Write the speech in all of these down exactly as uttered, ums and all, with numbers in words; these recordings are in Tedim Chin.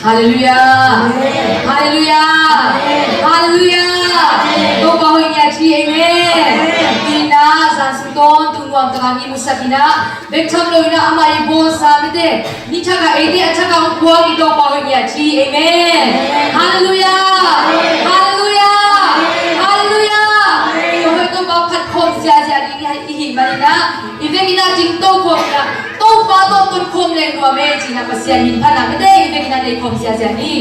Halleluiah. Halleluiah. Halleluiah. Topa hoih ni a ci, amen. Ina zan sung tawntung nuam takin i musak ina, bek tham lo ina amah i bawlsa mite, ni thak a eite a thak a hong puak i Topa hoih ni a ci, amen. Halleluiah. Halleluiah. Halleluiah. Topa hoih Topa phat khawm ziazia ding i hih manin ah, i vekin ah ding to khawm in ah, Topa tawh ton khawm leng nuam e ci-in ah Pasian min phat in ah mite i vekin ah nei khawm ziazia ni.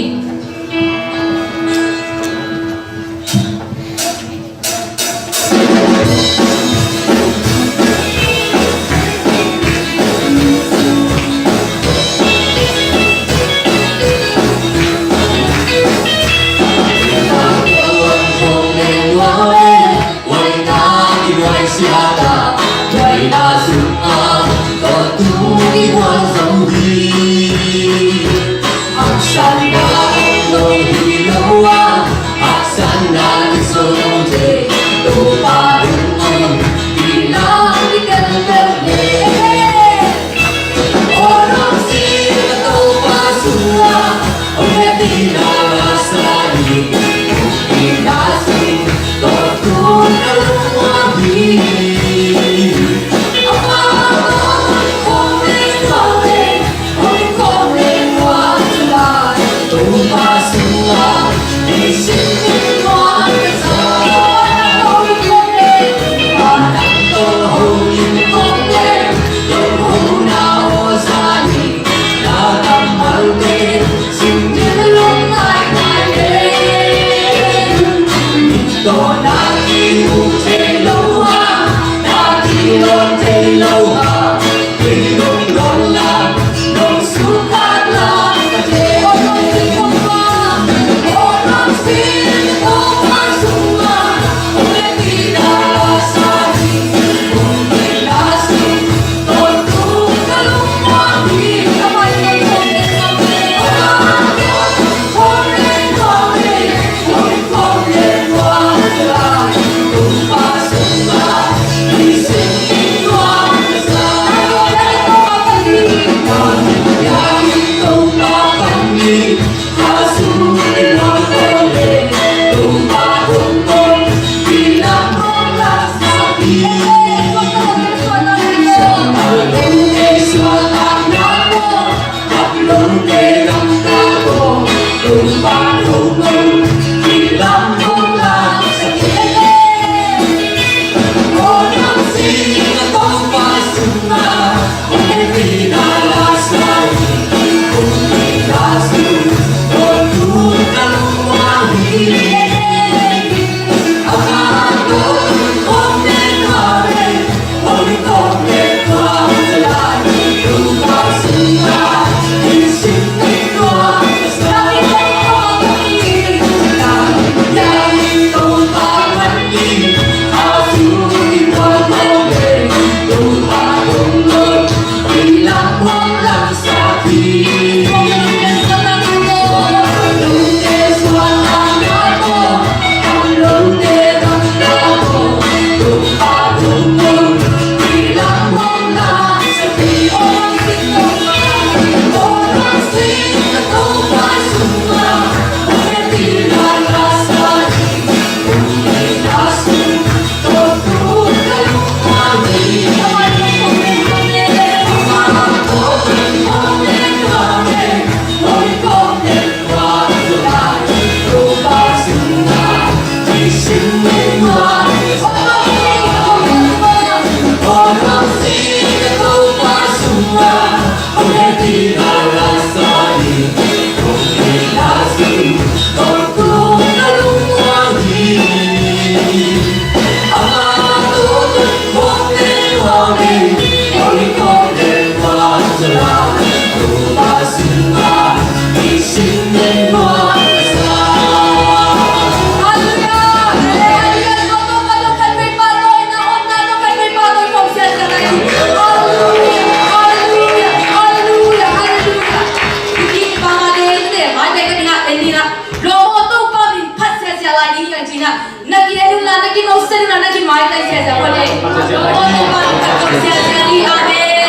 Lai ding hi hang ci-in ah, na ki-en un la, na ki-mawhset un la, na ki-maitai ziahziah un le. Topa Topa min phat khawm ziahziah ni. Amen.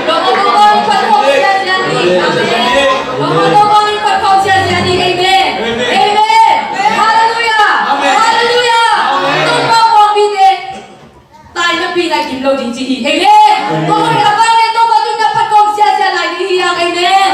Topa Topa min phat khawm ziahziah ni. Amen. Topa Topa min phat khawm ziahziah ni. Amen. Amen. Halleluiah. Halleluiah. Topa pawlpite, tai napi na kim lo ding ci hi. Amen. Topa a vang le Topa tungah phat khawm ziahziah lai ding hi hang. Amen.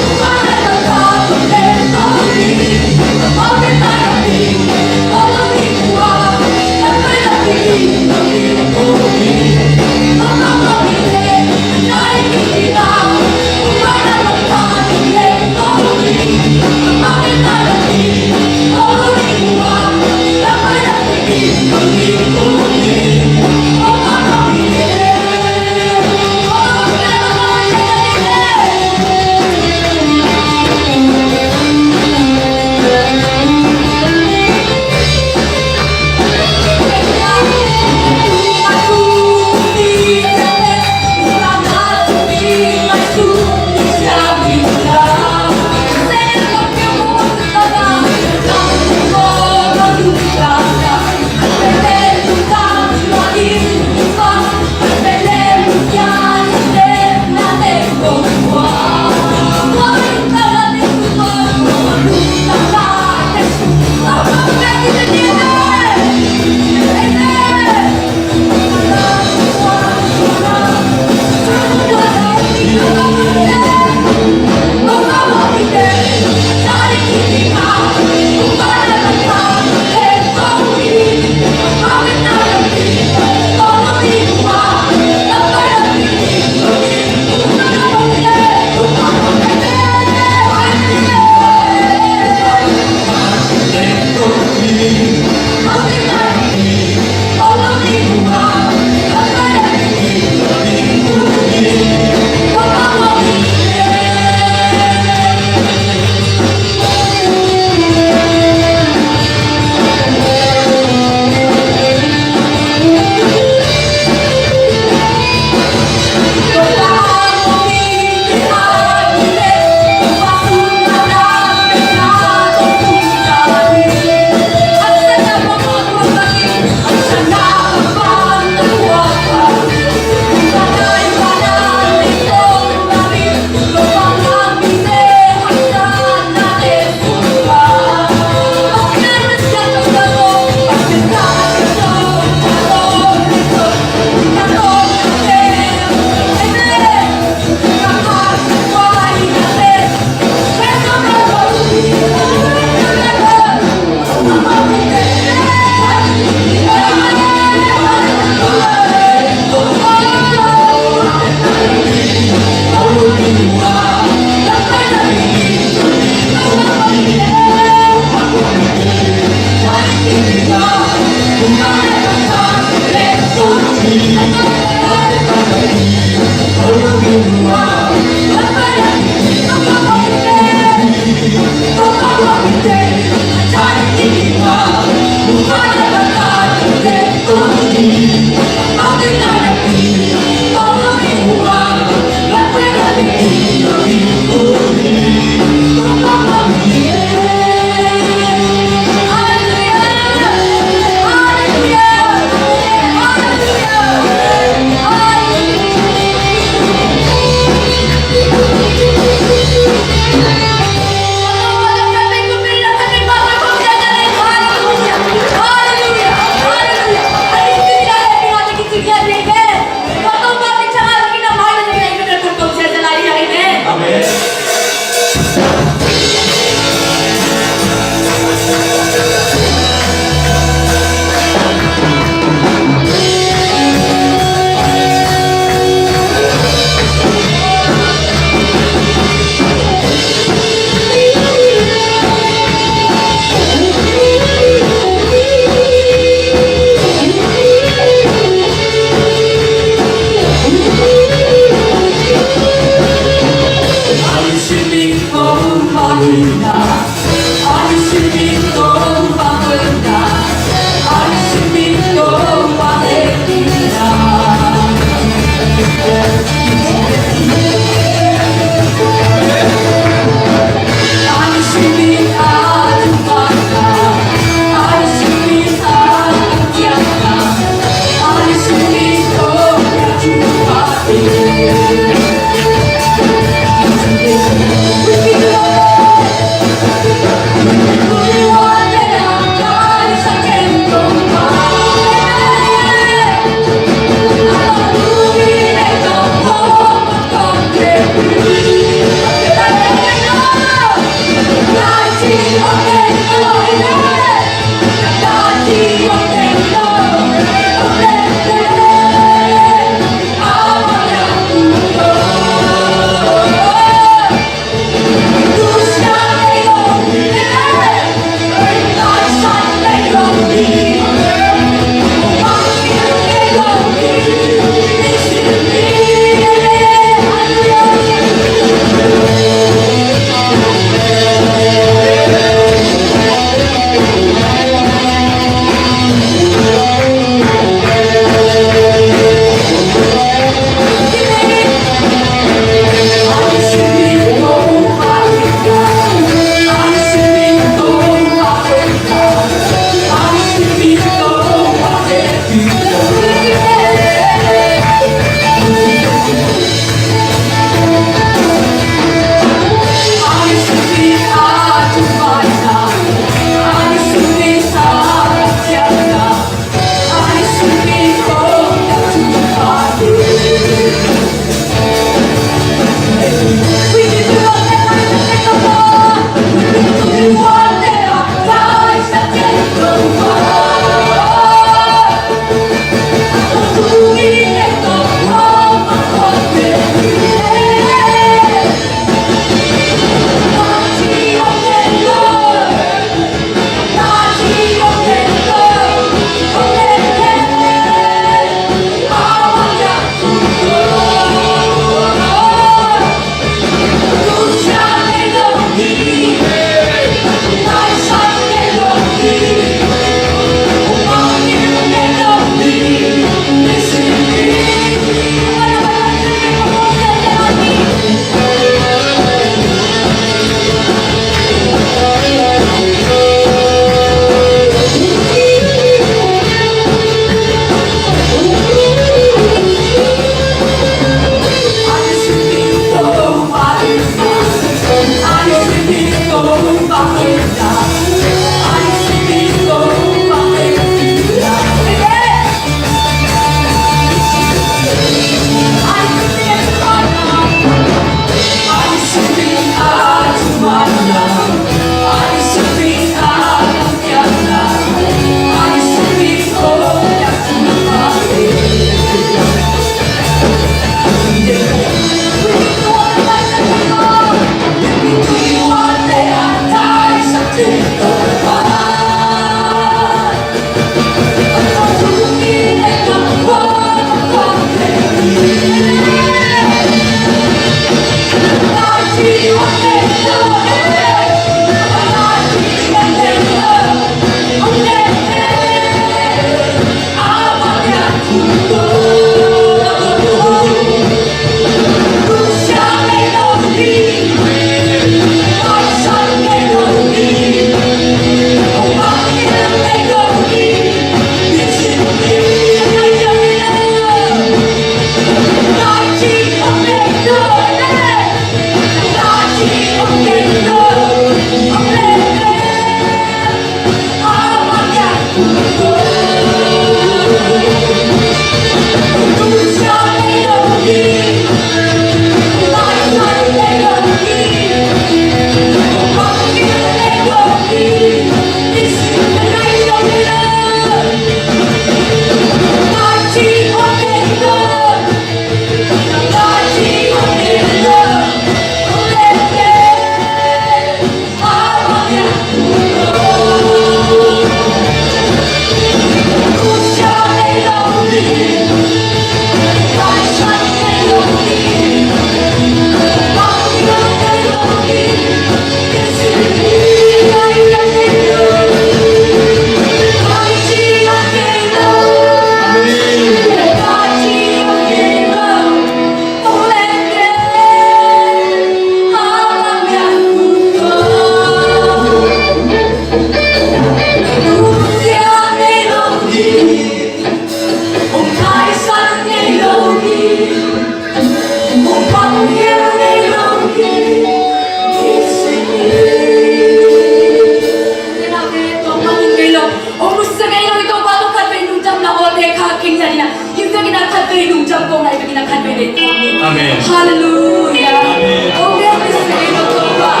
Amen. Hallelujah. Amen. Oh, we are listening to God.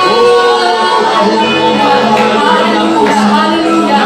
Oh, hallelujah. Hallelujah.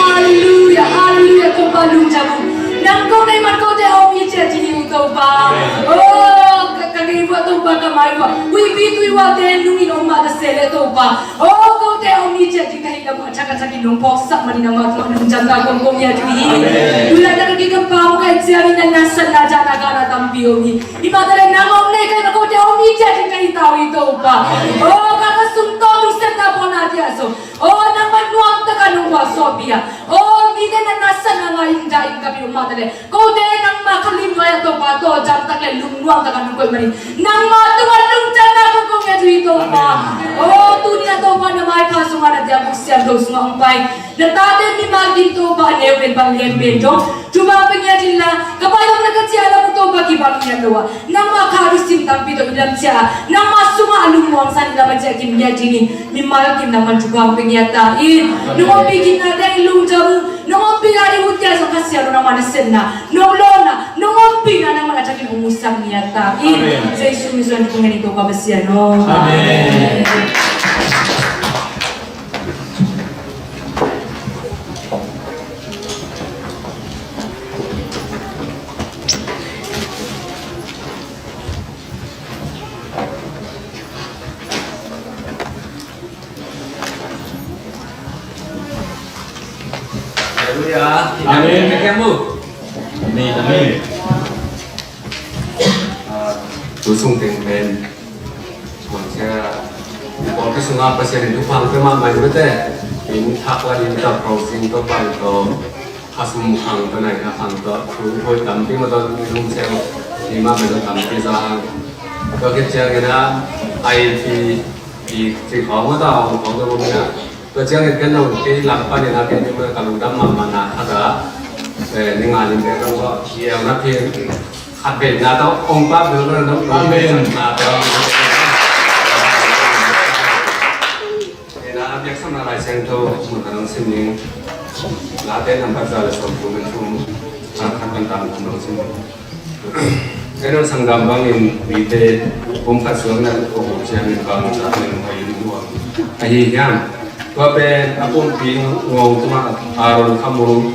Halleluiah, halleluiah, Topa lungdam ung. Nang ko na hih man kote a om hi ciat ding hi ung Topa. Oh, ka, ka gei vuah Topa, ka mai vuah. Huihpi tui vuahte nungin om mah ta se leh Topa. Oh, kote a om hi ciat ding ka hih lam a thak a thakin nong phawksak manin amah tungah lungdamna kong ko ngiat uh hi. Amen. Tu laitak a kei ka pau ka hih ciangin na nasepna, dahna, galna tampi om hi. Hi mah ta leh nang hong nei ka hih leh kote a om hi ciat ding ka hi ta uh hi Topa. Oh, ka, ka sungtawng lungsetna pawlna dia zong. Oh, nangmah nuam takin nong gualzawhpih a. Oh, mite na nasepna ngah in, dah in ka pia uh mah ta leh kote nangmah ka lim nuai ah Topa, tawldam tak leh lungnuam takin nong koih manin nangmah tungah lungdamna kong ko ngiat uh hi Topa. Amen. Oh, tuni-in ah Topa na maipha sungah, na diakbuk siangtho sungah hong pai na tate mimal kim Topa, a neu pen, a lian pen dong thupha pia ngiat inla, ka pai lam le ka ciah lam uh Topa kibang ngiat lo a, nangmah kha a thusim tampi tawh i lam ciah a, nangmah sungah a lungmuang san i lam a ciah kim ngiat dingin mimal kim nangmah thupha pia ngiat ta in. Nong ompih kikna teng i lungdam uh, nong ompih a i ut ngiat zong Kha Siangtho nangmah nasepna, nong lawpna, nong ompihna nangmah a thakin hong musak ngiat ta in. Amen. Jesu min suang thu ngen ing Topa Pasian aw. Amen. Halleluiah. Amen. Amen. Amen. Ah, tu sung teng pen, kuan sia, pawlpi sungah Pasian in thupha pia mahmah in, mite in thak la in, ta closing to pan to, kha sum khang to, nai kha khang to, thu hoi tampi mah to, lum sel ni mah pen to tampi za hang. Tua khit ciangin ah, ai pi, pi, pi khawng mah to, khawng to mah na. Tua ciangin ken zong kei lam panin a, ken zong ka lungdam mahmahna khat ah, eh, ni nga lim bek zong ka kiang na phin khat bek na tawh ong pa bil na tawh. Amen. Na tawh. Eh, na biaksamna Lai Siangtho mun ka nong sim ning. Late nambat za le sawm thum le thum. Khat khat kan tam nong sim ning. Kei nong sanggam bangin mite pumkhat suang na ko ciangin bang za pen hoi in huang. Ahi hiam. Tua pen a pumpi ngawng tungah Aaron khamul.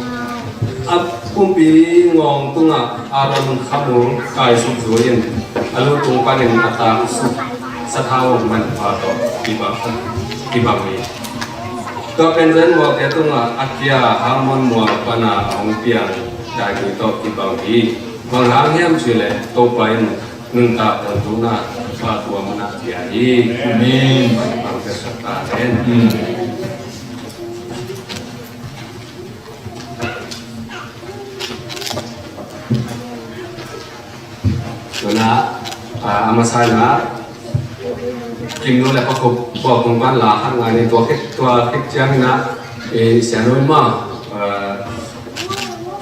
A pumpi ngawng tungah Aaron khamul kaisuk zui in a lu tung panin a taksuk sathau manpha tawh kibang, kibang hi. Tua pen Zen mualte tungah a kia Hermon mual pana a hong piang daigui tawh kibang hi. Bang hang hiam cih leh Topa in nuntak tangtungna pha tua mana pia hi. Amen. Bang pia sa ta hen. Amen. Tuna, ah, a masa ina, Kimnu le Pakhup, Pakhup kong ban la khat ngai ni, tua khit, tua khit ciang ina, eh, Sianu ma, ah,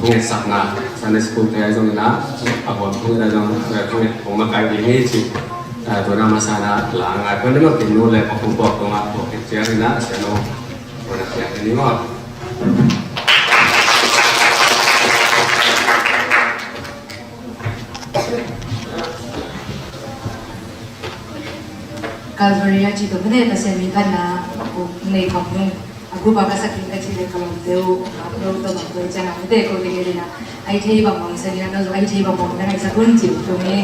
thunget sakna, Sunday school te zong ina, a huam thunget zong, eh, thunget hong makai ding hi ci, ah, tuna masa ina la ngai. Kua ni ma Kimnu le Pakhup, Pakhup kong a, tua khit ciang ina, Sianu, kua na ciang ni ma. Calvary a ci tua mene ta sen mi khat na ku nei khop nung. A ku ba ka sak in ka ci le ka lawmte uh a lo to ma tua i ciang a mete ko te nge dina. Ai thei bang bang sen ina no ai thei bang bang na ai sa kun ci tu nge.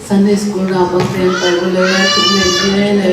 Sunday school naupangte pai uh le, thum nei ding le.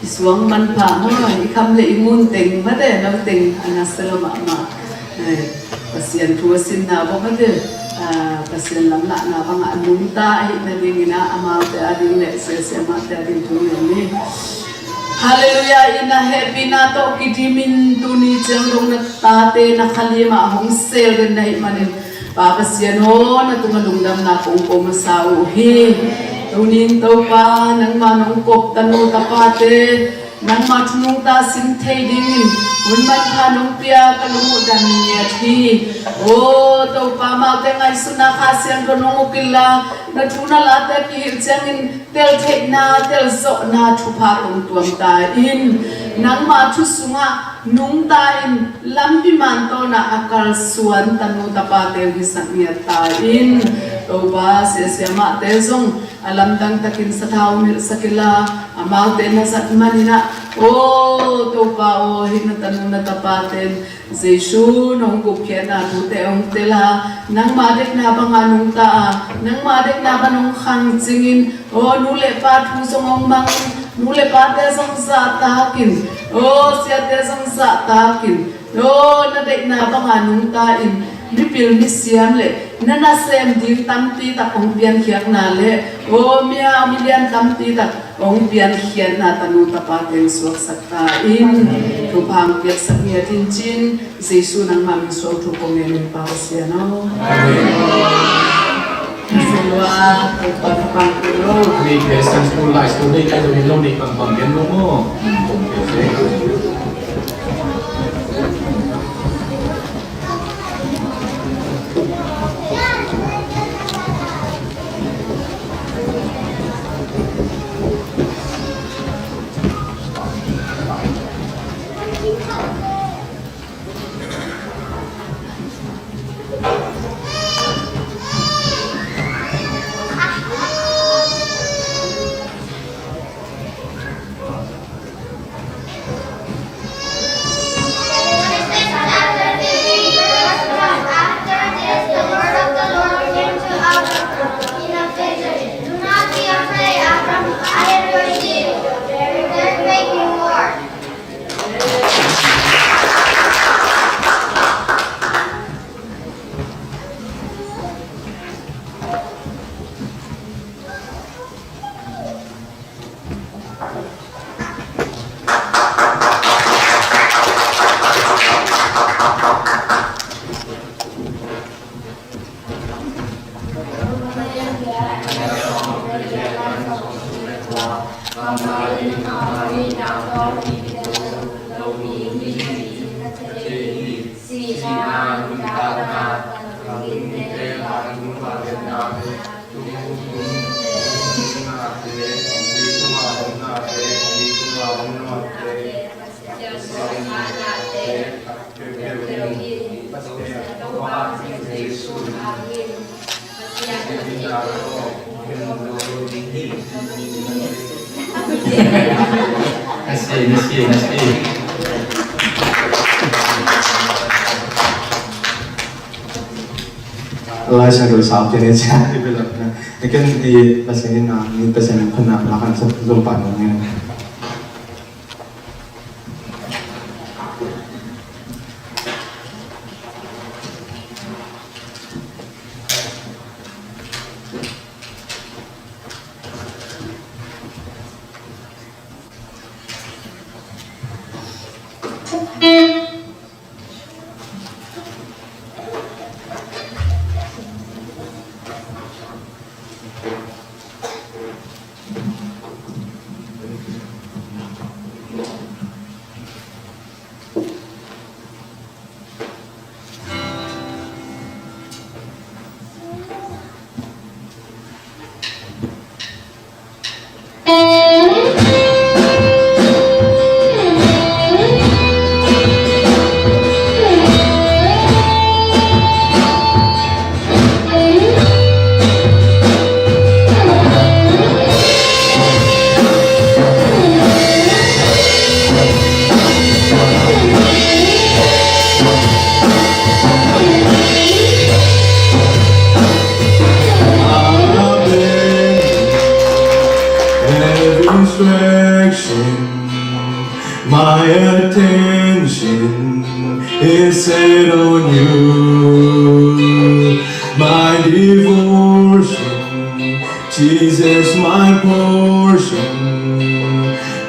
I suang manpha maw, i kham le i ngun teng mate, no teng a ngasa lo mahmah. Eh, Pasian Pasian thu a sinna bawk a tel, ah, Pasian lamlahna bangah a nungta ahih nadingin ah amaute ading le siasia mahte ading thu ngen ni. Halleluiah. Inn ah hehpihna tawh kidimin tuni ciang dong na tate na khalim ah hong sel den na hih manin, Pa Pasian aw, na tungah lungdamna kong ko masa uh hi. Tuni in Topa, nangma nong kop tanu tapate nangma thu nungta sin thei dingin hun manpha nong pia ka lung uh dam ngiat hi. Aw Topa, amaute ngaihsutna Kha Siangtho nong uk inla, na thu na late kihilh ciangin teltheihna, telzawhna thupha kong tuam ta in, nangma thu sungah nungta in lampi mantawnah a kalsuan tanu tapate hisak ngiat ta in. Topa, siasia mahte zong a lamdang takin sathau hong hilhsak inla, amaute na zat manin ah, aw Topa aw, hih na tanu na tapate in Jesu nong gupkhiatna thute hong tel a, nangma deihna banga nungta a, nangma deihna bang hong khang cingin, aw nu le pa thu zong hong mangin, nu le pate zong zahtakin, aw siate zong zahtakin, aw na deihna banga nungta in, mipil misiam le na nasem ding tampi tak hong piankhiatna le, aw miau milian tampi tak hong piankhiatna tanu tapate in suaksak ta in. Thupha hong piaksak ngiat in cin, Jesu nangma min suang thu kong ngen in, Pa Pasian aw. Amen. Pasian aw, Topa thupha hong pia lo. Ni Christian school lai school nei kai lo ni lo ni pang pang gen lo mo. After this, the word of the Lord came to Abram in a vision. Do not be afraid, Abram. I am your shield, your great reward. Nasi, nasi, nasi. Lai Siangtho sau kene cia i belak na. Ken i Pasian in na, ni Pasian in khun na, na kan sa zom pa na. Every distraction, my attention is set on you. My portion,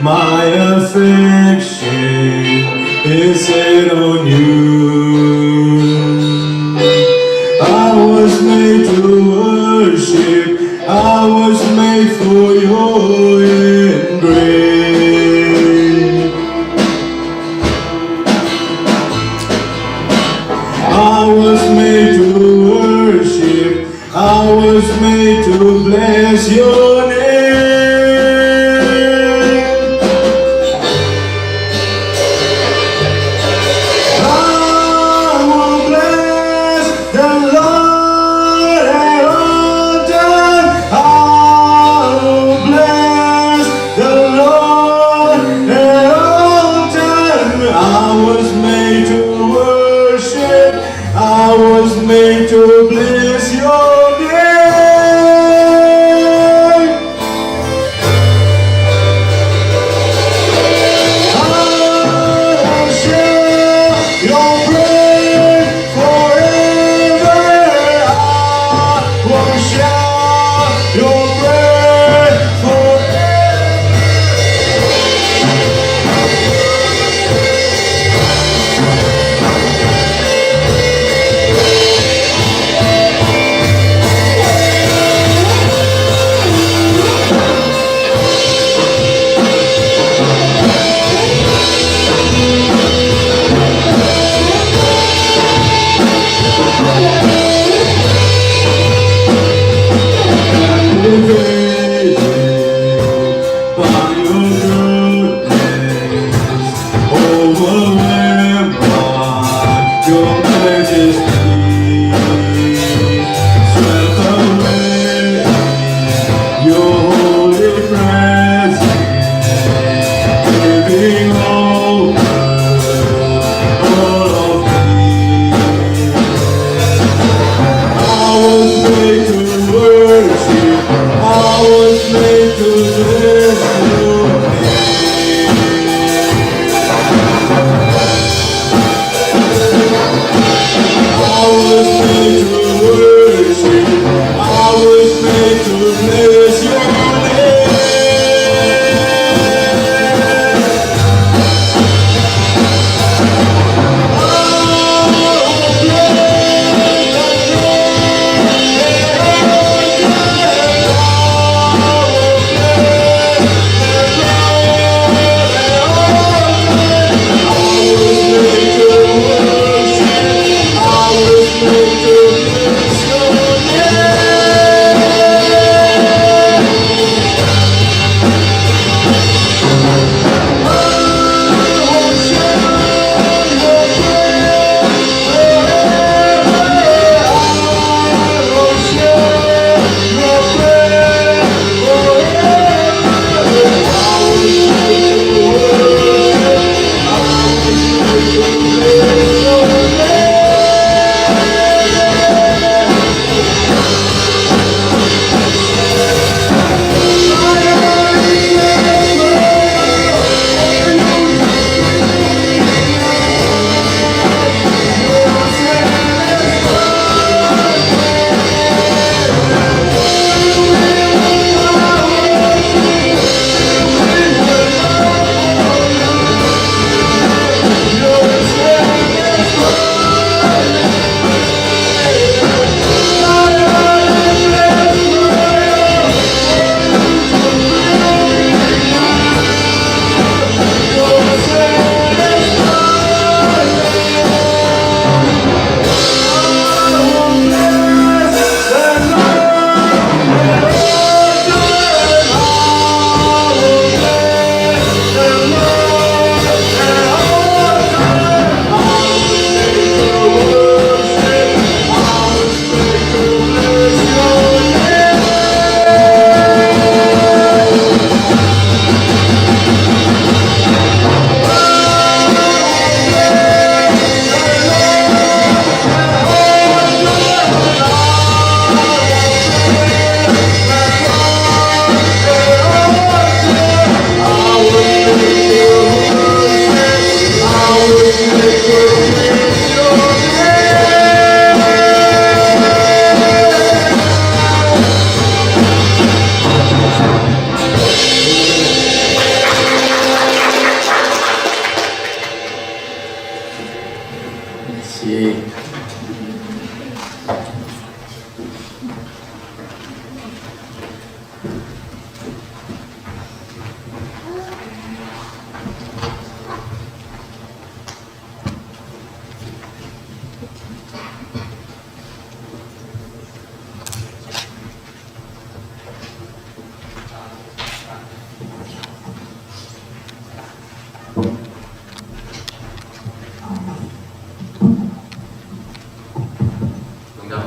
my affection is set on you. I was made to worship, I was made for your embrace. I was made to worship, I was made to bless your name. I will bless the Lord at all times. I will bless the Lord at all times. I was made to worship, I was made to bless your name.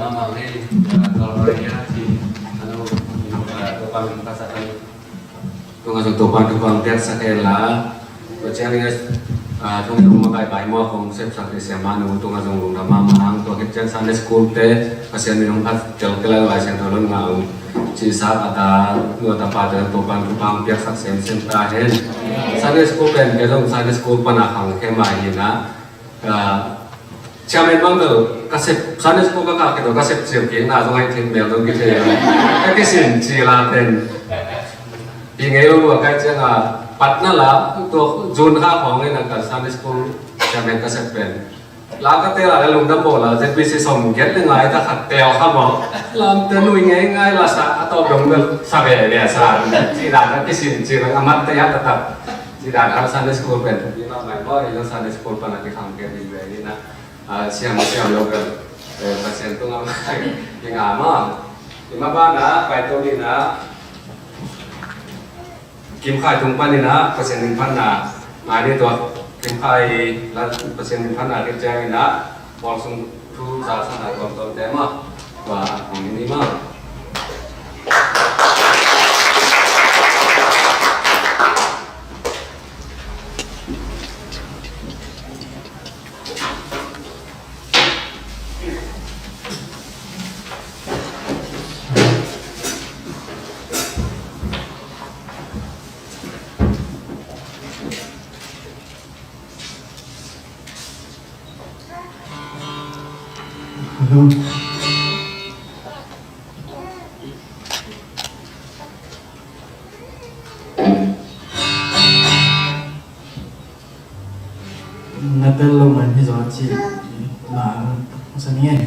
Amah hei, ah, Gloria ci, anu, ah, Topa'n thupha sa hen. Tua zong Topa'n thupha piaksak hen la. Tua ciangin, ah, thong tung makai pai maw, kong sepsak ding siamah nu, tua zong lungdam mahmah hang, tua khit ciang Sunday school te, Pasian min hong phat tel kei lai, Lai Siangtho lon ngah ung. Ci sa a ta, nu a ta pa te Topa'n thupha piaksak semsem ta hen. Sunday school pen, kei zong Sunday school pan a khang khe mah hi na. Ah, Chairman bang bel ka sep, Sunday school ka kah khit tawh ka sep ciam kik na zong ahi thei mel dong kithei. Ka kisin ci la ten. Hi ngei lo lua kai ciang a, patna la, tua June kha khawng in a ka Sunday school chairman ka sep pen. La ka tel a la lungdam bawl a, Z B C sawm giat le nga i ta khat tel kha maw. Lam te nui ngei ngai la sa, a tawp dong bel sa ve ve sa. Ci dan ka kisin ci la a mat te ya ta ta. Ci dan ka Sunday school pen. Ni ma mai maw, i la Sunday school pan a kikhang ke di ve ni na. Ah, siam, siam lo ka, eh, Pasian tungah i ngah maw. I mah banah, pai to ni na, Kim Khai tung panin ah, Pasian min phatna, ngai ni tua, Kim Khai la Pasian min phatna, Kim Chiang in ah, bawl sung thu za sa na tuamtuam te maw, tua, hong ni maw. Na tel lo man hi zaw ci la sa ni ngei.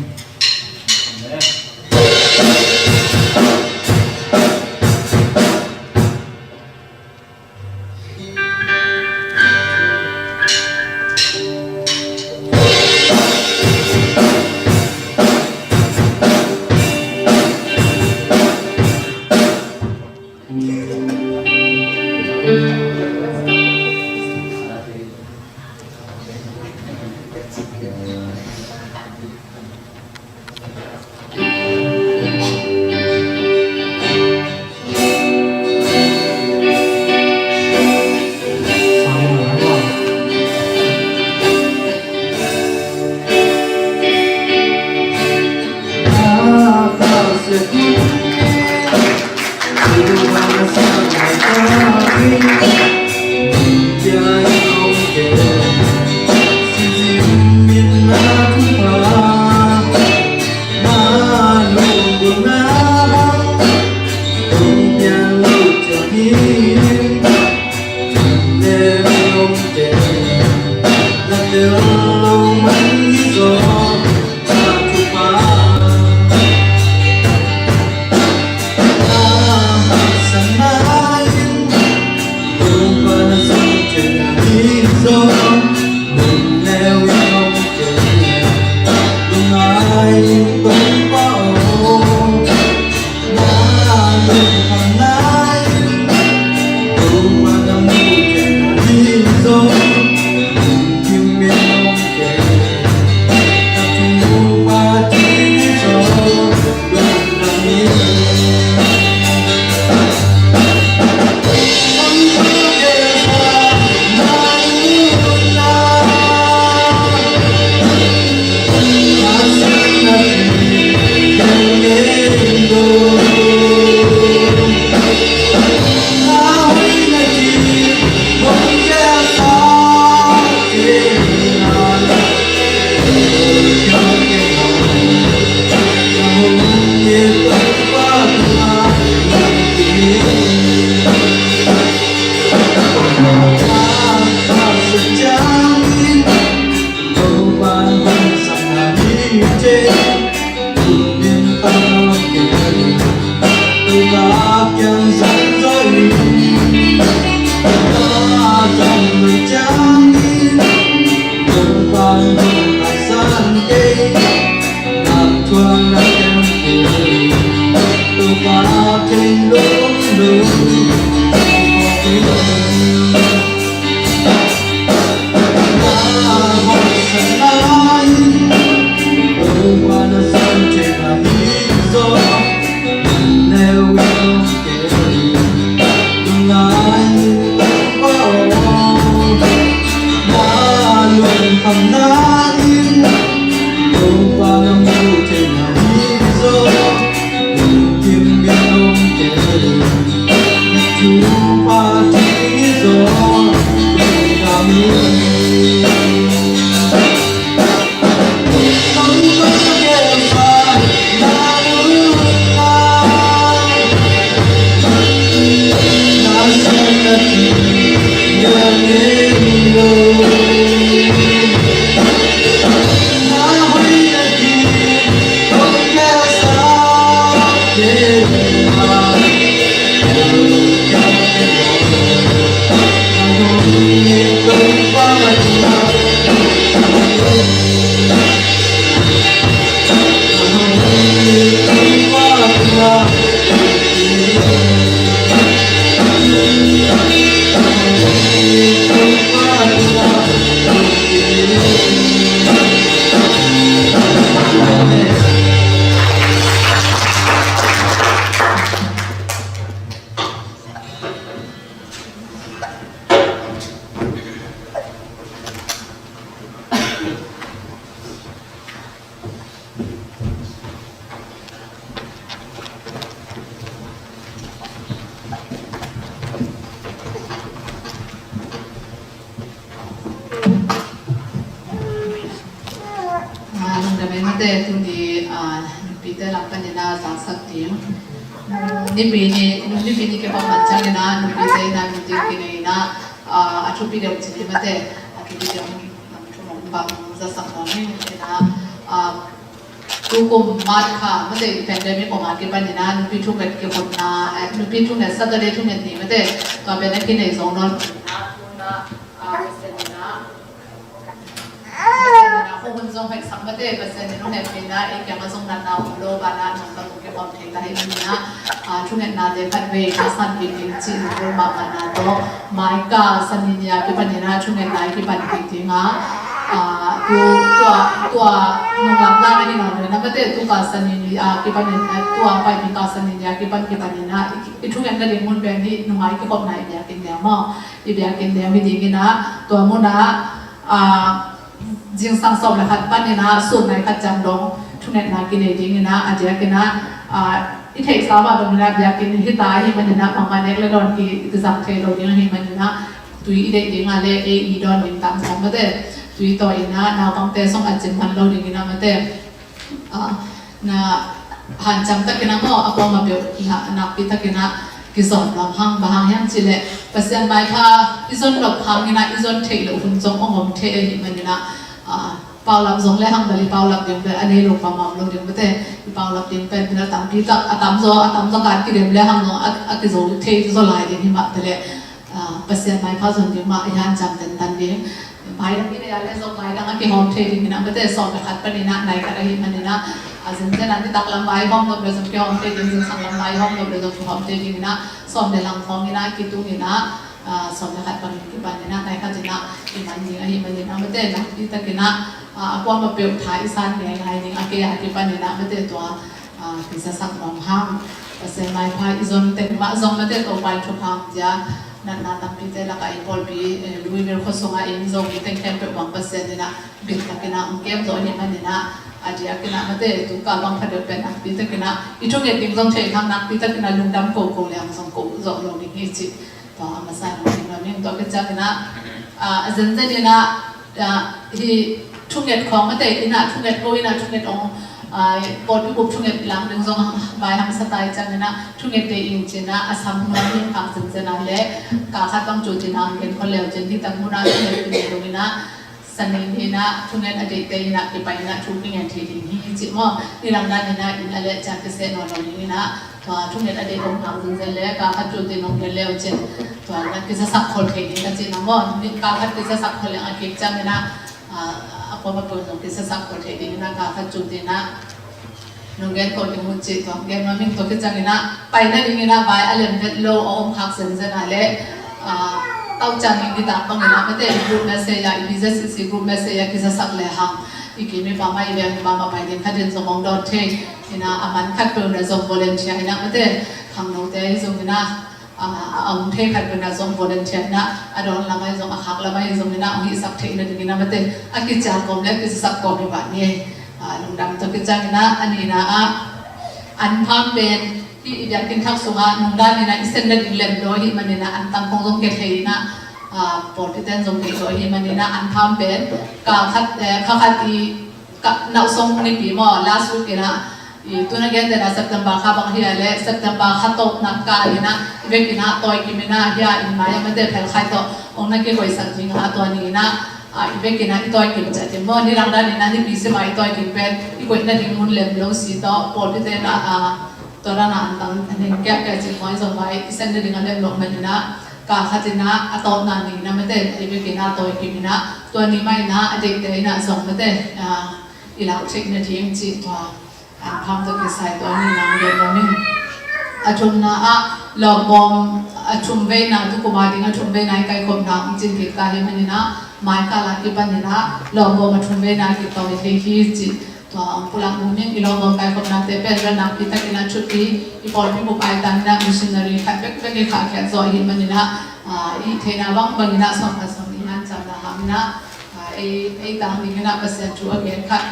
Te tuni, ah, nupite lam panin ah zaksak ding. Nipi ni, nipi ni kibang man ciangin ah nupite in ah meeting kinei in ah, ah, a thupi deuh cih mate, a thupi deuh, ah, thu mong bang zaksak nuam ing in ah, ah, tukum March kha mate pandemic om a kipanin ah nupi thunget kikhopna, eh, nupi thunget Saturday thunget ni mate tua pen a kinei zo nawn lo in ah, tu in ah, ah, Pasian in ah Pasian in ah khuahun zong hoihsak mate, Pasian in hong hehpihna ei kiangah zong natna om lo, banah nong ka lungkia om thei ta hi in ah, ah, thungetnate khatvei kha san kik ding cih lungkul mahmahna tawh, mai ka Sani ni a kipanin ah thungetna i kipan kik ding a, ah, tu, tua, tua nong lamdang ahi nawn lo in ah mate, tu ka Sani ni a kipanin, ah, tua paipih ka Sani ni a kipan kipanin ah i, i thungetna ding mun pen hi nungai kikhopna i biakinn ding maw, i biakinn ding hi ding in ah, tua mun ah, ah, zingsang sawm le khat panin ah sun nai khat ciang dong thungetna kinei ding in ah, a diakin ah, ah, i theihsa mah bangin ah biakinn hi ta ahih manin ah bangmah nek le dawn ki, kizang thei lo ding ahih manin ah tui i deih ding a le ei i dawn ding tam tam mate, tui tawi in ah naupangte song a cim man lo ding in ah mate. Ah, na hanciam takin a maw, a kuamah peuh na, nakpi takin a kizon nuam hang, bang hang hiam cih leh Pasian maipha i zon nop hangin a i zon theih loh hun zong hong om thei ahih manin a, ah, paulap zong le hang bel i paulap ding bel a nei lo pamam lo ding mate, i paulap ding pen pen a tampi tak, a tamzaw, a tamzaw kan kidem le hang zong a, a kizo thei zaw lai ding hi mah te leh, ah, Pasian maipha zon ding mah i hanciam tentan ding. Vai dang i nei a le zong vai dang a kihawm thei ding in a mate, sawm le khat panin a nai khat ahih manin a, a zenzen a nitak lam vai hawm nop le zong kihawm thei ding, zingsang lam vai hawm nop le zong kihawm thei ding in a, sawm le lang khawng in a kitung in a, ah, sawm le khat panin kipan in a nai khat in a kiman ding ahih manin a mate, nakpi takin a, ah, a kuamah peuh tha i san ngeingai ding a kei a kipan in a mate tua, ah, kizasak nuam hang. Pasian maipha i zon teng mah zong mate Topa i thupha hang cia, natna tampite lakah i pawlpi, eh, Louisville khua sungah i Zomi teng khempeuh bang Pasian in a bit takin a hong kem zo ahih manin a, a diakin a mate tu ka bang pha deuh pen nakpi takin a i thunget ding zong thei hang, nakpi takin a lungdam koko le hang zong ko zo lo ding hi cih tua a masa in hong kem nuam ing. Tua khit ciangin a, ah, a zenzen in a, ah, hih thunget khawng mate in a thunget ko in a thunget hong, ah, pawlpi bup thunget lang ding zong vai hangsa ta i ciangin a thunget te ing cin a, a sam nuam ing khak zenzen a le ka khat bang cu tin a hong gen khol leu cin hi tak mun a thunget pi ding in a Sani ni in a thunget a deihte in a kipai in a thu kingen thei ding hi cih maw. Nidang dan in a inn a le ciang kiseh nawn lo ding in a, tua thunget a deih om hang zenzen le ka khat cu tin hong gen leu cin tua in a kizasak khol thei ding ka cih na maw. Ni ka khat kizasak khol leng a kik ciangin a, ah, a kuamah peuh zong kizasak khol thei ding in a ka khat cu tin a nong gen ko ding uh cih tua gen nuam ing. Tua khit ciangin a pai nading in a vai a lem vet lo a om khak zenzen a le, ah, tau ciang in nitak bang in a mate i group message a, i B Z C C group message a kizasak le hang i kim i pam a i veng i pam a pai ding khat in zong hong dawn thei in a, a man khat peuh na zong volunteer in a mate khangnote ahi zong in a, ah, a om thei khat pen a zong volunteer in a, a dawn lam ahi zong a khak lam ahi zong in a hong hihsak theih nading in a mate a kicial kawm le a kizasak kawm hi mah ni. Ah, lungdam tua khit ciangin a, a nihna ah an pham pen hih i biakinn thak sungah nungdan in a i sen nading lem lo ahih manin a an tam khong zong kia thei in a, ah, pawlpi ten zong kia lo ahih manin a an pham pen ka khat, eh, kha khat i ka, nauhsong nipi maw, last week in a, i tuna gen den a September kha bang hi a le, September kha tawpna kal in a, i vekin a tawi kim in a, hi a in mai a mate phel khai tawh hong na kihoihsak ding a, tua ni in a, ah, i vekin a i tawi kim ciat in maw, nidang dan in a nipi sim a i tawi kim pen i koih nading mun lem lo si tawh, pawlpi ten a, ah, tua dan a an tang a neng kiak kiak cih maw, i zong vai i sen nading a lem lo man in a, ka khat in a, a tawpna ni in a mate i vekin a tawi kim in a, tua ni mah in a, a deihte in a zong mate, ah, i lau theih nading cih tua an pham tawh kisai tua ni nang gen lo ning. A thumna ah lawmbawm a thum veina, tukum a ding a thum veina i kaikhopna hong cin kik ta hi manin a, mai kal a kipan in a lawmbawm a thum veina kitawi thei hi cih tua hong pulak nuam ing. I lawmbawm kaikhopnate pen bel nakpi takin a thupi, i pawlpi bup ai tan in a missionary khat bekbek i khahkhiat zawh hi manin a, ah, i theihna bangbang in a sawm khat sawm nih hanciamna hang in a, ah, ei, ei tang ding in a Pasian thu a gen khat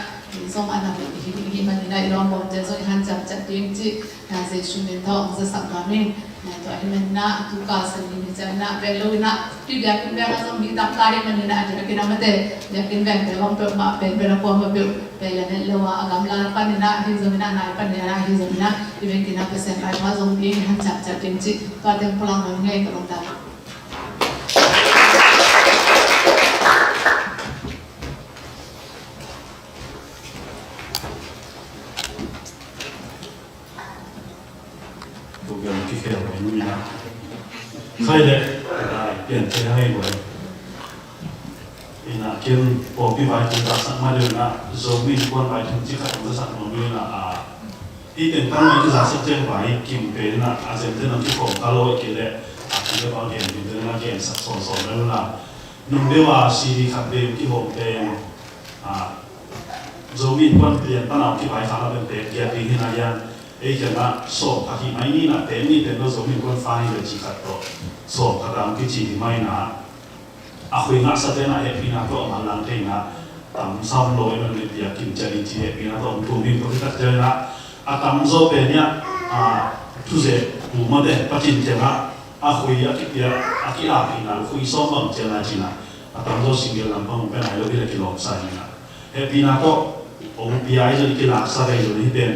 zong a na hi, hi, hi manin a i lawmbawmte zong i hanciam ciat ding cih, ah, Jesu min tawh hong zasak nuam ing. Tua hi manin ah, tu kal sangin hi ciangin ah, bel lo in ah, tu biakinn bek a zong mi tam ta hi manin ah, a diakin a mate, biakinn bek bel bang peuhmah pen bel a kuama peuh pen la net lo a, a gamla panin ah hi zongin ah, nai panin ah hi zongin ah, i biakinn ah Pasian pai pa zong i hanciam ciat ding cih tua teng pulak nuam ing ei, ka lungdam. Tua gen kikhel mai nu ina. Khai le, ina, pian thei hang ei buai. Ina, ken pawlpi vai tun taksak ma deuh ina, Zomi Innkuan vai tun ci khat hong zasak nuam ina, a, i teng tang mai kizaksak ciang vai kim pe ina, a zen zen hong kikhawm ta lo i kei le, a, kei le bang gen, gen ina, gen sak sawn sawn deuh ina. Nung deuh a C D khat deuh kihawm teng, a, Zomi Innkuan pian pan a kibai kha la pen pek giat ding hi na hian, ei kiangah sawm khat hi mai ni na, pek ni pen lo Zomi Innkuan fa hi le ci khat tawh, sawm khat a hong kici hi mai na, a khui ngahsa te na hehpihna tawh a manlang thei na, tam sam lo i man le pia kim ciat ding ci hehpihna tawh hong tum ding tawh hi tak ciang na, a tam zaw pen hiah, a, thuzek pu mate, Pacin kiangah a khui a kipia, a ki-ap hi na, khui sawm bang ciang na ci na, a tam zaw single lampang hong pen ai lo hi le kilawmsa hi na. Hehpihna tawh hong pia ahi zong i kilaksak ahi zong hi pen.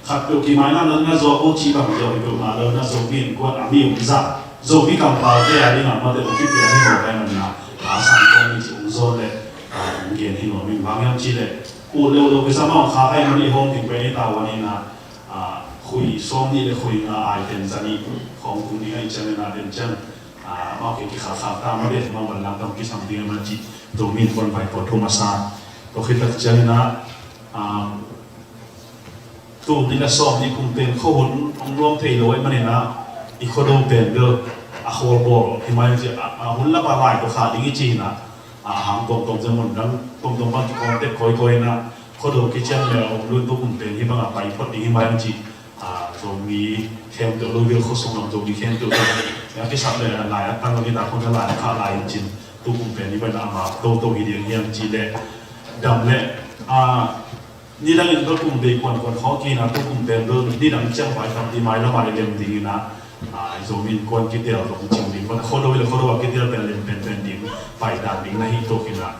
Khat peuh kimaina na, na zawk uh cih bang zia hi peuhmah lo na, Zomi Innkuan a mi hong zak, Zomi kampalte a dingah mate hong kipia hi mawk ahi man na, a sang kawm ni cih hong zawn leh, a, hong gen hi nuam ing. Bang hiam cih leh, uh leuleu pesa mah hong khak ahi man i hawm ding pen i tavuan ina, a, khui sawm nih le khui nga ai ten za nih khawng tung ding ahi ciang ina den ciang, a, amau kei kikhalkhal ta mate, amau manlang tam kisam ding ahi man cih, Zomi Innkuan vai pawl thu masa. Tua khit tak ciang ina, a, tul nih le sawm nih kum pen khuahun hong nuam thei lo ahih manin ah, i Khuado pen bel a khawl bawl hi mai ci, a, a hun lam a lai tawh khah ding i ci hi na, a, a hang tuamtuam ciang mun dang tuamtuam pan kikawm tek kawikawi hi na, Khuado kician le a hong lut tu kum pen hi bang a pai phot ding hi mai ci, a, Zomi khempeuh lo bil khuasung lam Zomi khempeuh a kisap le a lai a tang lo hi ta khun a lai a khah lai in cin tu kum pen hi bang a ma toto hi ding hiam ci le dam le, a, nidang in bel kum bei kuankuan khawng kina tu kum pen bel nidang ciang vai tam ti mai lam a i lem ding ina, a, Zomi Innkuan kitel zong cing ding, Khuado le Khuado a kitel pen lem penpen ding, pai dan ding na hi tuk ina.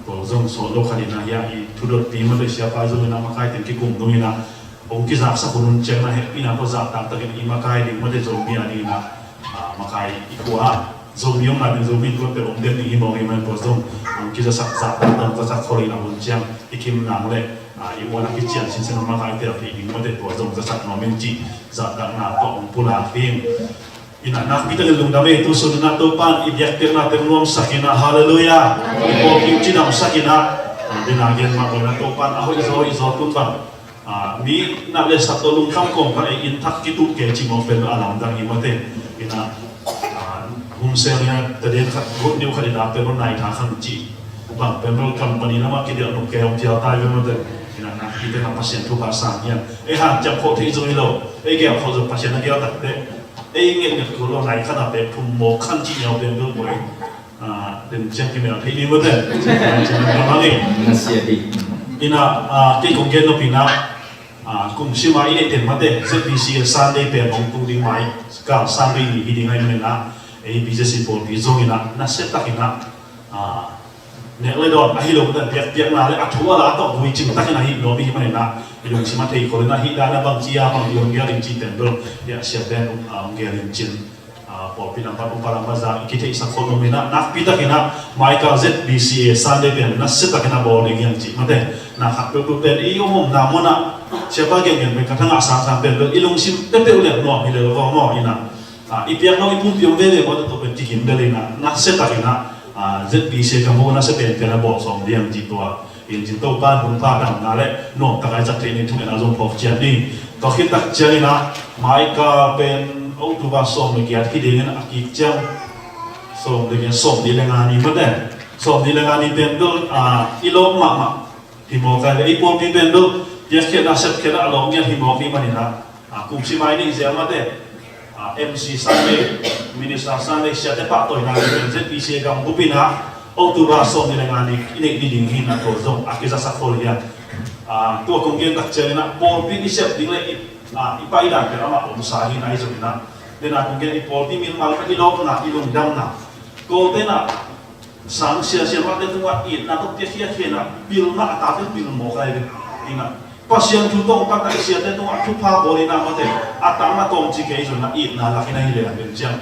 Tua zong sawt lo khat ina hiah i thudotpi mate siapa zong ina makai teng kikum dong ina, hong kizaksak hun hun ciang na hehpihna tawh zahtak takin i makai ding mate Zomi a ding ina, a, makai i khua ah Zomi om lai ding Zomi Innkuan pen om den ding hi mawk hi man tua zong hong kizasak zahtak takin zasak khol ina hun ciang i kim nang le, a, i uan a kician sinsen hong makai tel thei ding mate tua zong zasak nuam ing cih zahtakna tawh hong pulak ding. Ina nakpi takin lungdam ei, tu sun ina Topan i biakpiakna teng nuamsak ina, halleluiah. I pawlpi cidamsak ina, a, dena gen mah lo ina Topan a hoih zaw hoih zaw tun bang, a, mi nak le sak tawh lungkham kawm khat ei in thak kituh kei ci mawk pen a lamdang hi mate. Ina, a, hun sel ina tadin khat good news khat i dak pen hong nai tha khan ci bang pen bel company lamah kidiah nuk kei hong thial tai pen mate. Ina nakpi takin Pasian thupha sang hian ei hanciam khawh theih zong hi lo, ei gel khawh zong Pasian a gel takte. Ei nget nget kul lo nai khan a pek thum mawk khan cih niau pen bel buai. A, den ciang kimel thei ni mate. Ciang kamang ei. Na sia hi. Ina, a, kei kong gen nop ina, a, kum sima i neih ten mate Z B C A Sunday pen hong tung ding mai. Kal Sunday ni hi ding ahi manin a, ei B C C pawlpi zong ina nasia tak ina, a, nek le dawn ahi lo mate, biakpiakna le a thu a la tawh vui cing takin a hih nuam i hih manin a, i lungsim a thei khol ina hih dan a bang ci a bang i hong gel in ci pen bel, a, siate'n, a, hong gel in cin, a, pawlpi lam pan upa lam pan za i kitheihsak khol nuam ina, nakpi takin a Michael Z B C A Sunday pen nasia takin a bawl ding hiam cih mate, na khat peuhpeuh pen i om omna mun ah siapa gengen pen ka thangah sangsang pen bel i lungsim peuhpeuh lian nuam hi le lo maw ina. A, i piak lo i pumpi om veve maw, tua pen kikim bel ina, nasia takin a, a, Z B C A ka mu nasia penpen a bawl sawm ding cih tua. In cin Topa hun pha damna le nuam taka i zat theih ni thungetna zong phawk ciat ni. Tua khit tak ciangin a, Michael pen October sawm le giat hi dingin a kik ciang sawm le giat, sawm nih le nga ni mate. Sawm nih le nga ni pen bel, a, i lawp mahmah. Hi mawk ai le, ei pawlpi pen bel piakkhiatna sepkhiatna a lawm ngiat hi mawk hi manin a, a, kum sima i neih zel mate, a, M C Sunday, Minister Sunday, siate pahtawina pen Z B C A gam bup ina October sawm nih le nga ni i neih ni ding hi na, tua zong a kizasak khol hian, a, tua kong gen tak ciangin a pawlpi i sep ding le i, a, i paidan pen amah omsa hi na, i zong ina Tena kong gen i pawlpi milmal kha i lawpna, i lungdamna. Ko tena sang sia sia mah te tungah itna tawh piakhia khia na pilna a tate pil mawk ai ve. Ina Pasian thu tawh pakta i siate tungah thupha bawl ina mate a tangna tawng ci kei zonna itna lak ina hi le a bil ciang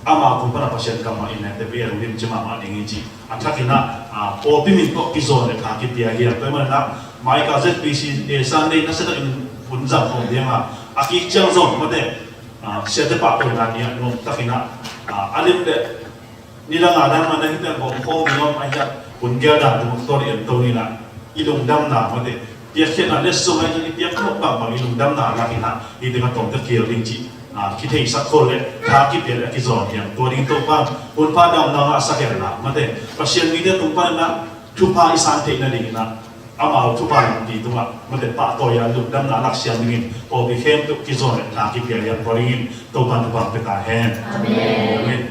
ama kum pana Pasian kamah ina te pi a lungdam ci mahmah ding i ci. A thak ina, a, pawlpi min tawh kizawn le tha kipia hi a. Tua i manina mai ka Z P C, eh, Sunday na setak in hun zam khawm dianga a kik ciang zong mate, a, siate pahtawi na ni a nuam tak ina, a, a lim le nidang a dan man na hi pian bawm khawm ni nuam a hi a hun gel dan tung tawh ni en to ni na i lungdamna mate piakkhiatna le sung a i piak nuam bangbang i lungdamna lak ina i ding a tawmte kil ding ci. A, kitheisak khol le tha kipia le a kizawn hiam tua ding Topa hun pha damna ngahsak hen la mate Pasian mite tung pan na thupha i san theihna ding ina amau thupha lampi tungah mate pahtawi a lungdamna lak siam dingin pawlpi khempeuh kizawn le tha kipia hiam tua dingin Topa thupha pia ta hen. Amen. Amen.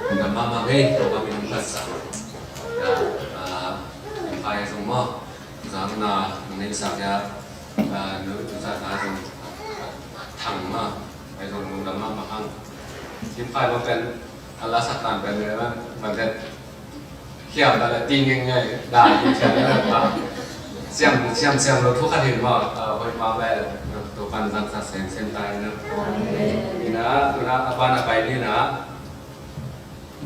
Lungdam mahmah ngei, Topa min hong phatsa. Ya, ah, Limpai zong maw, zang na, nang nei sa ya, ah, nu, nu sa na zong, Thang maw, ai zong lungdam mahmah hang. Limpai maw pen, a la sa tan pen, maw, maw pen, Khiam ta le ti ngei ngei da i khiam ta le pa. Siam, siam, siam lo thu khat hin maw, a, hoi pa bai le, to pan zang sa seng seng ta ina. Ina, tuna, a pan a pai ni na.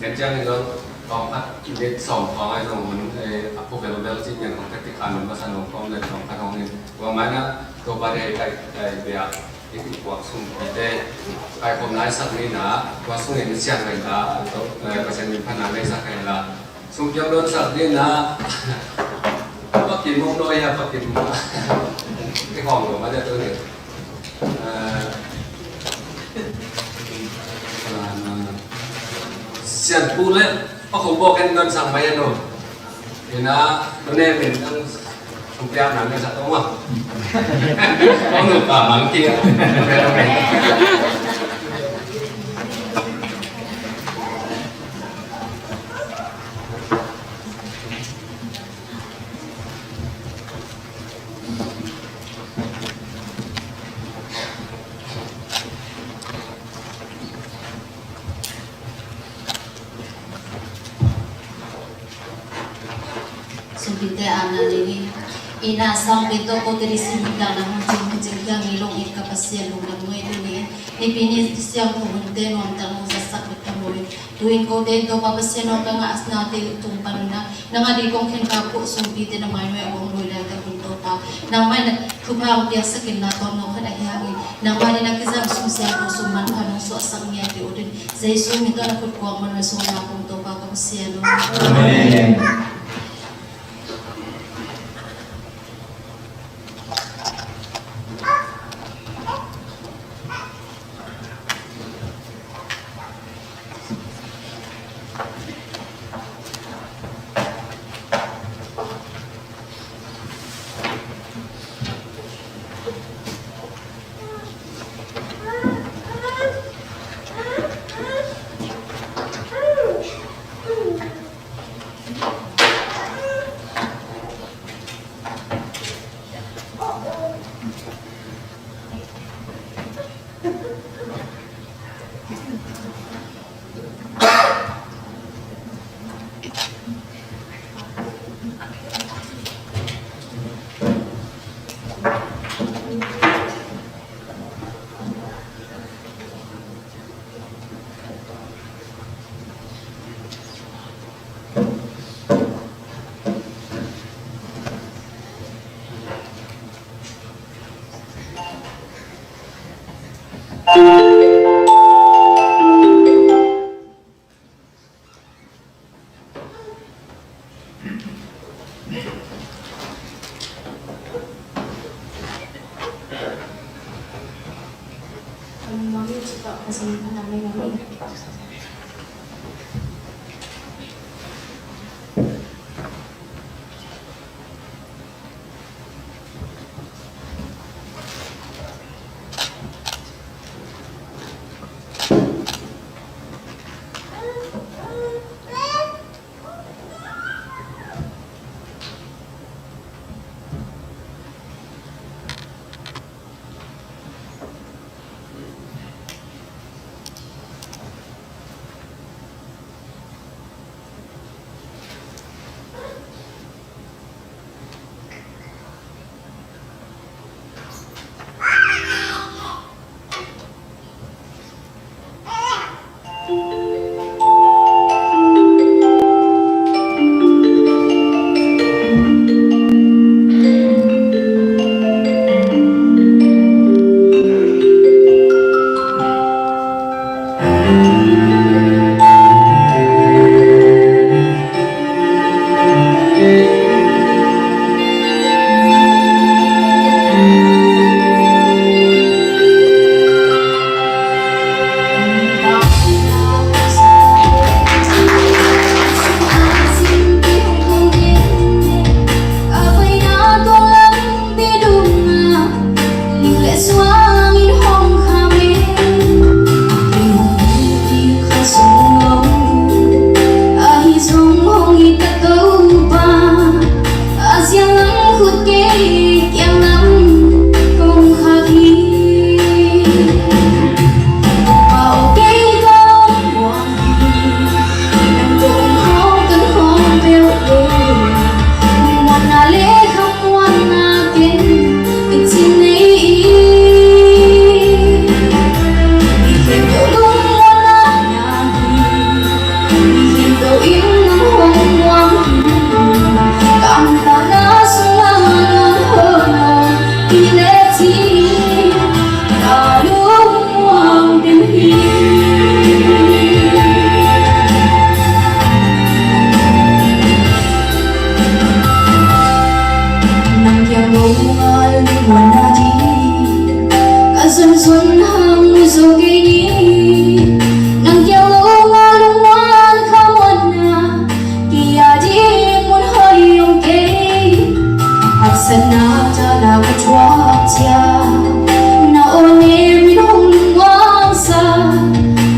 Gen ciang in zong, tawm khat, ni sawm khawng ai zong hun, eh, a pu bel bel cin ngen khawng khat ti khan hun masa nong khawng le tawm khat hong in. Wa mai na, to pa de kai, kai bia. Hih i puak sungpite kaikhawm nai sak ni na, tua sungin siang ngai ta, eh, Pasian min phatna nei sak ngai la. Sungpi hong don sak ni na, pakim hong noi ha, pakim. Ki hawm lo ma dia tu ni. Eh, sian pu le, pa khong bawk en don sak mai ya no. Ina, tu ne min ang Kong piak nang ka sa tong ah. Kong nupa mang kia. Sungpite a na ding hi. Ina sangpite ko te di si mi dang na hong cing hong cing kiang i long it ka Pasian lungdam nuai tu ni. Nipi ni siang ko hun te nuam tang hong zat sak bek tam lo hi. Tu in ko te Topa Pasian hong ka ngah na te tung pan na. Nang a di kong khen ka ko sungpite na mai nuai a kong lui lai ta hun Topa. Nang mai na thupha hong piak sak in na ton no khat a hi hang in. Nang mai na kizang sung siang ko sung man pha nong suak sak ngia te ut in. Jesu min tawh na khut kuang man na sung na kong Topa ka Pasian aw. Amen. Hi lecin ka lungmuang den hi. Nang kiang bawh a lungmuanna ding ka zon zon hang zo kei ni. Nang kiang bawh a lungmuan kha muanna kia ding mun hoih om kei. Haksatna tana ka thuak ciang na aw nemin hong lungmuangsa.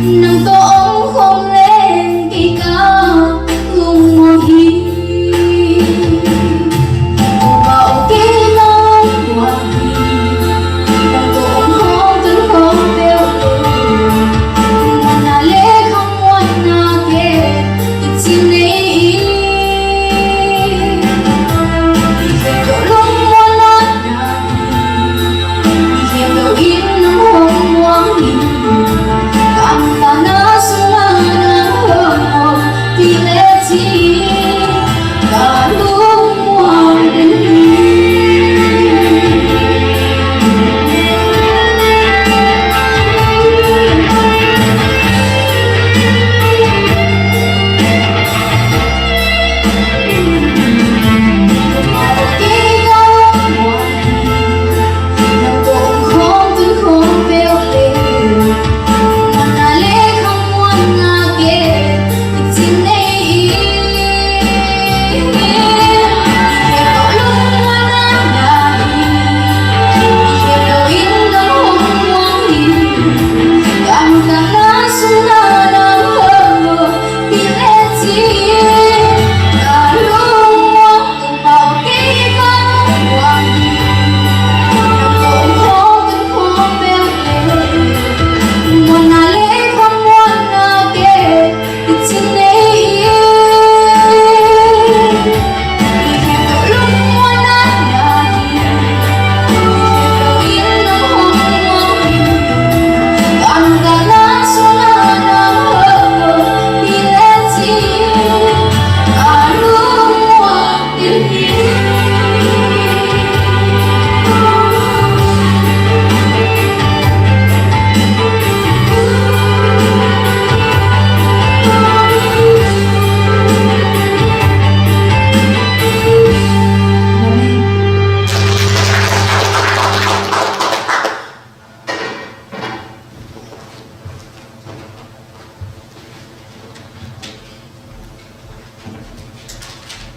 Nang tawh om khawm leng kei ka lungmuang hi. Topa aw kei ka lungmuang hi. Nang tawh om khawm tun khawm peuh lungmuanna le khamuanna ke i cin nei hi. Lungmuanna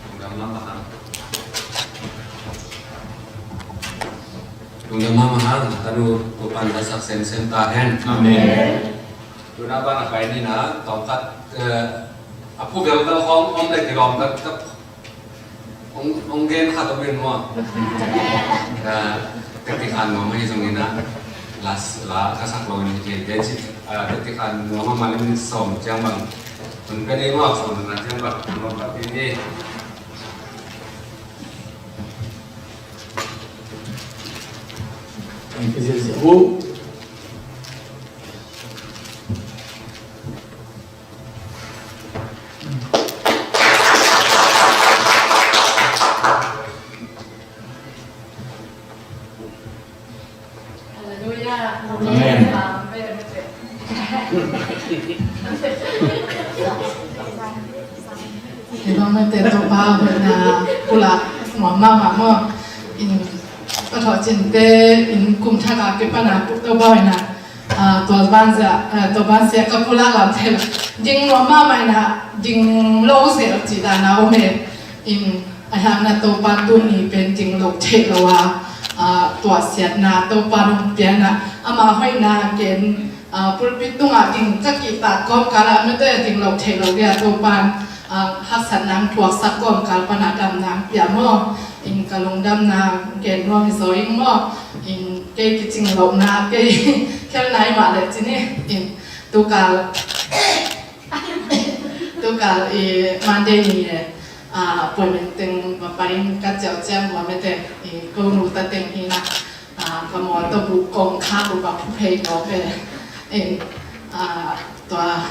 Lungdam mahmah hang. Lungdam mahmah hang. Ka nu Topa'n lungdamsak semsem ta hen. Amen. Tuna pan a pai ni na tawmkhat, eh, a phu velvel khawng om le kilawm ka, ka Hong, hong gen khat om in maw? Ka, ka tikhan nuam ahi zongin ah, la, la ka sak lo in hi kei. Gen cih, ah, ka tikhan nuam a mah in sawm ciang bang. Hun pia ni maw, sawm na ciang bang. Nuam ka pi ni. Thank you, Jesus. Halleluia. Amen. Kei bang mete Topa hoihna pulak nuam mahmah maw. In, ka thawh cinte in kum thak a kipan a Topa hoihna. Ah, tua banzia, ah, tua banzia ka pulak lam thei lo. Ding nuam mahmah in ah, ding lo zel cih dan a om e. In, a hiangna Topa tuni pen ding lo theih lo a, ah, tuahsiatna Topa nong piakna, ama hoihna gen, ah, pulpit tungah ding ka kihtak kawmkal ah mite ding lo theih lo dia Topa, ah, haksatna thuaksak kawmkal pan a damna pia maw. In ka lungdamna gen nuam hi zaw ing maw. In kei kicing lohna, kei khelna i mah leh cin hi. In tukal, tukal i Monday ni e, ah, appointment teng va pai in ka ciau ciang bua mete, i ko nu ta teng hi na, ah, ka mawtaw buh kong khak uh va phu phei tawk e. In, ah, tua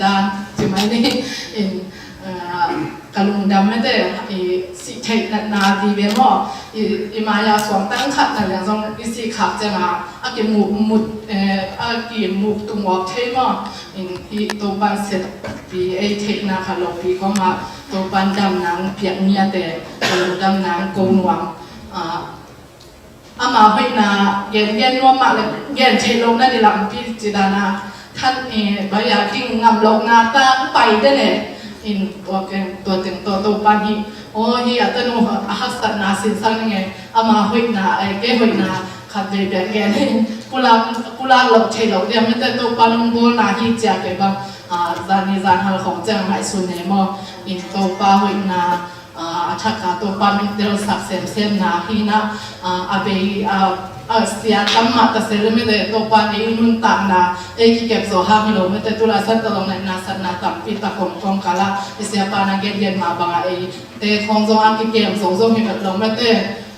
dan ci mai ni. In, ah, Ka lungdam mete, i sih theih natna vive maw, i, i maya suang tang khat na liang zong i sih khak cianga a kimuk mut, eh, a kimuk tung awk thei maw. In i Topan siatpi ei theihna kha lopi kongah Topan damnang piak miate, ka lungdamnang ko nuam. Ah, ama hoihna gen gen nuam mah le gen theih lo na ni lampi ci dana than, eh, baya ding ngam lo na ta pai den e. In tua keng tua teng tua Topan hi, aw hi a tanu a haksatna sinsang ning e, ama hoihna, eh, ke hoihna khat vei bek gen hi. Pulak pulak lo thei lo dia mete Topan hong bawlna hi cia ke bang, ah, zani zan hal khong ciang ngaihsun ne maw. In Topa hoihna, ah, a thaka Topan delsak semsemna hi na, ah, a bei, ah, a sia tam mah ta se le mete Topan ei nuntakna ei kikep zo hang hi lo mete tula san ta zong naihna satna tampi ta kong kong kala i sia pana gen gen mah banga ei te khong zong a kikem zo zong hi vet lo mete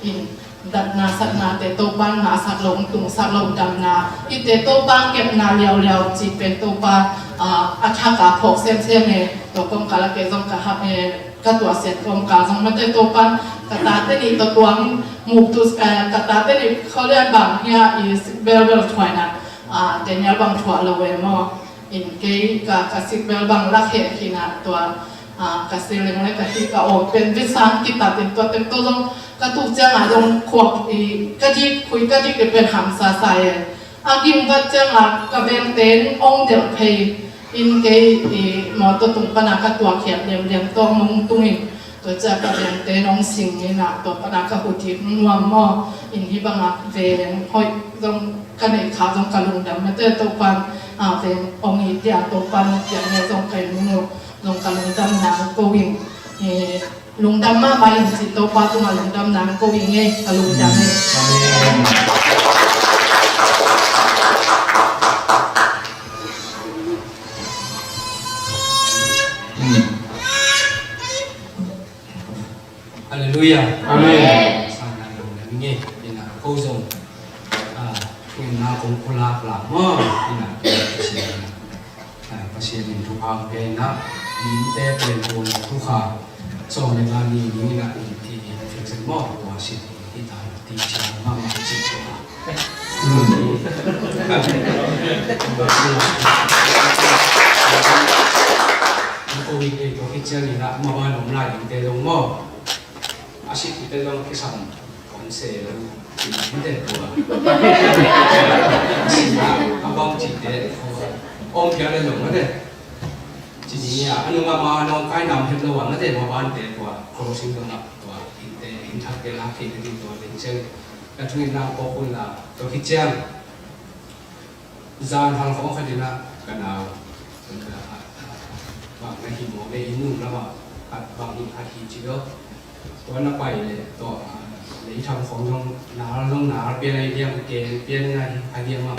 in datna satna te Topan na sak lo tungsak lo damna i te Topan kepna liauliau ci pen Topan, ah, a thaka phawk semsem e. Tua kong kala ke zong ka hap e. Ka tuahsiat kawmkal zong mate Topan ka tate nih tawh tuang muktu, eh, ka tate nih kholian bang hia i sikbel bel thuaina, ah, Daniel bang thuah lo e maw. In kei ka, ka sikbel bang lak heh khin ah tua, ah, ka siling le ka hi ka awk pen visang kitat in tua tek tawh zong ka tuk ciangah zong khuak i ka dik khui ka dik i pen hamsa sa e. A gim vat ciangah ka vengte in ong delh phei in kei i mawtaw tung pana ka tuak hiat liamliam tawng nong tung in tua ciah ka vengte in ong sing in ah tua pana ka huthik nuam maw. In hih bangah veng hoih zong ka neih kha zong ka lungdam mate Topan, ah, veng ong i tiah Topan ong piak ne zong ka in nu zong ka lungdam nang ko in. Lungdam mahmah in cih Topa tungah lungdam nang ko ing ei, ka lungdam ei. Amen. Halleluiah. Amen. Sang nang lungdam ing ei, ina ko zong, ah, ina kong kulak lak maw, ina ko zong. Pasian in thupha hong pia in ah, dingte pen tuan thukha sawm le nga ni ni in ah, in ti in fixen maw, tua sin in hi ta ti ciang mahmah ci tua. Ko in ei tua khit ciang in ah, mawh a om lai dingte zong maw. A sih kite zong kisam kon se lo ci mate tua. A sih a bang cite om pia le lo mate. Ci ni a nung a ma nong kai nam het lo a mate ma ban te tua. Ko sing dong a tua. Inte in thak te la ki te tua ding ciang. Ka thungin nang ko kun la tua ki ciang. Zan hal khawng khat in ah ka nau bang na hi maw, mei inn nung lamah khat bang hi khat hi ci lo. Tua na pai leh tawh lei tham khawng zong nal zong nal pian ahi diam, keng pian in ahi a diam ah.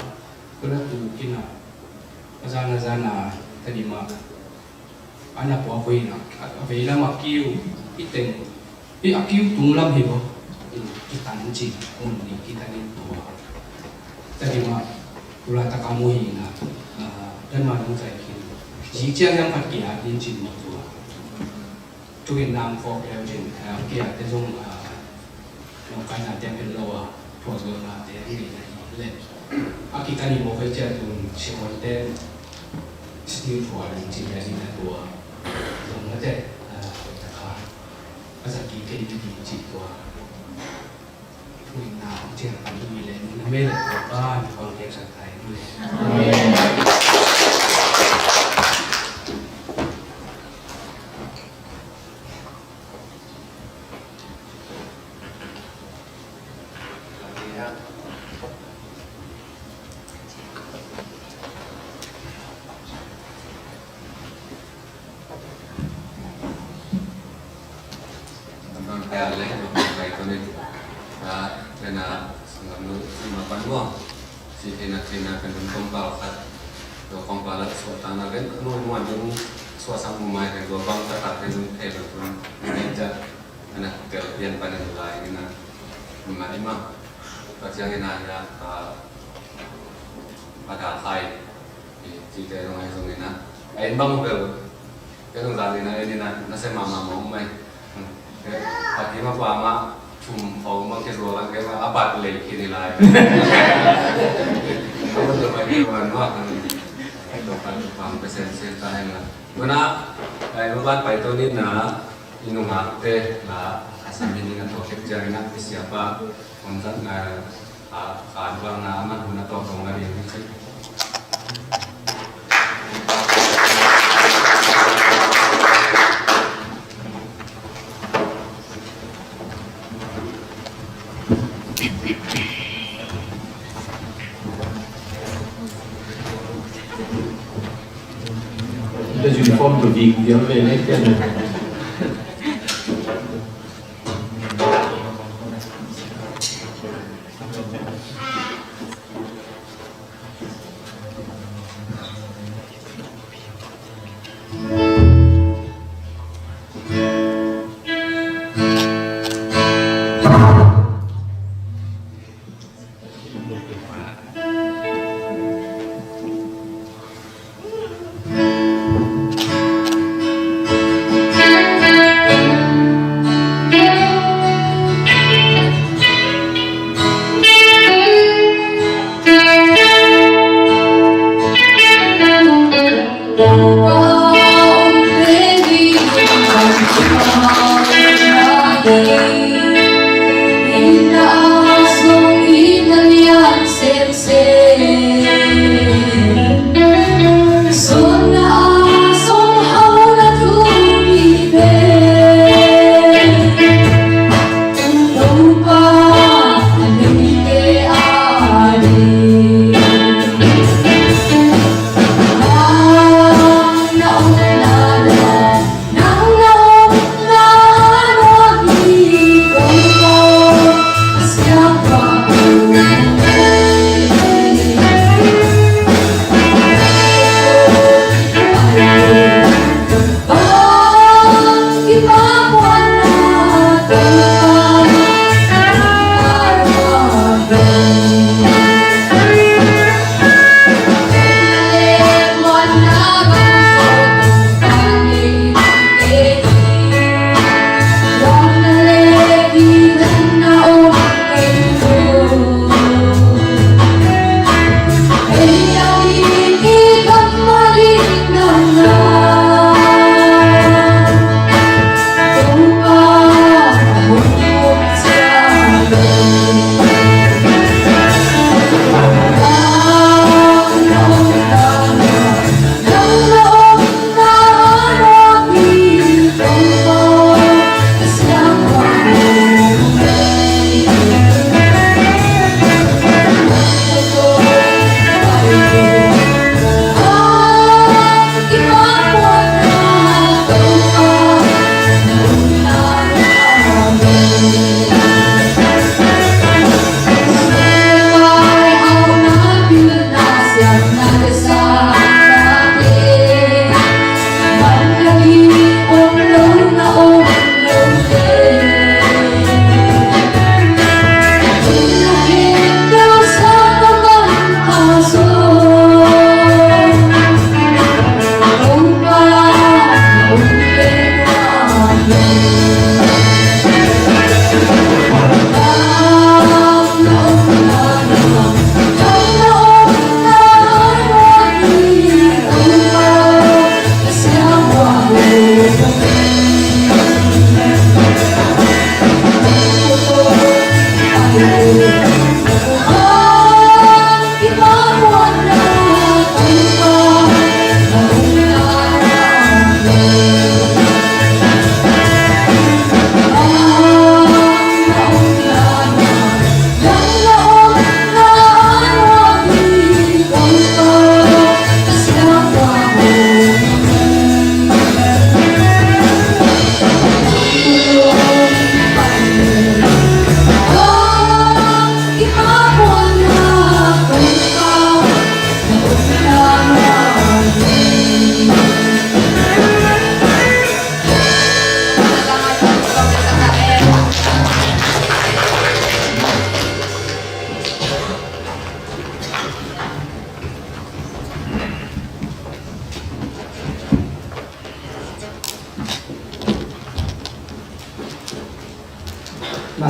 Tua na tuk in ah a zan a zan a Tedim ah a na puak uh in ah, a vei lam a kiu i teng, i a kiu tung lam hi bawk. I tan cin mun nih kitan in tua. Tedim ah tu laitak a mu hi in ah, ah, dan ma nung zai khin. Zi ciang yang khat kia in cin mawk tua. Tu in nang khawk leu cin, ah, kia te zong, ah, Nong kaina tiang phet lo a, thuak lo na te a ngeina hi le. A kikan i mawk hei cia tun siavuante stil thuak ding ci le ni na tua. Zong na te, a, ta kha. A zaki kei ni ding ci tua. Thuin na ong ciang pan tu mi le, na me le tua ba, ni pang kek sa tai tu le. Bang kaya le, bang kaya ko ni. Ah, kena sanggam lu, lima pan mo. Si kena, kena kan dum kong pal khat. Do kong pal la suat tang na ven, nu muan dung suat sang mu mai kan do bang ta ta kan dung te kan dung. Ni ja, ana tel pian pan dung lai ni na. Mun la ima. Ka ciang ina ya, ka, ka da khai. Ci te dong ai zong ina. Ai bang bel. Kei zong zan ni na, ei ni na, na se mahmah mawk mai. Kei a kim a pam a thum khawng bang kei zual a, kei a bat lei khin hi lai. Kei zong pai kei wan mawk. Kei zong pai kei pam kei sen sen ta hen la. Tuna, kei ma bat pai to ni na, i nungakte la, a sa mi ni na to kek ciang na, i siapa, kon zat na, a, a bang na, a man hun a to kong a ding ni. Uniform to di, di, di, di, di.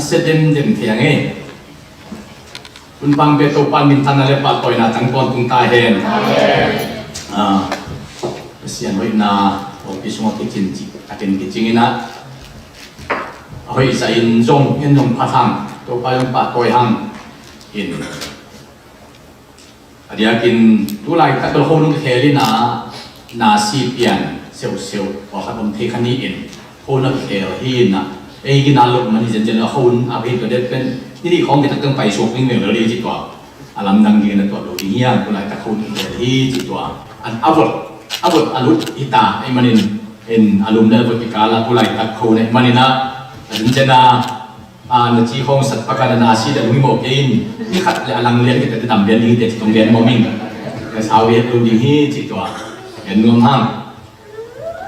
Sia demdem thei ang e. Hun pang pia Topa min thana le pahtawina tang tawntung ta hen. Ah, Pasian hoihna, Topa sungah kicin cih a ken kicing in ah, a hoih zahin zong en zong phat hang, Topa zong pahtawi hang in. A diakin tulaitak bel khonung khel in ah, na si pian seuhseuh pawlkhat om thei kha ni in, khonung khel hi in ah, ei gina lo mani zenzen lo khonung a hi tua det pen, ni nih khawng kitak teng pai suak ding veng lo ding ci tua. A lamdang ding na tuah lo ding hiam, tulaitak khonung khel hi ci tua. An a vot, a vot a lut hi ta, ei manin, in a lum le a vot kikal a tulaitak khonung manin ah, a zenzen a, a, na ci khawng sat paka na na si da lungmawh kei in, ni khat le a lang lian kita te dam lian ding te ci tong lian mawh ming. Ka sau lian lo ding hi ci tua. Lian nuam hang.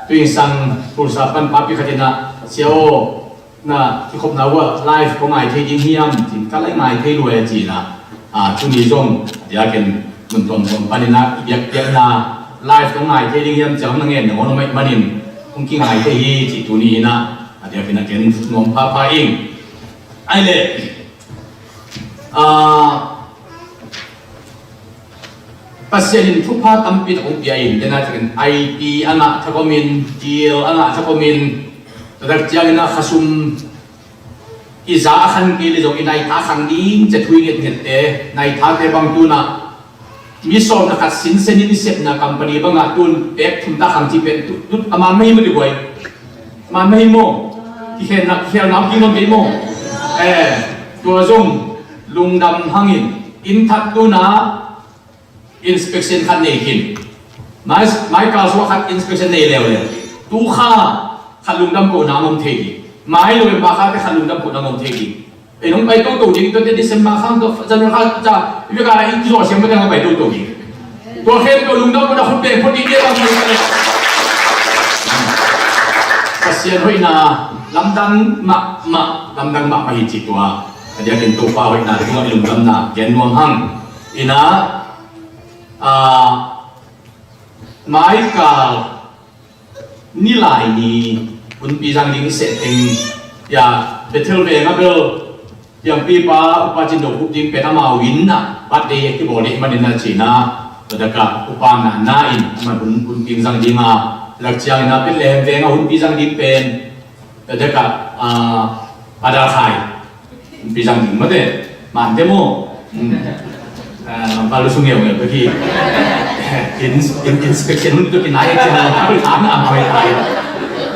Tui sang pulsa pan papi khat in ah, sia aw, na kikhopna uh ah live kong ngai thei ding hiam, cin ka lai ngai thei lua e ci in ah. A, tuni zong, a diakin mun tuamtuam pan in ah, i biakpiakna live kong ngai thei ding hiam, ciang na ngen na ngawn maih manin, kong kingai thei hi ci tuni in ah. A diakin a ken nuam phapha ing. Ai le, ah, Pasian in thupha tampi tak hong pia in, tena takin I P a ngah thakomin, T L a ngah thakomin, tua tak ciangin a khasum i za a khan kei le zong i naitha khang ding, cia thui ngetngette, naithate bang tuna mi sawm na khat sinsen in i sepna company bangah tun pek thum ta khang ci pen tut a man mahi mati buai. Man mahi maw? Kikhelna, kikhelna om kik om kei maw? Eh, tua zong lungdam hangin, inn that tuna inspection khat nei khin. Mai, mai kal suak khat inspection nei leuleu. Tu kha khat lungdam kohna ngom thei ding. Mai November kha te khat lungdam kohna ngom thei ding. Ei nong pai toto ding, tua te December khang tua January kha ca, i bia ka i zawh siang mate nong pai toto ding. Tua khen tua lungdam kohna khut beng phot ding dia bang. Pasian hoihna lamdang mahmah, lamdang mahmah hi ci tua. A diakin Topa hoihna tungah i lungdamna gen nuam hang. Ina, ah, mai kal ni lai ni hunpi zang ding i seh teng, ya, Bethel veng a bel, piangpipa Upa Cin Do Khup ding pen amau in a birthday a kibawl ding manin a cina, tua daka upa na na in, aman hun, hunpi zang ding a, lak ciangin a Bethlehem veng a hunpi zang ding pen, tua daka, ah, Padal Khai. Pi zang ding mate, man te maw. Hmm. Ah, lampa lu sung ngeu ngeu ka ki. In, in, inspection hun tu ki nai, cia lampa lu thang am hoi thai.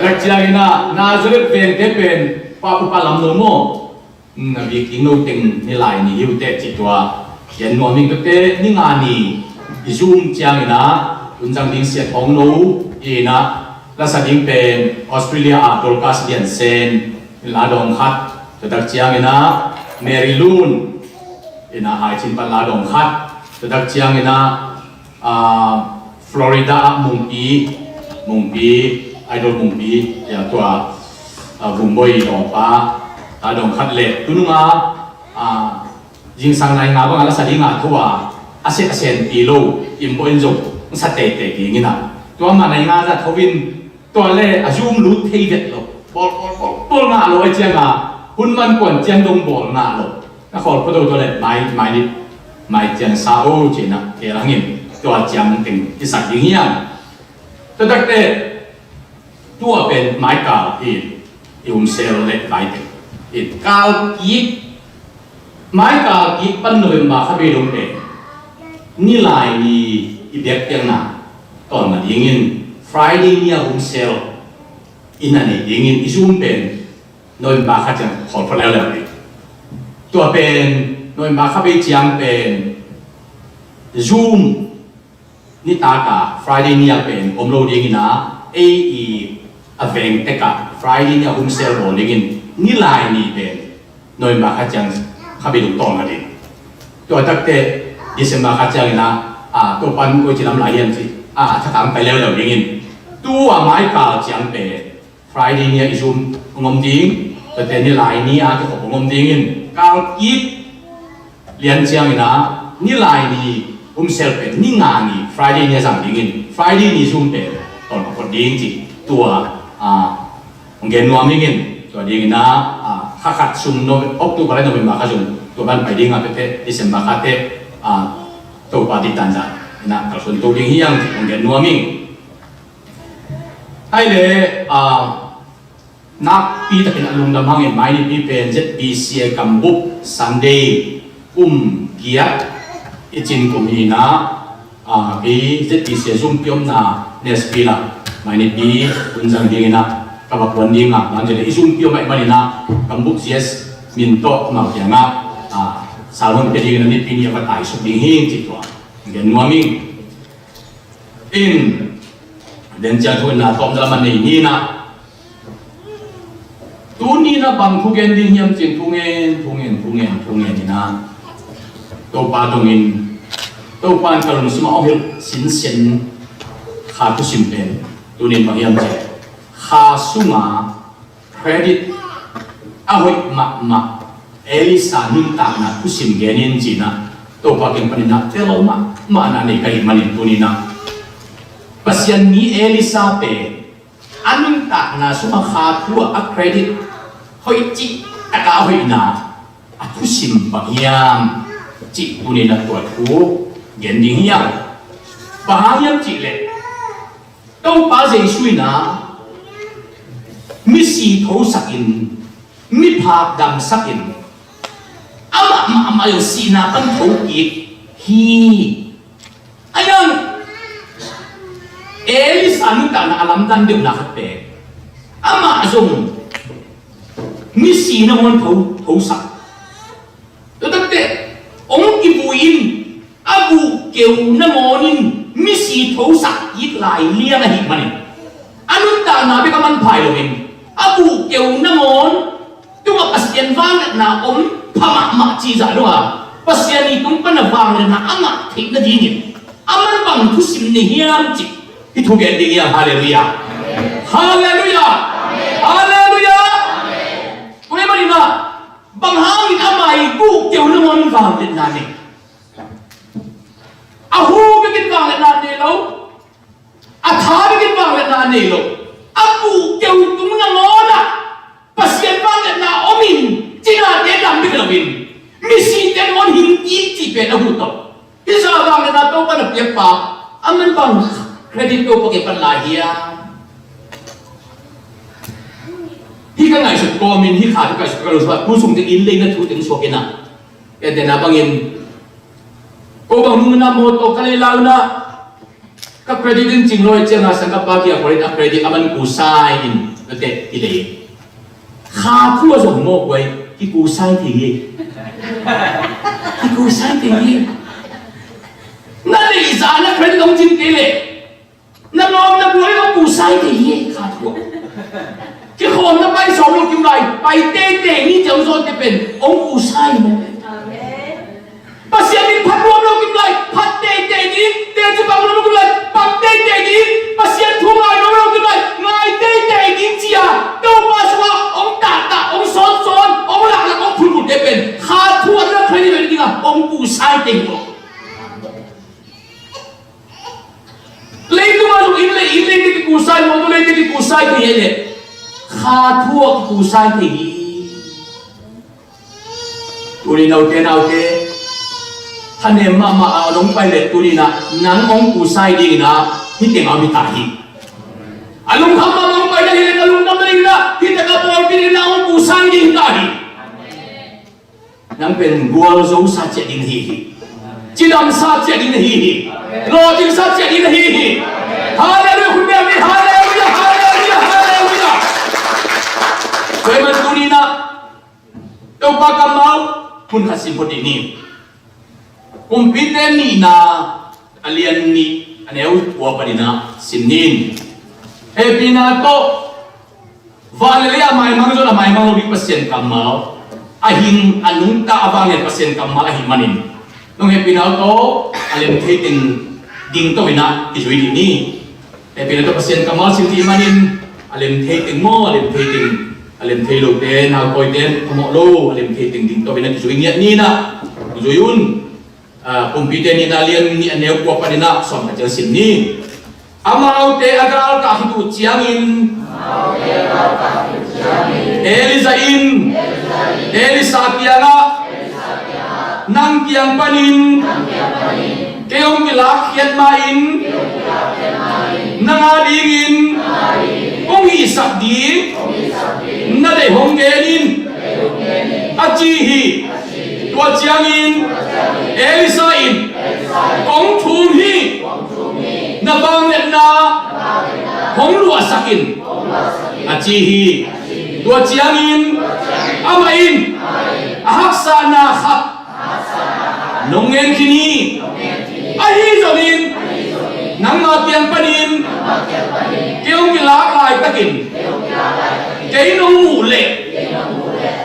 Rak cia ina, Nazareth veng te pen, pa pu pa lam no maw. Hmm, a bik ing no teng ni lai ni hiu te ci tua. Yan nuam ing tu te, ni nga ni, i Zoom ciang ina, un zang ding siat hong no, ina, lasa ding pen, Australia a Dorcas Lian Sen, la dong khat, tua tak ciang ina, Mary Lun, ina hai cin pan la dong khat, tua tak ciang ina, ah, Florida a Mungpi, Mungpi, Idol Mungpi, ya tua, ah, Vumboy dong pa, la dong khat le, tununga, ah, zingsang nai nga banga la sa ding a tho a, a set a sen pi lo, im bo in zong, sa tei tei ding ina. Tua ma nai nga za tho in, tua le a zum lut thei vet lo. Bol, bol, bol, bol ngah lo a ciang a, hun man kuan ciang dong bol ngah lo. Na khol photo tua le mai, mai ni, mai ciang sa o ci na, ke langin, tua ciang teng, i sak ding hiam. Tua tak te, tua pen mai kal hi, i um sel le vai te. I kal kik, mai kal kik pan November kha bei dong pen. Ni lai ni i biak piang na, tol ma ding in, Friday ni a um sel, ina nei ding in, i zum pen, November kha ciang khol pho leu leu ni. Tua pen, November kha bei ciang pen, zum, nitaka Friday ni a pen om lo ding ina, ei i a veng teka Friday ni a hun sel bawl dingin ni lai ni pen November kha ciang kha bei dong tawng a ding. Tua takte December kha ciang ina, a, tua pan koi ci lam lai hiam ci, a, a thakang pai leu leu dingin. Tu a mai kal ciang pen Friday ni a i zum hong om ding, tate ni lai ni a kikhop hong om dingin, kal kik lian ciangin a, ni lai ni um sel pen, ni nga ni Friday ni a zang dingin, Friday ni zum pen, tol ka pot ding ci, tua, a, hong gen nuam dingin, tua dingin a, a, kha khat sung, Nov-, October le November kha sung, tua ban pai ding a, pete December kha te, ah, Topa diktan zah in ah kalsuan to ding hi hang, hong gen nuam ing. Hai le, ah, nakpi takin a lungdam hangin, mai Nipi pen Z B C A Kambup Sunday kum giat i cin kum hi in ah, ah, kei Z B C A zumpi omna Nashville ah mai Nipi hun zang ding in ah ka va kuan ding a, bang ci le i zumpi om ahih manin ah Kambup Z S min tawh amau kiangah, ah, salhon pia ding in ah Nipi ni a va taisuk ding hi ci tua gen nuam ing. In, den ciang thu in na tawm zalam a nei ni na. Tuni na bang thu gen ding hiam cin thu ngen, thu ngen, thu ngen, thu ngen in na. Topa dongin, Topa in ka lungsim a ong hilh sinsen kha thusim pen. Tuni in bang hiam cin. Kha sunga credit a hoih mahmah Elisha nuntakna thusim genin cina Topa kiang panin a tel mahmah na nei ka hih manin tuni na Pasian mi Elisha pen a nuntakna sungah kha thu ah a credit hoih cih taka a hoihna a thusim bang hiam cih tuni na tua thu gen ding hiam. Bang hang hiam cih leh Topa Jesu in a misi thosakin, miphak damsakin, amah mahmah in sihna pan thokik hi. Ahi zong Elisha nuntakna a lamdang deuhna khat pen amah zong misi nangawn tho, thosak. Tua takte ong kivui in a guh keu nangawn in misi thosak kik lai liang ahih manin a nuntakna bek a manpha hi loin a guh keu nangawn tungah Pasian vangliatna om pha mahmah cih zah dong a, Pasian i tung pan a vangliatna a ngah theih nadingin a man bang thusim nei hiam cih i thugen ding hiam. Halleluiah. Halleluiah. Halleluiah. Tua ahih manin ah bang hangin amah i guh keu nangawn in vangliatna nei? A hu bekin vangliatna nei lo. A tha bekin vangliatna nei lo. A guh keu tung nangawn ah Pasian vangliatna om in cinate dam bek loin misite nangawn hing kik cih pen a huh tawh. Hih zah vangliatna Topa na piakpa a man bang credit Topa kiang pan lai hiam? Hih ka ngaihsut kawmin hih kha thu ka ngaihsut ka lungsim ah tu sung teng inn lei na thu teng suak in ah. Ente na bangin ko bang nung na mawtaw ka lei lau na ka credit in cing lawi cianga sang ka pa kia korin a credit a man kusai in na te i lei. Kha thu a zong mawk wai ki kusai thei hi. Ki kusai thei hi. Na lei za na credit ong cin kei leh na lawm na buai ong kusai thei hi kha thu. Kikhawm na pai sawm lo kim lai pai teitei ni ciang zawte pen ong kusai maw. Pasian in phat nuam lo kim lai phat teitei ni, teci pang nuam lo kim lai pang teitei ni, Pasian thu ngai nuam lo kim lai ngai teitei ni cia Topa sungah ong tahtah ong sawnsawn ong laklak ong phunphunte pen kha thu a na khaini lo dingah ong kusai tei maw. Leitung a zong inn lei, inn lei te kikusai, mawtaw lei te kikusai thei hi leh kha thu ah kikusai thei hi. Tuni naute naute thanem mahmah a nong pai leh tuni na nang hong kusai ding na hih teng a om hi ta hi. A lungkham mahmah hong pai na hi leh na lungdam na ding na hih teng a pawlpi ding na hong kusai ding ta hi. Nang pen gualzo sa ciah ding na hi hi. Cidam sa ciah ding na hi hi. Lawhcing sa ciah ding na hi hi. Halleluiah, hun bia mi, halleluiah, halleluiah, halleluiah. Tua ahih man tuni na Topa kammal hun khat sim phot dih ni. Kumpite nihna a lian nih a neu kua panin ah sim ni. Hehpihna tawh Van le lei a maimang zong a maimang lo ding Pasian kammal a hing a nungta a vanglian Pasian kammal ahih manin nong hehpihna uh tawh a lem thei teng ding tawh in ah kizui dih ni. Hehpihna tawh Pasian kammal sim dih manin a lem thei teng maw, a lem thei teng, a lem thei lote nautawite a mawh lo, a lem thei teng ding tawh in ah kizui ngiat ni in ah kizui un. Ah, Kumpite nihna lian nih a neu kua panin ah sawm khat ciang sim ni. Amaute a galkah khit uh ciangin Elijah in Elisha kiangah, nang kiang panin kei hong kilakkhiat ma-in, nang a dingin kong hihsak ding na deih hong gen in, a ci hi. Tua ciangin Elisha in, kong thum hi, na vangliatna hong luahsak in, a ci hi. Tua ciangin amah in a haksatna khat nong ngen khin hi. Ahi zongin nangma kiang panin kei hong kilak laitakin kei nong muh leh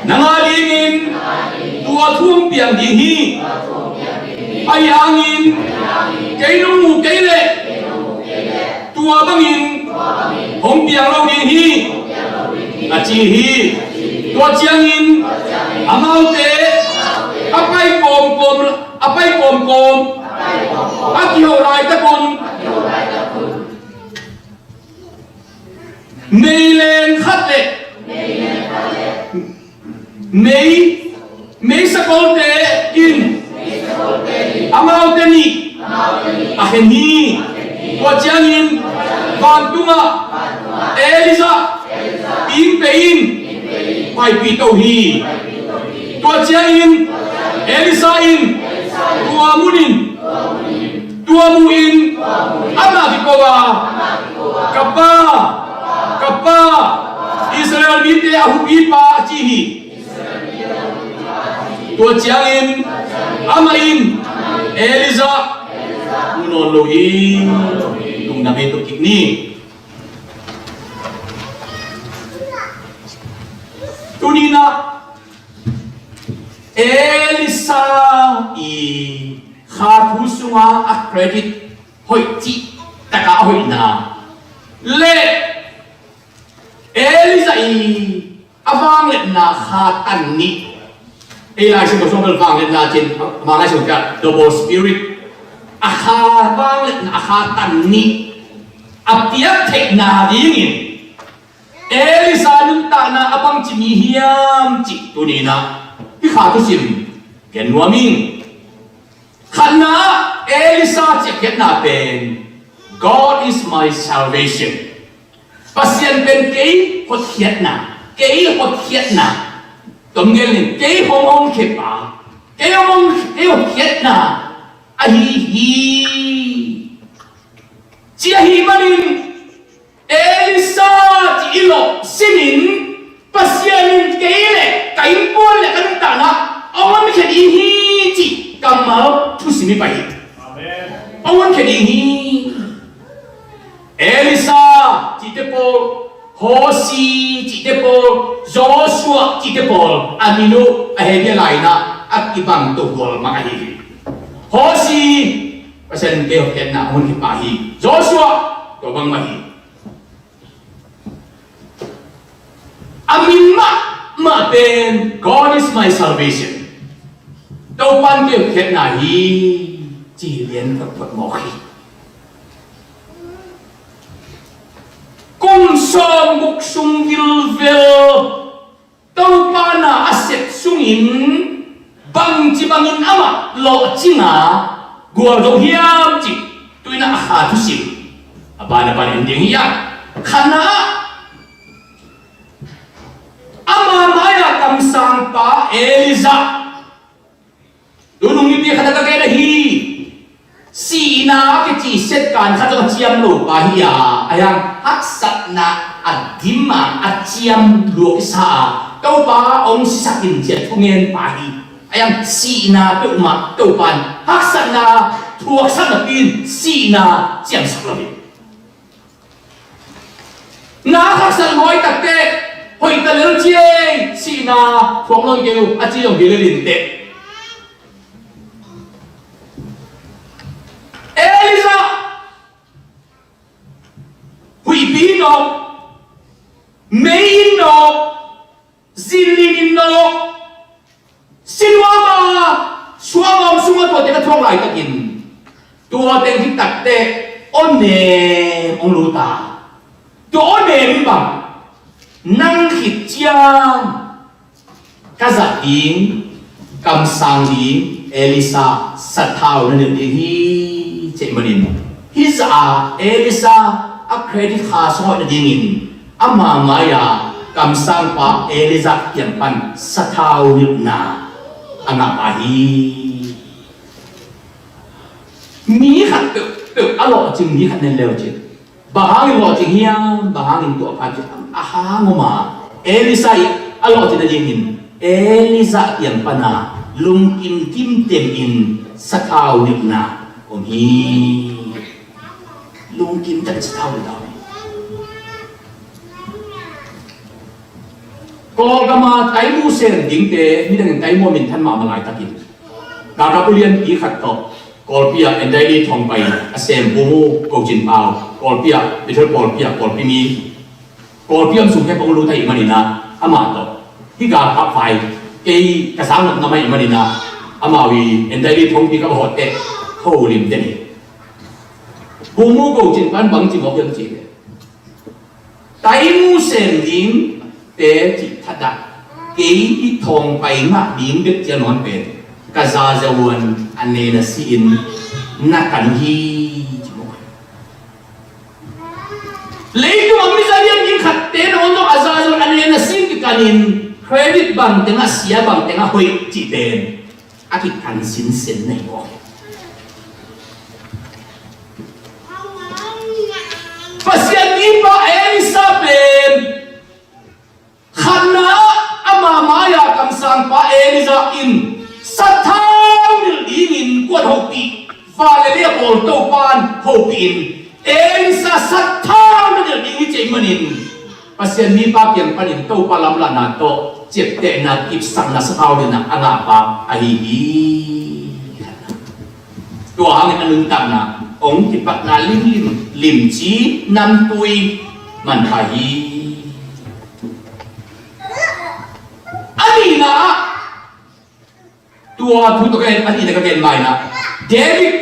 nang a dingin tua thu hong piang ding hi. Ahi hangin kei nong muh kei leh tua bangin hong piang lo ding hi, a ci hi. Tua ciangin amaute a pai kawmkawm, a pai kawmkawm a kihoh laitak un meileng khat le mei, mei sakolte in amaute nih a khen hi. Tua ciangin vantungah Elijah pingpei in paipih to hi. Tua ciangin Elisha in tua munin, tua muhin amah kiko a, ka pa, ka pa, Israel mite a hupipa, a ci hi. Tua ciangin amah in Elijah mu nawn lo hi. Lungdam hi, tuk kik ni. Tuni-in ah Elisha i kha thu sunga a credit hoih cih taka a hoihna le Elijah i a vangliatna kha tan nih. Ei Lai Siangtho sung bel vangliatna cin, a, Lai Siangtho kha double spirit. A kha vangliatna a kha tan nih a piak theihna dingin Elisha nuntakna a bangci mi hiam cih tuni-in ah hih kha thusim gen nuam ing. Khatna ah Elisha cih a khiatna pen, "God is my salvation." Pasian pen kei hotkhiatna, kei hotkhiatna. Tom gen ning, kei hong hong khia pa, kei hong hong, kei hotkhiatna ahi hi. Ci ahih manin Elisha cih i lawh simin Pasian in kei le ka innkuan le ka nuntakna ah hong honkhia ding hi cih kammal thusim i pai hi. Amen. Hong honkhia ding hi. Elisha cihte pawl, Hosea cihte pawl, Joshua cihte pawl a min uh a Hebrew lai-in ah a kibang to pawl mah ahi hi. Hosea, Pasian in kei hotkhiatna hong honkhia pa hi. Joshua, tua bang mah hi. A min mahmah pen, "God is my salvation." Topa in kei hotkhiatna hi, ci lian photphot mawk hi. Kum sawmguk sung vilvel Topa na a sep sungin bangci bangin amah lawhcinga gualzo hiam cih tu-in ah a kha thusim a ban a ban en ding hi a. Khatna ah ama mai-a kamsangpa Elijah, tunung nipi khat a ka gen ahi, sihna a kici setkan khat zong a ciam lo pa hi a, a hiang haksatna a dim a, a ciam lua kisa a, Topa hong sisak in ci-a thungen pa hi. A hiang sihna peuhmah Topa in haksatna thuaksak napi-in sihna ciamsak lo hi. Na haksat huai takteh hoih ta lel ci ei, sihna thuak nawn kei uh a ci zong hi lel inteh. Elijah huihpi in nawk, mei in nawk, zinlin in nawk, sinuam a, suang a om sungah tuate ka thuak laitakin tuate hong hih takteh aw nem hong lut a. Tua aw nem in bang, nang khit ciang ka zat ding, kamsang ding, Elisha sathau na nilh ding hi, cih manin. Hih zah a Elisha a credit kha sawh nadingin ama mai-a kamsangpa Elijah kiang pan sathau nilhna a ngahpa hi. Mi khat peuhpeuh a lawhcing mi khat nen leu cin. Bang hangin lawhcing hiam, bang hangin tuah pha cin, a hang om a, Elisha i a lawhcing nadingin Elijah kiang pana lungkim kimteng in sathau nilhna om hi. Lungkim tak sathau nilhna om hi. Kawlgama taimu sem dingte midangin taimu a minthan mahmah laitakin, galkap ulianpi khat tawh Kawlpi ah Endaili thong pai a sem Bumu Kocin Pau, Kawlpi ah Bethel Kawlpi ah Kawlpi mi, Kawlpi om sung khempeuh a lut ahih manin ah, amah tawh hih galkap vai kei ka sang nop ngam ahih manin ah, amau i Endaili thongpi ka va hawt teh holim den hi. Bumu Kocin Pau in bang ci mawk hiam cih leh, taimu sem dingte cih thadah, kei i thong pai ngah ding bek ciang nawn pen ka zazawn a nen a si-in na kan hi, ci mawk hi. Leitung a mi za lian ding khatte nawn zong a zazawn a nen a si-in kikanin, credit bang tengah sia, bang tengah hoih cih pen a kikan sinsen nei maw? Pasian mipa Elisha pen khatna ama mai-a kamsangpa Elijah in sathau nilh dingin kuan hopih, vale le a bawl Topa in hopih in, Elisha sathau na nilh ding hi cih manin Pasian mipa kiang panin Topa lamlahna tawh ciaptehna, kipsakna, sathau nilhna a ngahpa ahi hi. Tua hangin a nuntakna hong kipatna limlim, limci, namtui manpha hi. A nihna ah, tua thu tawh ka en, a nihna ka gen ma in ah, David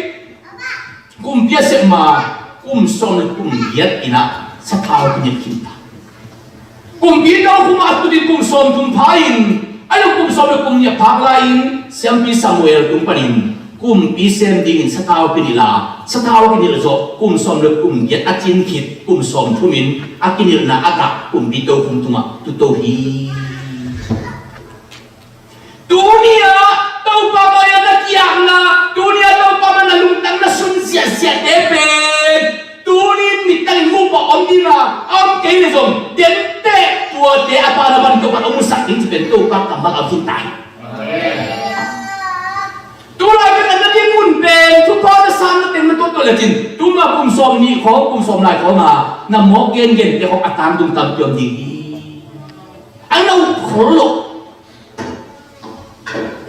kumpi a sep ma kum sawm le kum giat in ah sathau kinilh khin ta. Kumpi tokhom ah a tut in kum sawmthum pha in, a lo kum sawm le kum nih a phak lai-in siampi Samuel tung panin kumpi sem dingin sathau kinilh a, sathau kinilh zawh kum sawm le kum giat a cin khit kum sawmthum in a kinilhna a gah kumpi tokhom tungah tuto hi. Tuni-ah Topa mai-ah na kiamna, tuni-ah Topa mai-ah na lungtang na sun ziahziahte pen tuni-in mittangin muh pah om ding a, a om kei le zong denteh tuate a pa na van Topa hong musak ding ci pen Topa kammal a om khin ta hi. Tulai pen a na ding mun pen thupha na sang na teng na tuat tuat lecin tuma kum sawm nih khawng, kum sawm lai khawng a na mawk gengente khawng a tang dung tampi om ding hi. A na up khol lo.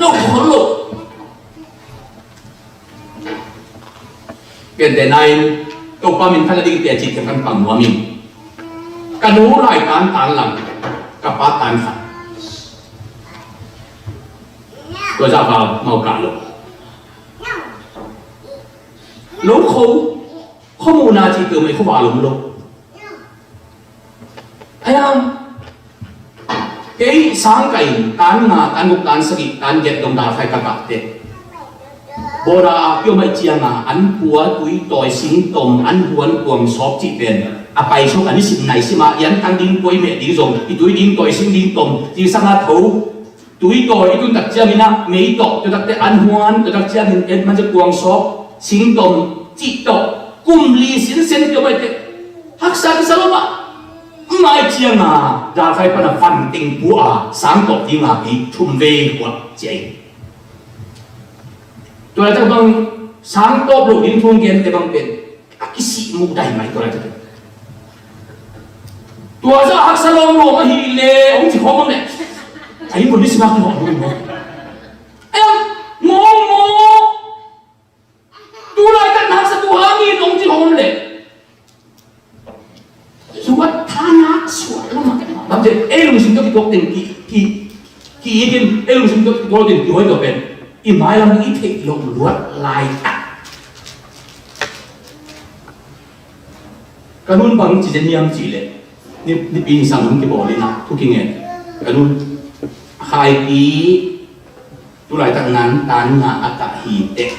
No khol lo. Gentehna in Topa minthan a ding teci thiam kan pang nuam in, ka nu lai tan tan lang, ka pa tan khat. Tua zah va mau kah lo. Lo kho, kho muhna cih tua mah i khuavak a om lo. Ayang, kei sang kah in tan nga, tan guk, tan sagih, tan giat dong dalkhai ka kah teh, border a pia om ahih ciang a an pua, tui tawi, sing tom, an huan, kuang sawp cih pen a pai suak a nisim naisim a i an tang ding, pua i meh ding zong, i tui ding, tawi, sing ding tom, zingsang a tho, tui tawi i tun tak ciangin ah mei tawh, tua tak teh an huan, tua tak ciangin et man ciang kuang sawp, sing tom cih tawh kum li sinsen pia om ahih teh haksa kisa lo mah. Mai ciang a dalkhai pan a van teng pua a sang tawp ding a kei thum vei huat ci a hi. Tua laitak bang sang tawp loh ding thu hong gente bang pen a kisih muh dai mai tua laitak. Tua zah haksa lawm lawm ahih leh hong ci khawng om leh a inn bun ni simak ni hawm bun maw? Ai, ngawng maw? Tu laitak na haksa tu hangin hong ci khawng om leh suat thanak suat lo mah. Bang ci ei lungsim tawh kituak teng ki, ki, ki-it in, ei lungsim tawh kituak teng kihoih tawh pen i mailam i theih loh luat laitak. Ka nun bang ci zen niam cih leh, ni, nipi ni sang hun kibawl in ah thu kingen. Ka nun, Khaipi, tulaitak nan tan nga a kah hi teh.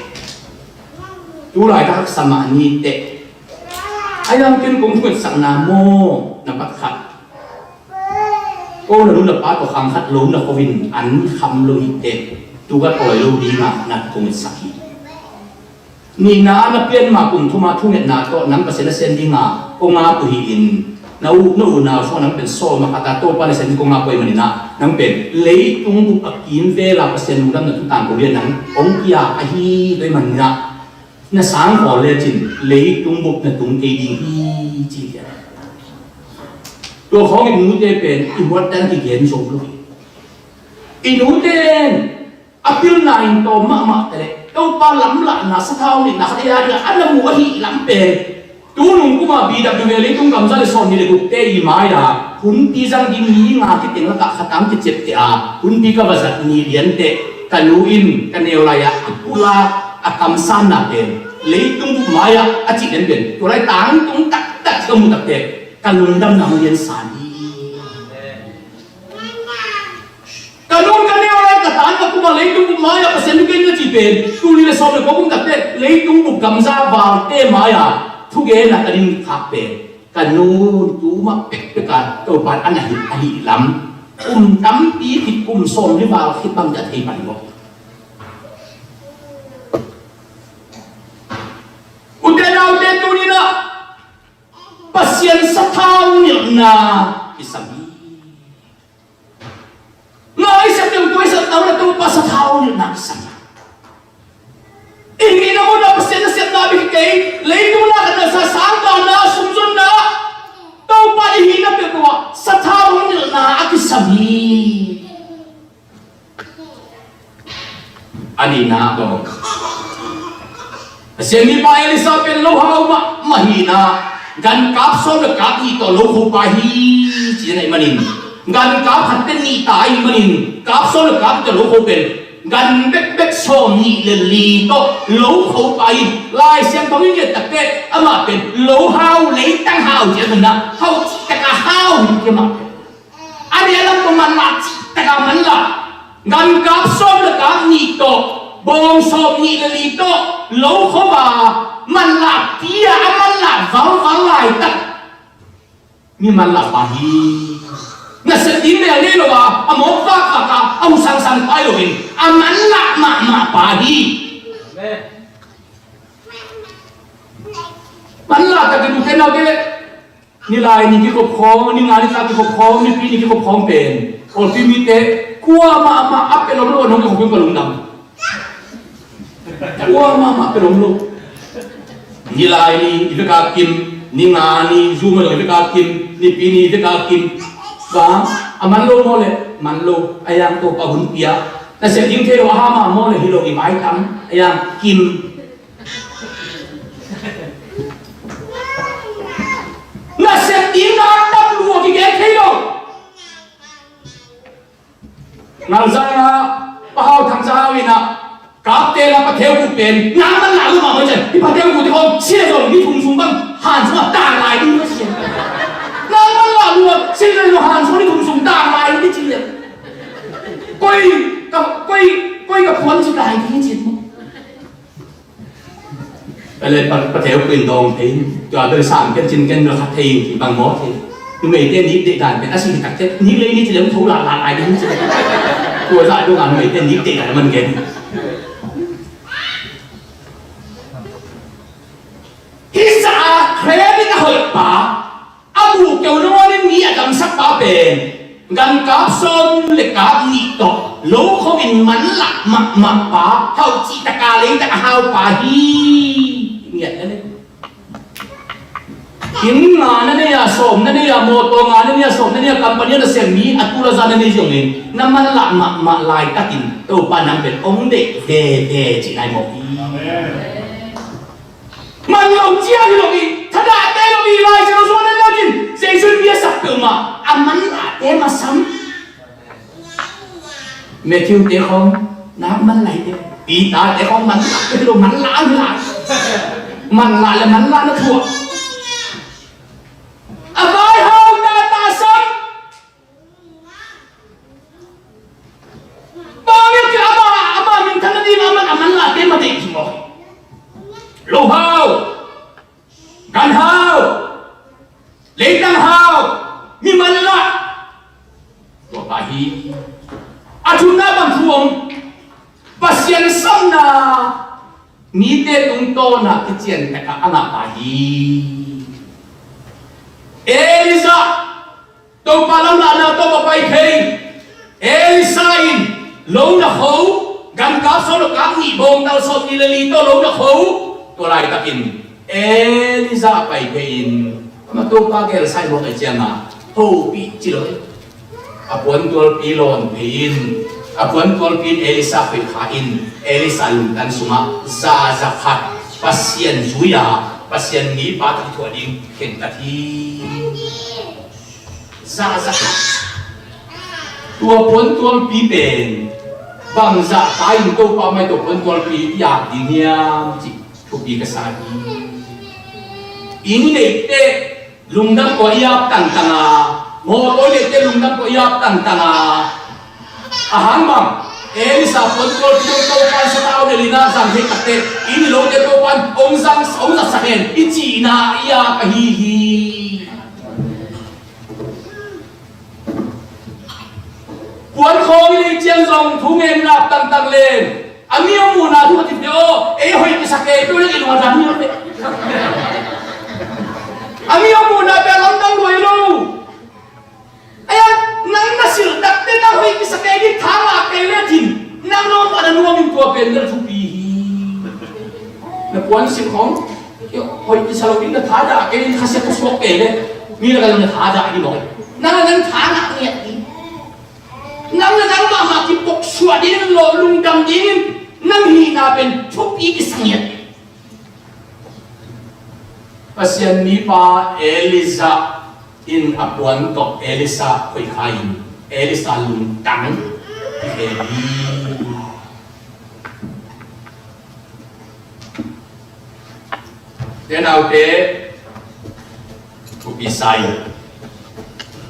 Tulaitak haksa mah ni teh. A hiang ken kong thungetsakna maw, na pat khat. Ko na nu na pa tawh khang khat lo na khovin an kham lo hi teh. Tu ka tawi lo ding a na kong etsak hi. Nihna ah na pian ma kum thum a thungetna tawh nang Pasian na sem ding a kong ap uh hi in, na u, na unau sungah nang pen sawm a khat a Topa na sem ding kong ap uh ahih manin ah, nang pen leitung bup a kimvel a Pasian lungdamna thu tangko ding a nang hong kia ahi. Tua ahih manin ah, na sang khawl lecin leitung bup na tung kei ding hi, ci hi a. Tua khawng i nute pen i huat dan kigen zo lo hi. I nute in a pilna in tawm mahmah ta leh Topa lamlahna sathau nilhna khat ei a dingah a na muh ahih lam pen, tu nung kum a B W A leitung gamza le sawmnih le gukte i mai-a hunpi zang ding mi nga kiteng lakah khat a hong kiciapteh a, hunpi ka va zat ni lianteh ka nu in ka neu lai-ah a pulak a kamsanna pen leitung bup mai-ah a cih lian pen tua lai tangtung taktak ka muh takteh ka lungdamna hong liansan hi. Ka nu ka neu lai ka tan ka kum a leitung bup mai-ah Pasian thu gen ka cih pen tul nih le sawm le kua kum takteh leitung bup gamza valte mai-ah thugen a ka din khak pen ka nu tu mah pekpek a Topa in a na hilh ahih lam, kum tampi khit, kum sawmli val khit bang ka thei pan hi maw? Ute naute, tuni-in ah Pasian sathau nilhna kisam hi. Ngai sa teu tuai sa tau na Topa sathau nilhna kisam hi. I hihna mun ah Pasian nasepna bek hi kei, leitung na khat na sa, sangkahna, sumzonna, Topa i hihna peuhpeuh ah sathau nilhna a kisam hi. A nihna ah bang, a siammipa Elisha pen lo hau mahmah hi-in ah, gan kap sawm le kap nih tawh lo kho pa hi, ci-in ahih manin, gan kap khat pen nih ta ahih manin kap sawm le kap nih tawh lo kho pen gan bekbek sawmnih le li tawh lo kho pa hi. Lai Siangtho i nget takteh amah pen lo hau, leitang hau ci a, tun ah hau cihtak a hau hi, amah pen a nih a lam tawh manlah cihtak a manlah, gan kap sawm le kap nih tawh, bawng sawmnih le li tawh lo kho a, manlah pi a, a manlah valval laitak mi manlah pa hi. Nasep ding mel nei lo a, a mawk vakvak a, a hu sangsang pa hi loin a manlah mahmah pa hi. Manlah takin ute naute, nilai ni kikhop khawng, ninga nitak kikhop khawng, nipi ni kikhop khawng pen, Kawlpi mite kua mahmah a pia lom lo, nong kikhop in ka lungdam. Kua mahmah a pia lom lo. Nilai ni i vek a kim, ninga ni Zoom a zong i vek a kim, nipi ni i vek a kim. Bang a man lo maw leh man lo, a hiang Topa hun pia. Nasep ding thei lo a, ha mah maw leh hi lo, i maitam a hiang kim. Nasep ding na tam lua kigen thei lo. Ngalzang ah Pa Hau Thang Za Hau in ah, kapte la patheu kuh pen nang man la lo mah maw, cian i patheu kuhte khawng sia zong ni thum sung bang han sungah tang lai ding hi, cian. Nang man la lua sia zong han sungah ni thum sung tang lai ding hi, cian. Koi ka, koi, koi ka phuan ci lai ding hi, cian. Pale pa, patheu kuh in dawng thei, tua bel sam ken cin ken bel khat thei, bang maw thei. Numeite nik deih dan pen a si takte nik lei ni ci lem tho la la lai ding ci. Tua zah dong a numeite nik deih dan man gen. Hi sa a credit a hoih pa. A buh keu nawn in mi a damsak pa pen gan kap sawm le kap nih tawh lo kho in manlah mahmah pa, hauh cih taka leitak a hau pa hi. Ngiat na nei. Inn nga na nei a, sawm na nei a, mawtaw nga na nei a, sawm na nei a, company a na sem mi a tul a za na nei zongin na manlah mahmah laitakin Topa nang pen hong deih veve cih nai mawk hi. Amen. Man lo ciang hi lo hi, thadah teh lo hi, Lai Siangtho sung a na lawkin Jesu in mi a sak peuhmah a manlahte masam. Matthew te khawng nak manlah hi teh, Peter te khawng manlah hi lo, manlah hi lai. Manlah le manlah na thuah. A vaihau tata sam. Lo hau, gan hau, leitang hau, mimal lah. Tua pa hi. A thumna bang thu om? Pasian samna mite tungtawna kician taka a ngah pa hi. Elijah, Topa lamlahna tawh va pai phei. Elisha in lo na kho, gan kap sawm lo kap nih, bawngtal sawm nih le li tawh lo na kho. Tua laitakin Elijah pai phei in, ama Topa gel sai mawk a cianga hopih ci lo. A puantualpi lawn phei in, a puantualpi in Elisha khoih kha in, Elisha lungtang sungah za za khat Pasian zui-a Pasian mipa tawh kithuah ding khentat hi. Za za khat. Tua puantualpi pen bang zahta in Topa mai tua puantualpi i ap ding hiam cih thupi ka sa hi. Inn i neih teh lungdam tawh i ap tangtang a, mawtaw i neih teh lungdam tawh i ap tangtang a, a hang bang Elisha puantualpi zong Topa in sa tau delina zang thei tak teh inn i lo teh Topa in hong zang, hong zatsak hen i cihna i ap ahi hi. Puan khawng i nei ciang zong thu ngen in ap tangtang leng a mi hong muhna thu a ti pia aw, ei hoih kisak ei peuh leng i lungah zan hi lo teh. A mi hong muhna pia lamdang lua hi lo. Aia, nang na silh tak teh nang hoih kisak ei ding tha ngah kei le cin, nang nawm a na nuam in tua pen na thupi hi. Na puan silh khawng hoih kisa lo ding na thadah kei ding, khasia ka suak kei le mi lakah zong na thadah ding mawk hi. Nang a nang tha ngah ngiat ding. Nang le nang mahmah kipoksuah dingin, lawh lungdam dingin nang hihna pen thupi kisa ngiat. Pasian mipa Elijah in a puan tawh Elisha khoih kha in Elisha lungtang kihel hi. Te naute, thupi sa hi.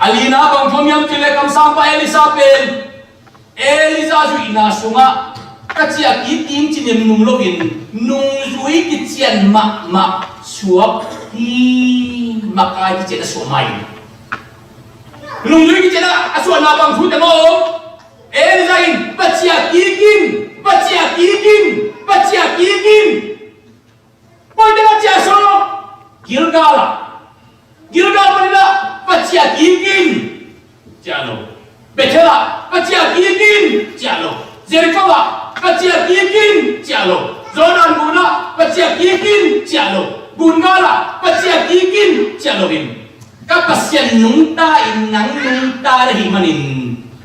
A lina bang thu om hiam cih leh kamsangpa Elisha pen Elijah zuihna sungah ka ciah kik ding ci-in nung loin nungzui kician mahmah suak hi. Makai kician a suak mah hi. Nungzui kician a suahna bang thu teng aw? Elijah in va ciah kik in, va ciah kik in, va ciah kik in. Koi teng ah ciah sawm? Gilgal ah. Gilgal panin ah va ciah kik in, ciah lo. Bethel ah va ciah kik in, ciah lo. Jericho ah va ciah kik in, ciah lo. Jordan gun ah va ciah kik in, ciah lo. Gungal ah va ciah kik in, ciah lo in. Ka Pasian nungta in nang nungta na hih manin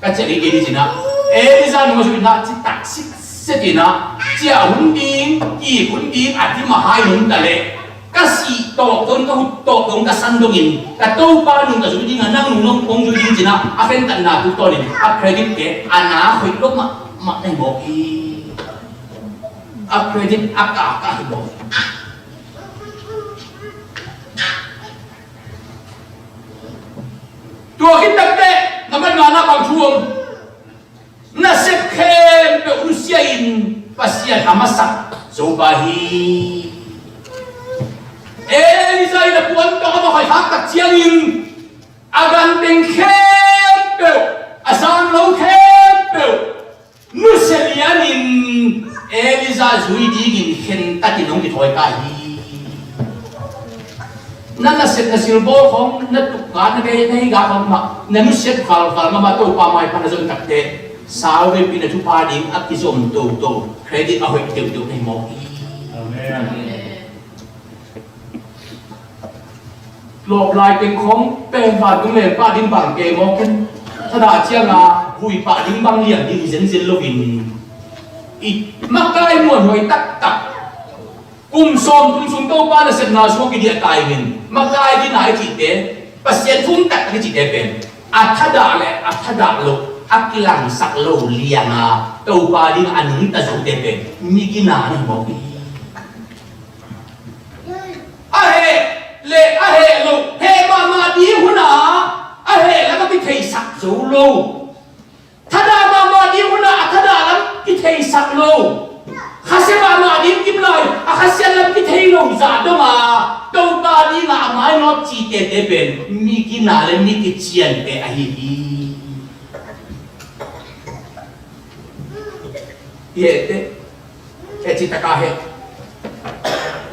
ka ciah kik kei ni ci-in ah, Elijah nung a zuihna citak sitset in ah, ciah hun ding, kik hun ding a dim a hai hun ta leh, ka sih tawh dong, ka hut tawh dong, ka san dongin ka Topa nung ka zui ding a, nang nung hong zui ding ci-in ah, a khentatna tungtawnin a credit te a na khoih lo mahmah na hi mawk hi. A credit a kaka hi mawk hi. Tua khit takteh na man ngana bang thu om? Nasep khempeuh nusia in Pasian a masak Zoba hi. Elijah in a puan tawh a va hoih khak tak ciangin a ganteng khempeuh, a sang lo khempeuh nusia lianin Elijah zui dingin khentat in hong kithawi ta hi. Na nasep na silbawl khawng, na tukka na gei na higa khawng mah na nusiat valval mahmah Topa mai pan a zon takteh, sauveipi na thupha ding a kizom toto, credit a hoih deuhdeuh na hi mawk hi. Amen. Lawp lai teng khawng pen vantung lengpa ding bang kei mawk in, thadah cianga vui pah ding bang liang ding hi zenzen loin, i makai muanhuai taktak, kum sawm kum sung Topa nasepna sung kidiah ta ing in, makai dina i cihte, Pasian phung taktak i cihte pen a thadah le a thadah loh a kilangsak lo lianga Topa ding a nungta zote pen migina na hi mawk hi. A heh le a heh loh, heh mahmah ding hunah a heh lam a kitheisak zo lo. Thadah mahmah ding hunah a thadah lam kitheisak lo. Khasia mahmah ding kim lai a khasia lam kithei pen mi gina le mi kiciante ahi hi. I hehte, heh citaka heh.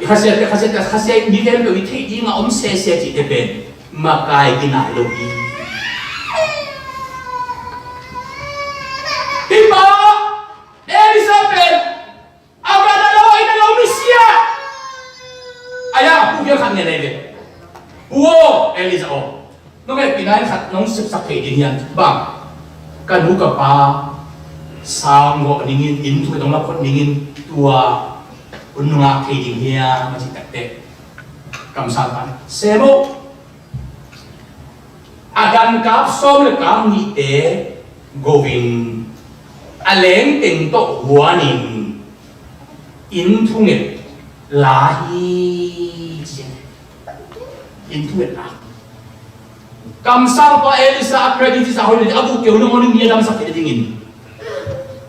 I khasiate, khasiate, khasiate, mi khempeuh i theih dinga om sese cihte pen makai gina lo hi. Hi pa, Elisa pen a gan a lo, a inn a lo misia. A ya, a pu kiang khat ngen ahi ve. Pu aw, Elisa aw, nong hehpihna in khat nong sepsak thei ding hiam? Bang, ka nu ka pa sang gawh ningin, inn thunget hong lakhot ningin, tua hun nong ngak thei ding hiam, a cih takteh, kamsangpa in, sem aw, a dankap sawm le kap nihte go-in, a lengteng tawh huanin, inn thunget la hi, ci. Inn thunget la. Kamsangpa Elisa a credit i sa hoih le a guk keu nong honin mi a damsak theih dingin,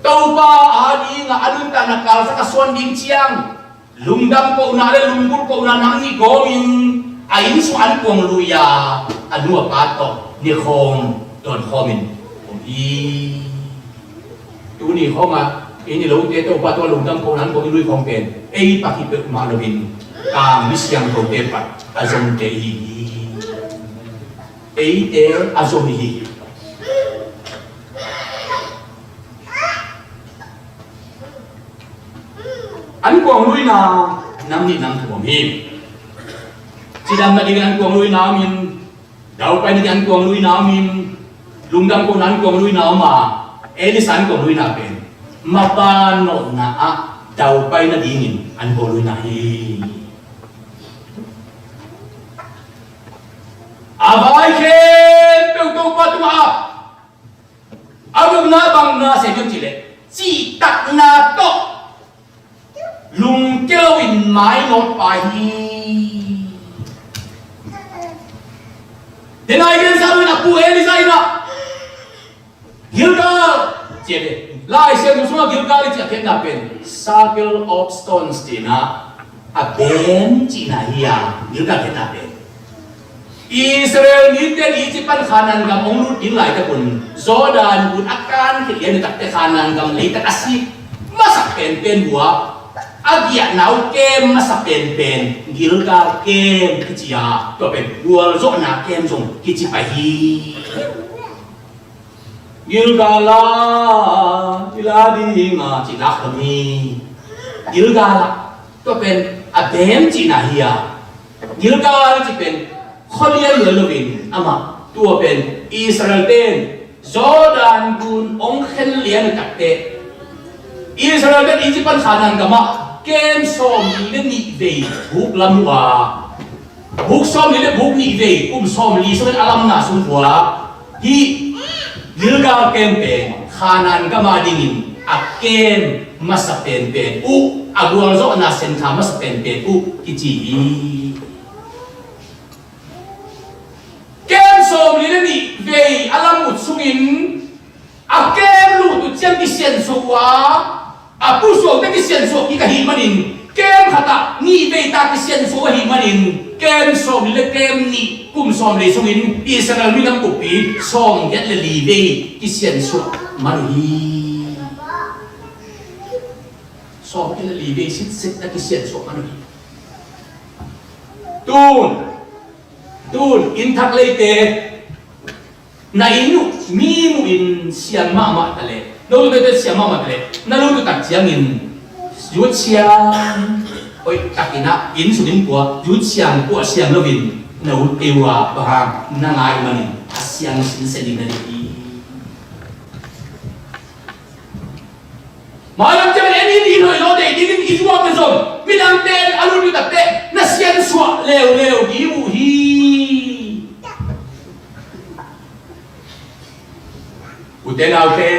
Topa a dinga a nuntakna kalsak a suan ding ciang, lungdam kohna le lunggulh kohna nang nih gawmin a inn sung an kuang lui-a, a nu a pa tawh nekhawm dawnkhawmin om hi. Tuni khawngah ei i lote Topa tawh lungdam kohna an kuang i lui khawng pen ei pak hi peuhmah loin, tang mi siangthote pat a zomte i hi hi. Eite a zom i hi hi. An kuang luina nam nih nam thum om hi. Cidam nading an kuang luina om in, daupai nading an kuang luina om in, lungdam kohna an kuang luina om a, Elisa an kuang luina pen mapa nolhna ah daupai nadingin an kuang luina hi. A vai khempeuh Topa tungah a gukna bang na sem hiam cih leh, cihtakna tawh lungke loin mainawt pai hi. Denai gen sa in a pu Elisa in ah Gilgal, ci a, Lai Siangtho sungah Gilgal i cih a khiatna pen Circle of Stones cihna, a bem cihna hi a, Gilgal khiatna pen. Israel mite Egypt pan Khanaan gam hong lut ding laitak un, Jordan gun a kan khit lian takte Khanaan gam leitak a sik masak penpen uh a, a giahna uh kem masa penpen Gilgal kem kici a, tua pen gualzawhna kem zong kici pai hi. Gilgal ah i la ding a ci lak hi. Gilgal ah, tua pen a bem cihna hi a. Gilgal cih pen khualian lua loin amah, tua pen Israel ten Jordan gun hong khen lian takte, Israel ten Egypt pan Khanaan gam ah kem sawmli le nih vei buk lam uh a, buk sawmli le buk nih vei kum sawmli sungin a lamna sung uh a, hih Gilgal kem pen Khanaan gam a dingin a kem masa penpen uh, a gualzawhna centre masa penpen uh kici hi. Kem sawmli le nih vei a lam ut sungin a kem lut uh ciang kisiansuah uh a, a pusuakte kisiansuah kik ahih manin, kem khatah nih vei tak kisiansuah ahih manin, kem sawmli le kem nih kum sawmli sungin Israel minam buppi sawmgiat le li vei kisiansuah man uh hi. Sawmgiat le li vei sitset na kisiansuah man uh hi. Tun, tun, inn thak leite, na inn uh mi muhin siang mahmah ta leh, na lut uh siang mahmah ta leh, na lut uh tak ciangin, zut siang hoih takin ah, inn sung inn pua, zut siang pua siang loin na ut kei uh a, bang hang, na ngai manin a siang sinsen ding na deih hi. Mailam ciangin en in, inn hoih lo deih dingin i zuak na zong, midangte in a lut uh takteh na siansuah leuleu ding uh hi. Ute naute,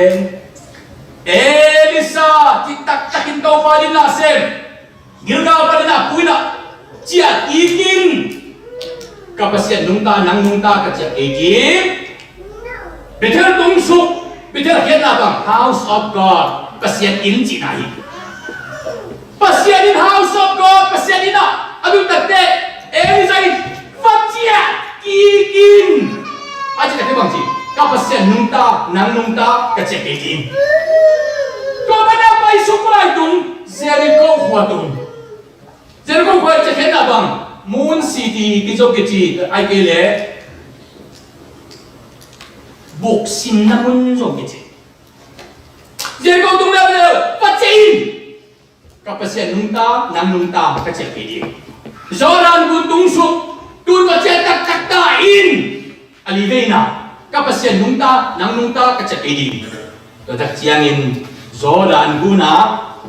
Elisa cih taktakin Topa ding na sem. Gilgal panin a pu in ah ciah kik in. Ka Pasian nungta, nang nungta ka ciah kik in. Bethel tung suk, Bethel khiatna bang, house of God, Pasian inn cihna hi. Pasian inn, house of God, Pasian inn ah a dut takteh Elisa in va ciah kik nang nungta ka ciah kei ding. Tua pan a paisuk lai tung, Jericho khua tung. Jericho khua ciah khenna bang, Moon City kizo kici, ahih kei leh buksimna mun zong kici. Jericho tung leuleu, va ciah in. Ka Pasian nungta, nang nungta ka ciah kei ding. Jordan gun tung suk, tun va ciah taktak ta in. A li veina, ka Pasian nungta, nang nungta ka ciah kei ding. Tua tak ciangin Jordan gun ah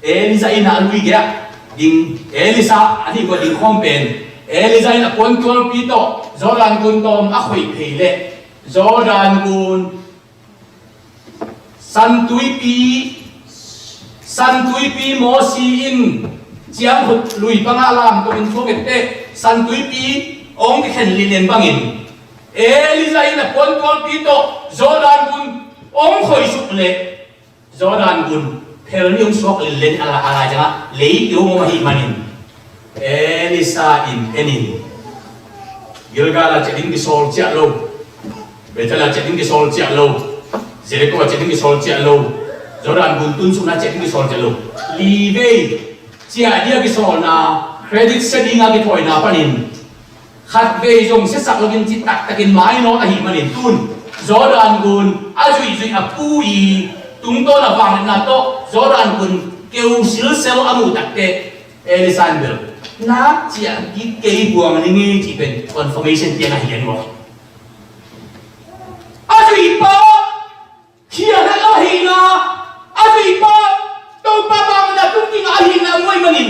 Elijah inn ah a lui gei ah ding, Elisha a nih kua ding khawm pen, Elijah in a puantualpi tawh Jordan gun tawm a khoih phei leh Jordan gun Santuipi, Santuipi Mosi in ciangkhut lui pangah lam tawh in thuak etteh, Santuipi hong kikhen lilen bangin Elijah in a puantualpi tawh Jordan gun hong khoih suk leh Jordan gun phel nih hong suak lilen a la, a lai ciangah leikeu hong om ahih manin Elisha in en in Gilgal ah ciah ding kisawl ciah lo, Bethel ah ciah ding kisawl ciah lo, Jericho ah ciah ding kisawl ciah lo, Jordan gun tun sukna ciah ding kisawl ciah lo. Li vei ciah ding a kisawlna, credit sia ding a kithawina panin khat vei zong siasak loin ci taktakin mainawt ahih manin tun Jordan gun a zuihzuih a pu i tungtawn a vangliatna tawh Jordan gun keu silsel a muh takteh Elisha in bel nak ciah kik kei buang ning ei cih pen confirmation piang ahi a nuam. A zuih pa khia hlel lo ahihna, a zuih pa Topa bangna tungkingah ahihna muai manin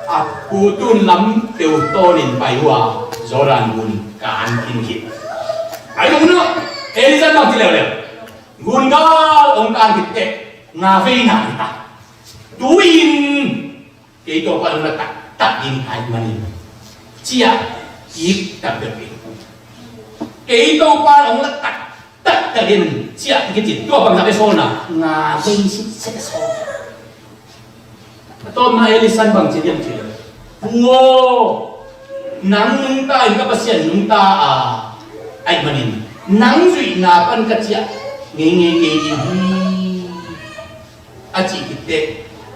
a pu tun lam peuh tawnin pai uh a Jordan gun kan khin khit. Pai dong no, Elijah bang ci leuleu. Gun gal hong kan khit teh nga veina hi ta. Tu-in kei Topa hong la taktak ding ahih manin ciah kik taktak ding. Kei Topa hong la taktak ding ciah kik in tua bangzah bek sawlna nga vei sitset sawlna. A tawpna Elisha in bang ci diam cih leh, Pu aw, nang nungta in ka Pasian nungta a, ahih manin nang zuihna pan ka ciah ngeingei kei ding hi. A cih khit teh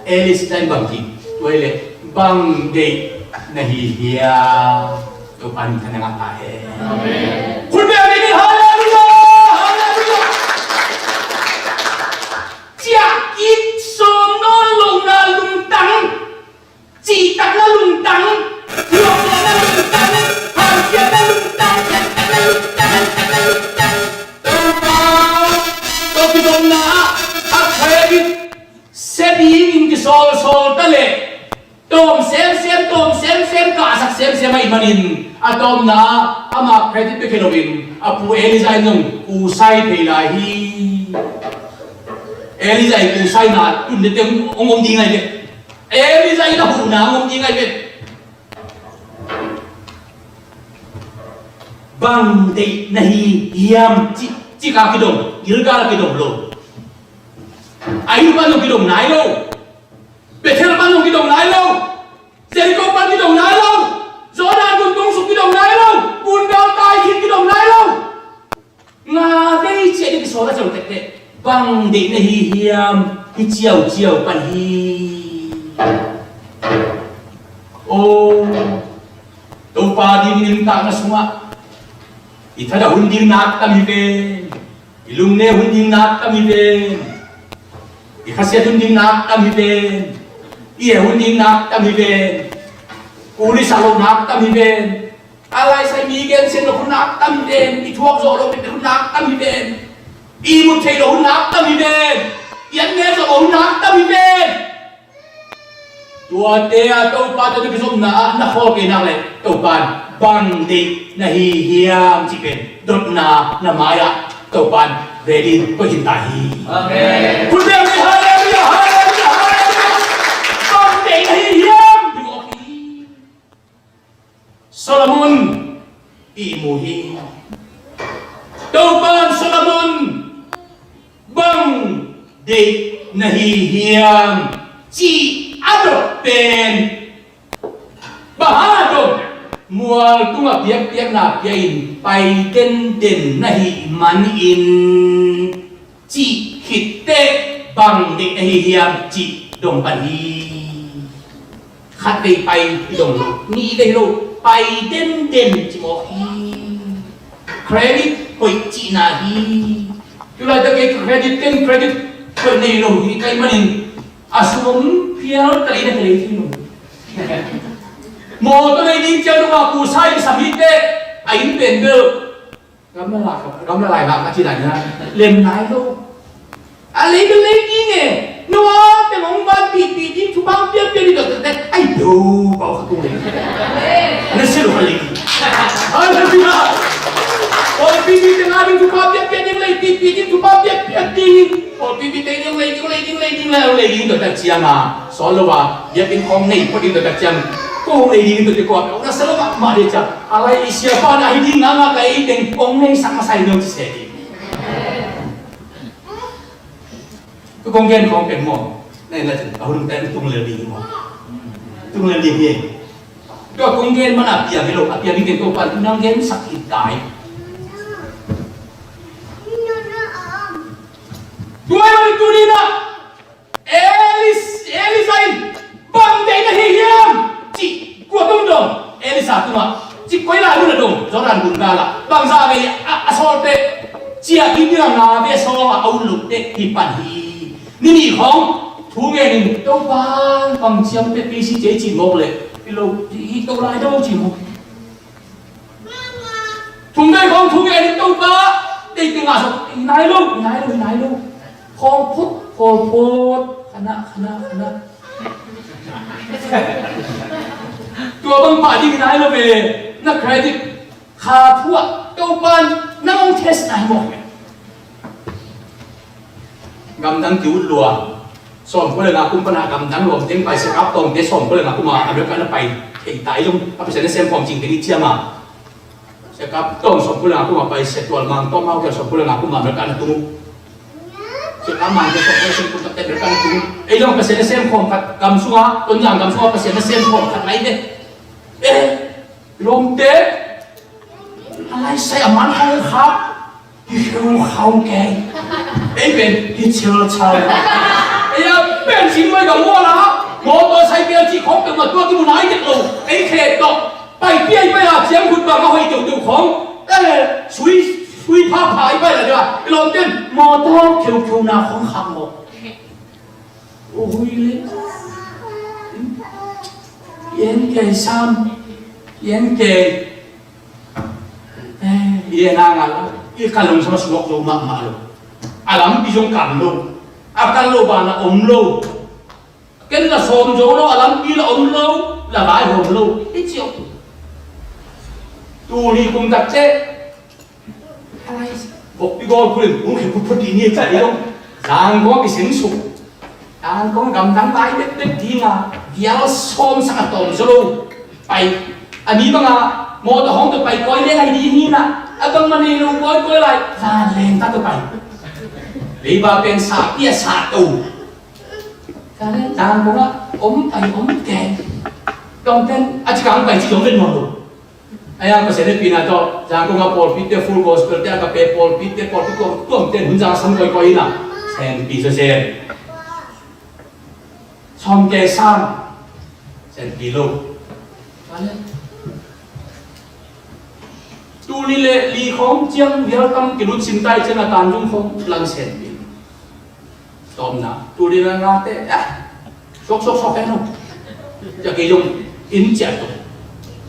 Elisha in bang ci, tua hi leh bang deih na hi hiam? Topa min thang na ngah ta hen. Amen. Khut beng ni, halleluiah, halleluiah. Ciah kik sawm nawn lohna lungtang, cihtakna lungtang, thuakzawhna lungtang, hanciamna lungtang, hanciamna lungtang, hanciamna lungtang. Topa, tua kidopna ah a credit sia dingin kisawlsawl ta leh tawm semsem, tawm semsem, kahsak semsem ahih manin a tawpna ama credit bek hi loin a pu Elijah in zong kusai thei lai hi. Elijah in kusaina tun ding teng hong om ding ahi ve. Elijah in a huhna hong om ding ahi ve. Bang deih na hi hiam ci, ci ka kidong, Gilgal a kidong lo. Ai pan zong kidong nai lo. Bethel pan zong kidong nai lo. Jericho pan kidong nai lo. Jordan gun tung suk kidong nai lo. Gun gal tai khin kidong nai lo. Nga vei ciah ding kisawl a ciau tekteh bang deih na hi hiam? Hi ciauciau pan hi. Aw, Topa ding i nuntakna sungah i thadah hun ding nak tam hi ven. I lungnem hun ding nak tam hi ven. I khasiat hun ding nak tam hi ven. I he hun ding nak tam hi ven. Kul i sak loh nak tam hi ven. A laisai mi gensiat loh hun nak tam hi ven. I thuak zawh loh bek hun nak tam hi ven. I ihmut theih loh hun nak tam hi ven. I an nel zawh loh hun nak tam hi ven. Tuate a Topa tawh na kizopna ah na khawl kei nak leh Topa in bang deih na hi hiam cih pen dotna na mai-ah Topa in ready koih khin ta hi. Amen. Khut beng ni, halleluiah, halleluiah, halleluiah. Bang deih na hi hiam? Solomon ihmu hi. Topa in Solomon bang deih na hi hiam cih a dot pen bang a dot? Mual tungah biakpiakna pia in pai denden na hih manin cih khit teh bang deih na hi hiam cih dong pan hi. Khat vei pai hi dong lo, nih vei lo, pai denden cih mawk hi. Credit hoih cihna hi. Tulaitak kei credit ken credit hoih nei lo hi ka hih manin a sum phial ka lei na ka lei hi lo. Mawtaw lei ding ciang nungah kusa in sam hi teh a inn pen bel gamla lai, gamla lai bang a ci lai na lem lai lo. A lei bel lei ding e. Nua teng hong van pihpih ding thupha piakpiak ding tawh teh ai do bau kha tung lei. Na si lo ka lei ding. Halleluiah. Pawlpi ding teng a ding thupha piakpiak ding lei, pihpih ding thupha piakpiak ding. Pawlpi ding teng ding lei ding lei ding lei ding lei lei ding tawh tak ciang a sawl lo a biakinn khawng nei phot ding tawh tak ciang ko hong lei ding tawh teh ko a peuh na sa lo mahmah ding ciang a lai i siapa na hi ding nganga ka ei teng hong nei sak masa hi dong ci se ding. Tu kong gen khawng pen maw? Nei la cin a hun pen tung lel ding maw? Tung lel ding hi. Tua kong gen man a piang hi lo, a piang hi ken ko pan tu nang gen sak hi tai. Tua hi man tu ni na. Elis, Elisa in bang deih na hi hiam? Cih kua tung dong? Elisa tungah. Cih koi lai hun a dong? Jordan gun kala. Bangza vei a, a sawlte ciah kik ding a nga vei a sawng a a un loh teh hi pan hi. Ni nih khawng thu ngen in Topa bang ciam teh pei si cei cih mawk leh i lo hi to lai do cih mawk. Thum vei khawng thu ngen in Topa, tei teng ah zong i nai lo, i nai lo, i nai lo. Khawng phut, khawng phut, khana, khana, khana. Tua bang pah ding i nai lo ve, na credit kha phuah, Topa nang hong test nai mawk ve. Gamdang kiut lua. Sawmkua le nga kum pan a gamdang lawm teng pai, Sekap Tawngte sawmkua le nga kum a America na pai thei tai zong a Pasian na sem khawm cing teng i ciam a. Sekap Tawng sawmkua le nga kum a pai, Sia Tual Mang Tawng Mau Kial sawmkua le nga kum a America na tung uh. Sekap Mangte sawmkua le sawmkua le nga kum a America na tung uh. Ei zong Pasian na sem khawm khat gam sungah, Tonzang gam sungah Pasian na sem khawm khat nai ve. Eh, lawmte, a lai sai a man hong khak. Hi kheu khau kei. Ei pen hi chil chal. Ei a pen sin mai ka mual a. Motorcycle cih khawng peuhmah tua kimu nai tek lo. Ei khe tawh pai piai pai a ciang khut bang a hoih deuhdeuh khawng. Eh, sui, sui pha pha i pai la deuh a. I lawmten motor kheukheu na khawng khak mawk. Ui le. Yen kei sam. Yen kei. Eh, i en a ngal a, i kal zong sama suak zo mahmah lo. A lampi zong kam lo. A kal lo banah om lo. Ken la sawm zo lo, a lampi la om lo, la vaihawm lo. I ciok. Tuni kum tak teh. Vokpi gawl khulin kung khep phutphut dih ni a cih lo. Zangkong i seng suk. Zangkong gamdang lai bekbek dinga vial sawm sang a tawm zaw lo. Pai a mi banga mawtaw hong tawh pai kawi leng ahi ding hi na. A bangmah nei lo kawikawi lai vanleng ta tawh pai. Leiba pen sahpi a sah to. Zangkong ah om pai om keng. Tawngten a cikang pai ci zong ven nawn lo. Ahi hang Pasian hehpihna tawh Zangkong a pawlpitte, Full Gospel te, Agape pawlpitte, pawlpi tuamtuamte hun zang sam kawikawi in a, senpi sawsen. Sawm kei sam, senpi lo. Tul nih le li khawng ciang vial tam kilut sim tai ciang a tan zung khawng lang senpi. Tawmna, tul nih le ngate, ah, suak, suak, suak hen lo. Cia kei zong inn ciah to.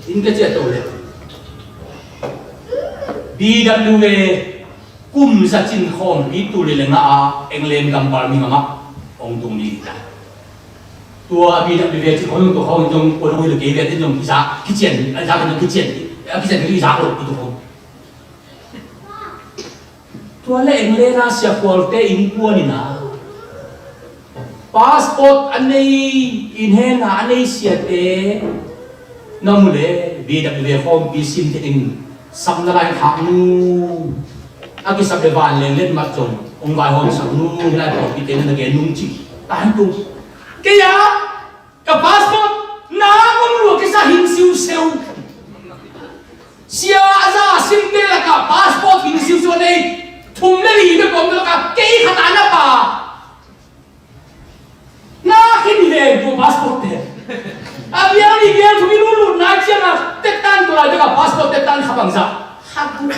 Inn ka ciah to le. B W A kum za cin khawmpi tul nih le nga a England gam Birmingham ah hong tung ding hi ta. Tua B W A cin khawng tua khawng zong kua dong hi lo kei ve, tin zong kisa, kician, a za kan zong kician, a kician kisa lo, i tua khawng. Tua le England a siakhualte innkuan in a passport a nei, inn hehna a nei siate na mu le B W A khawmpi sim te in sapna lai khak nu. A kisap le vanleng letmat zong hong vaihawm sak nu, hi lai pawlpi te na gen nung ci. Tan tung. Kei a Ka passport na om lua kisa hing siuseu. tan kha bangzah, kha guk.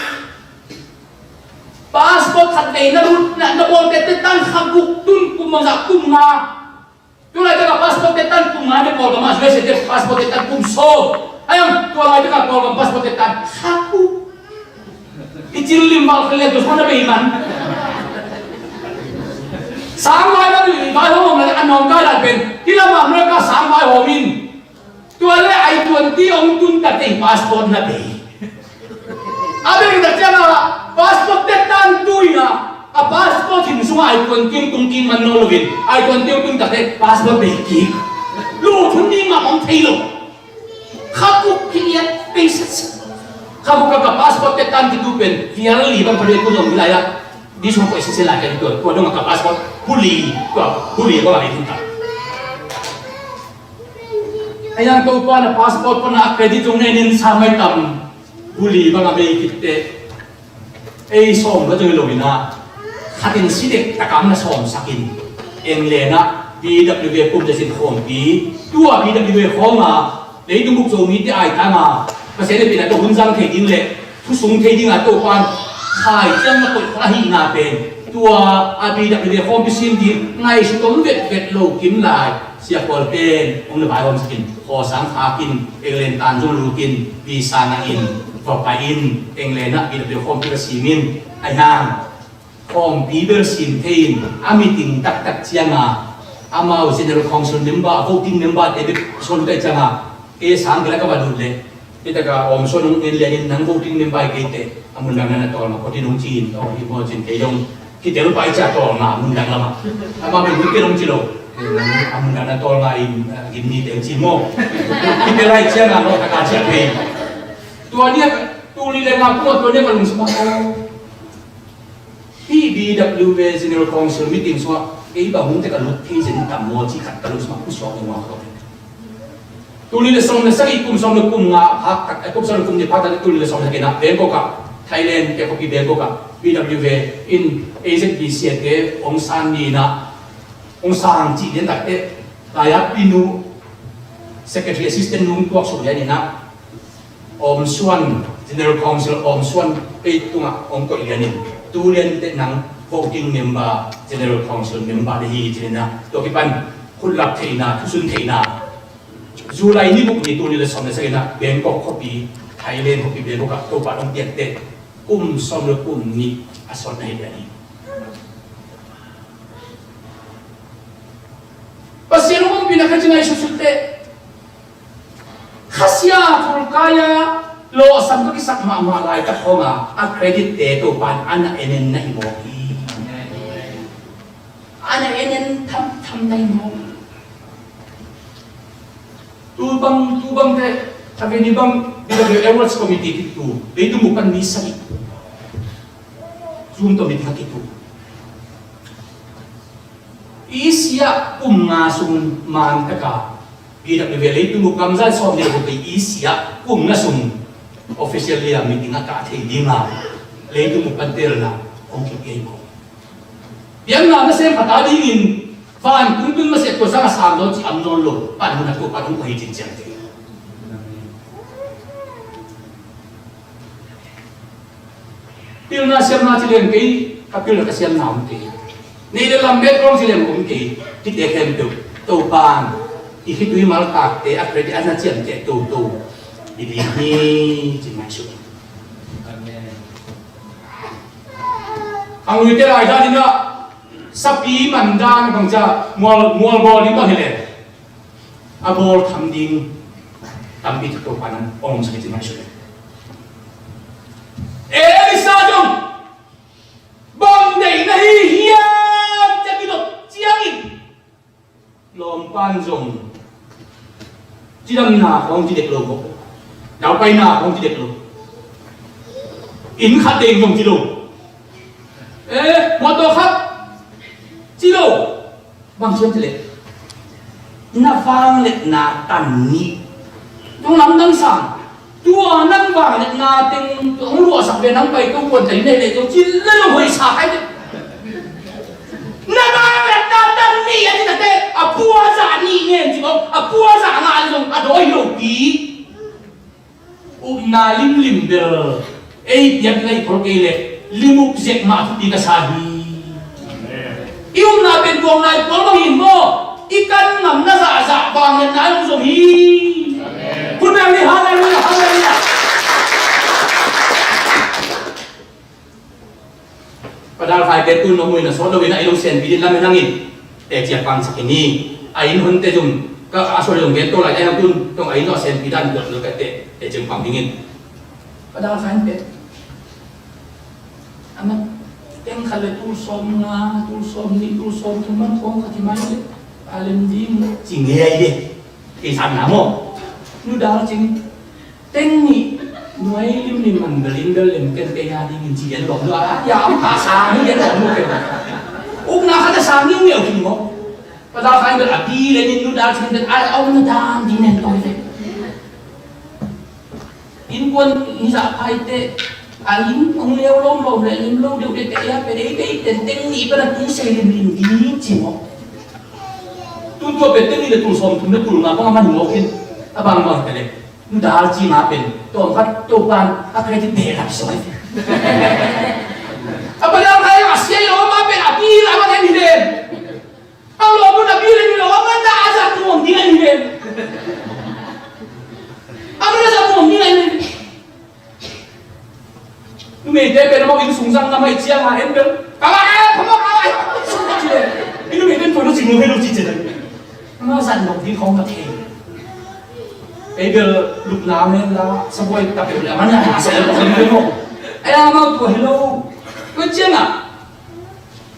Passport khat vei na lut, na, na bawl tete tan kha guk, tun kum bangzah, kum nga. Tu laitak a passport te tan kum nga, ne Kawlgam a U S A te passport te tan kum sawm. Ai ang, tua laitak a Kawlgam passport te tan kha guk. I cil lim bal khel le tu sana bei man. Sang vai na tu i vai hawm na a nong kai la pen. Hi la ma America sang vai hawm in. Tua le I twenty ong tun ta te passport na bei. A bek tak ciang a passport te tan tui na, a passport hin sung a I twenty tung kik man nawn lo in, I twenty tung tak te passport bei kik. Lu thun ding mah om thei lo. Kha guk kiliat bei sat sat. Kha guk ka passport te tan kitu pen vial li bang pade kun lo lai a. Di sung ko isi se lai ka di tua, tua dong ka passport huli, tua huli ko lai tin ta. Ayang Topa na passport ko na credit tung ne nin sa mai tam. Buli bang a bei kit teh, ei sawm lo zong hi lo in ah, khatin si dek takam na sawmsak in, eng le na B W A pum le sin khawmpi, tua B W A khawm a, leitung buk Zomite ai tang a, Pasian in pina tua hun zang thei ding le thu sung thei ding a Topan khai ciang na koih khol ahihna pen, tua a B W A khawmpi sim ding ngaihsut om vetvet lo kim lai. Sia Kual pen hong na vai hawm sakin, Khaw Sang Khak in, England tan zong luk in, visa ngah in, va pai in, England ah B W A khawmpi va sim in, ai hang khawmpi bel sim thei in, a meeting taktak ciang a, amau General Council member, voting member te bek suan kai ciang a, kei sang kila ka va lut leh, Hi taka om suan hong en lianin nang voting member kei teh, a mun dang na na tawl mah, khuatin hong ci in, aw, hi maw cin kei dong. Kitel pai cia tawl mah, a mun dang lamah. Amah pen hun ken hong ci lo. Nang a mun dang na tawl mah in, ah, gim ni teng ci maw. Kitel ai cia na maw, taka cia pei. Tua nia, tu li le nga kuma tua nia ka lungsim ah. Hih B W A General Council meeting sungah, kei bang hong tek a lut thei zen tam maw ci khat ka lungsim ah, kusuak ding ua khawh. Tuli le sawm le sagih kum sawm le kum nga phak tak, eh, kum sawm le kum nih phak tak tuli le sawm le sagih na Bangkok ah, Thailand te khuapi Bangkok ah, B W A in A Z B C te hong san ni na, hong sang cih lian tak te, Taya Pinu, Secretary Assistant nung tuak suk lian ni na, Om Suan, General Council Om Suan pei tungah hong koih lian in, tu lian te nang voting member, General Council member na hi ci lian na, tua kipan, khut lap theihna, thusun theihna, July ni guk ni tuli le sawm le sagih na Bangkok khuapi, Thailand khuapi Bangkok ah Topa hong piak teh kum sawm le kum nih a sawt na hi pen hi. Pasian hong ompihna kha ci ngai suksuk teh. Khasia thulkai a lawhsam ka kisak mahmah laitak khawng a, a credit te Topa in a na en en na hi mawk hi. A na en en thamtham na hi mawk. Tu bang, tu bang te, a veni bang, B W A Awards Committee kitu, leitung bup pan mi sagih. Zoom tawh mi thak kitu. Asia kum nga sung man taka, B W A leitung bup gamzai sawm le bup Asia kum nga sung official lia meeting a kah thei ding a, leitung bup pan telna hong kipia hi ko. Pianna nasem khat a dingin, van kung tun masiah tua sang a sang dawn ci am nawn lo, pan hun a tua pan hong ko hi cincian te. Pilna siamna ci leng kei, ka pilna ka siamna om kei. Nei le lam bet kong ci leng om kei, kite khempeuh, Topan, i khitui maltakte, a credit a na ciamteh toto, i ding hi, ci mai su. Amen. Khangluite lai dan in ah, sapi man dan bang cia mual, mual bawl ding bang hi leh, a bawl tham ding tampi tak Topa in hong omsak hi ci mai su leh. Elisa zong bang deih na hi hiam ci a kidot ciangin, Lawmpan zong cidamna khawng cidek lo ko. Daupaina khawng cidek lo. Inn khat deng zong ci lo. Eh, mawtaw khat ci lo. Bang siam ci leh, na vangliatna tan nih. Tung lamdang sang. Tua nang vangliatna teng hong luahsak ve nang pai to kuan tei nei leh to cin le lo hoih sa kai te. Na vangliatna tan nih a ci takte a puaza nih ngen ci bawk, a puaza ngah zong a dawi lo pi. Um Na limlim bel ei piak na i khol kei leh lim up zek mah thupi ka sa hi. I upna pen tuamna i pual bangin maw, i kan ngamna zahzah vangliatna i hong zong hi. Khut beng ni, halleluiah, halleluiah. Padal khai te tun nong muina sawt lo in a, i lo senpi din lam in hangin teci a pangsak in hi. A inn honte zong ka a sual zong gen to lai te hang tun tong a inn lo a senpi dan dot lo ka te teci a pang dingin. Padal khai te a man teng khat le tul sawm nga, tul sawm nih, tul sawm thum man kong khat hi mai le a lem ding ci ngei ai de. Kei sat na maw? Nu dal cing. Teng nih nuai limlim man bel in bel lem ken kei a dingin ci gen lawm lua a, ya am ka sang hi gen lawm lua ken. Ukna khat a sang hi ngeu hi maw? Pasal sang bel a bi le nin nu dal sin bel a om na dan ding nen toi ve. Innkuan ni zah phai te a lim hong leu lawm lawm le lim lo deuh te te ya pe dei dei ten teng nih pan a pi sei limlim ding ci maw? Tun tua pe teng nih le tul sawm thum le tul nga bang a man mawk in a bang bang te le. Dal ci ma pen tawm khat Topan a credit beh lam soi. A padang kai a sia lo ma pen a pi la ma pen hi den. A lo mun a pi le ni lo ma na a zat nuam ding a ni den. A mun a zat nuam ding a ni den. Numei te pen a mawk in sung zang na mai ciang a en bel. Ka ma ka ma ka ma sung ci den. I numei pen pon a sing lo he lo ci ci den. Ama zan lo ding khong ka thei. Ei bel lupna men la sabuai ta peuh le ama nia ma sa lo ding mo. Ei amau tua hi lo. Ko ciang a.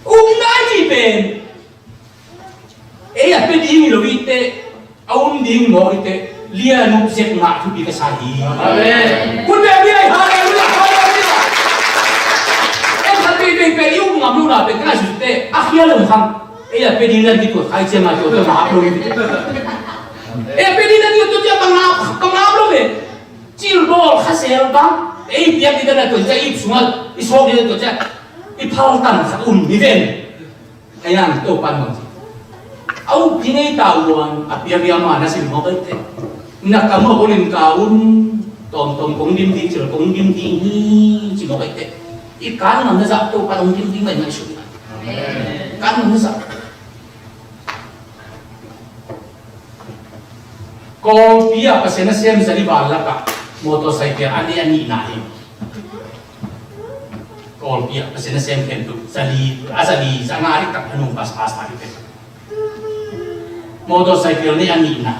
Um nai ci pen. Ei a pe ding lo i te. A um ding mo i te. Lia nup zek ngah thupi ka sa hi. Amen. Kun be bi ai, halleluiah, halleluiah. Ei khat pe pe pe i um ngam lo na pe ka su te. A khia lo khang. Ei a pe ding nan ki tuat khai ciang a tuat tuat ma ap lo hi. Ei a pe ding nan ki tuat tuat ma ap, ma ap lo hi. Cil bawl kha sel bang. Ei piak ding nan a tuat ciang i sungal i sawk ding a tuat ciang i phal tan kha um hi ven. Ei ang Topan bang ci. Au pi ngei ta uan a piak ding a ma na sim mawk ei te. Na ka mawk ulin ka un tawm tawm kong dim ding cil kong dim ding hi ci mawk ei te. I kan ngam na zah Topan hong dim ding mai mai suk. Kan ngam na zah. Kawlpi ah Pasian nasem zali val lakah motorcycle a nih a nihna hi. Kawlpi ah Pasian nasem khen tu zali a zali zanga dik tak a nung pas pas ta hi. Motorcycle nih a nihna.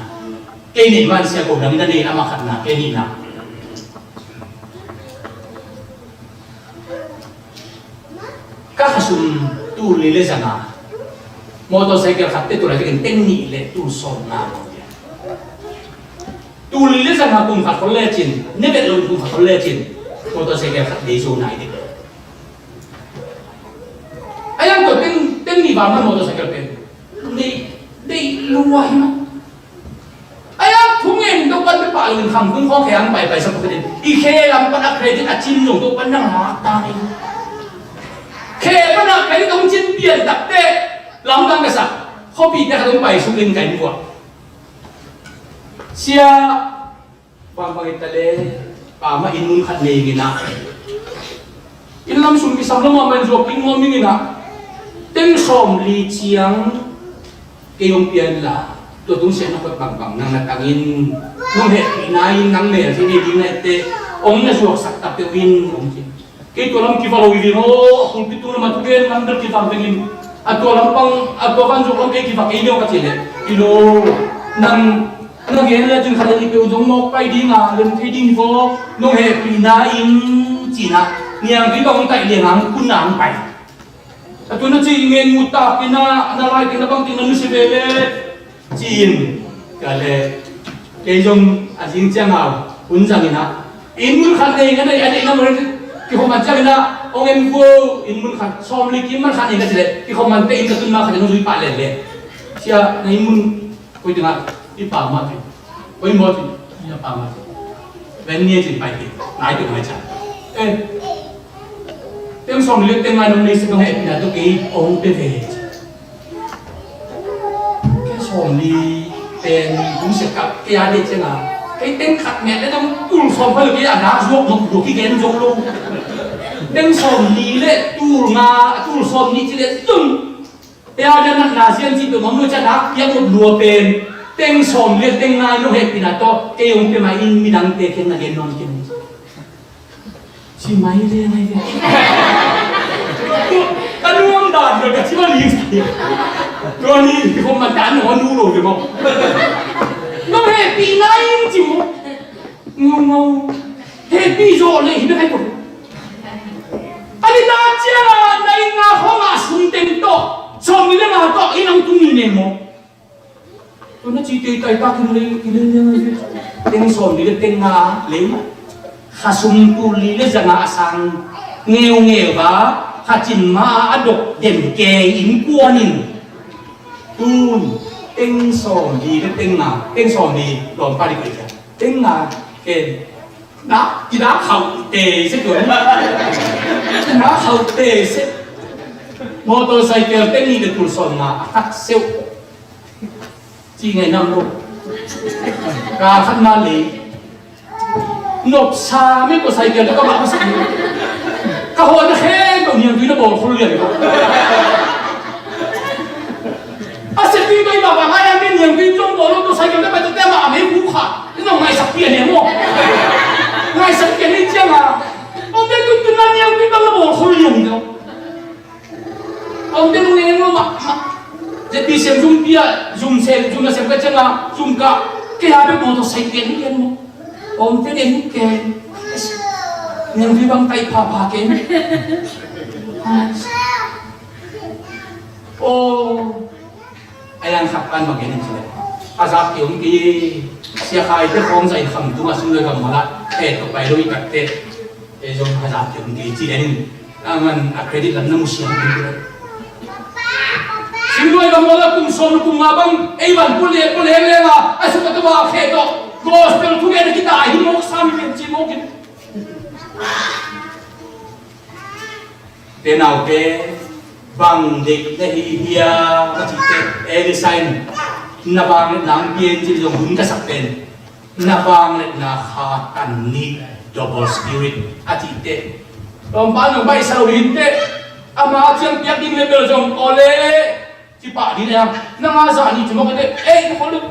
Kei nih man sia ko dang na nei a ma khatna kei nihna. Ka khasum tul li le zanga motorcycle khat te tul a vekin teng nih le tul sawm na. Tul li le zanga kum khat khol lecin ne vet lo kum khat khol lecin motorcycle khat dei zo nai ding. A yang ko teng teng nih vang man motorcycle pen. Nei, nei lua hi ma. Ai a thungen Topan pe pah lungin kham kung khawng khe ang pai pai sa pukhatin i khe lam pan a credit a cin zong Topan nang hak ta hi. Khe pan a credit hong cin pian takte lamdang ka sa. Khuapi te khat hong pai suk in kai muak. Sia Bang bang i ta le, pa mah inn mun khat nei ngina. Inn lam sum kisam lo mah man zuak king mawh mingina. Teng sawm li ciang kei hong pian la. Tua tung sian na khuat bang bang nang na tangin nong hehpihna in nang mel thei nei ding na itte hong na zuaksak ta peuh in hong ci. Kei tua lam kiva lo hi veng aw, a pulpit tung lam a thugen lam bel kiva vengin. A tua lam pang, a tua van zuk lam kei kiva kei deuh ka ci leh. I lo, nang, na gen le cin khat le nih peuh zong mawk pai ding a, lem thei ding hi vaw, nong hehpihna in cin a, niang kei tawh hong taih liang a hong kun a hong pai. A tu na ci ngen ngut tak in a, na lai ting na bang ting na nusia ve le. Ci-in ka le kei zong a zing ciang a hun zang in a inn mun khat nei a nei a nei na mun kikhawm man ciang in a ong en guo inn mun khat sawm li kim man khat nei ka ci le kikhawm man te inn ka tun ma khat in ong zui pah len le sia na inn mun koi teng a i pa ma ci koi maw ci i pa ma ci ven ni a ci pai ti nai teng mai ciang eh teng sawm li teng ngai nong nei si nong heh pi na tu kei ong pe ve ci. Kei sawm li pen hong siak kap kei a deih ciang a Ei teng khat met le dong tul sawm kha lo kei a dak zuak nop lua kigen zo lo. Teng sawm li le tul nga, tul sawm li ci le zong. Ei a dan nak na zian ci pe mong lo ca dak piak nop lua pen. Teng sawm li le teng nga no hehpihna tawh kei hong pe mah in midangte kiang na gen nawn kei. Ci mai le mai le. Ka nuam dan lo ka ci ma li. Lo ni ki khom man dan no nu lo ve mo. No hehpihna in ci mo. Ngau ngau. Hehpih zawh leh hi bek ahi ko. A ni na ciang a na inn nga khawng a sum teng tawh, sawm li le nga tawh inn hong tung ni ne maw? Tua na ci tei tai tak in lei, i lei lei lei. Teng sawm li le teng nga lei maw? Kha sum tul li le za nga a sang ngeungeu a, kha cin ma a dok dem ke inn kuan in. Tun teng sawm li le teng nga, teng sawm li lawmpa di kei ciang. Teng nga ken na, kidak khauh te se tuan. Kidak khauh te se. Motorcycle teng nih le tul sawm nga a khat seuh. Ci ngai nam lo. Ka khat na le. Nop sa me ko cycle ka ba ko sa. Ka ho na khen ko niang tui na bol khul lian ko. A se tui ko i ba ba ngai a me niang tui zong bol lo ko cycle ka ba te ma a me bu kha. Ina ngai sak pian ne mo. Ngai sak pian ni ciang a. Om te tui tui na niang tui bang na bol khul lian ko. Om te nung neng nung ma ma. Zeti sem zum pia, zum sem, zum na sem ka chenga, zum ka. Ke ha be motorcycle ni ken mo. Om te neng ken. Neng bi bang tai pha pha ken. Oh. Ayang khat pan ma ken ni chile. Azak ki om ki. Sia khai te khong zai kham tu ma sung le gam mala. Te to pai lo i tak te. Ei zong hazat kei um kei ci den in, a man a credit lam na mu siang kei. Simluai ka mawla kum sawm kum nga bang ei van pule pule leng a, a suk a tua khe tawh gospel thugen a kita a hi mawk sam hi pen ci mawk in. Te naute bang deih na hi hiam a cihte, Elisa in na bang nang pian ci zong hun ka sak pen. Na vangliatna kha tan nih, double spirit a cihte. Lawmpa nong baihsa lo ding teh, ama ciang piak ding le bel zong aw le, cipah ding le hang, nang a zah nih cimawk a teh, ei, na khol ding.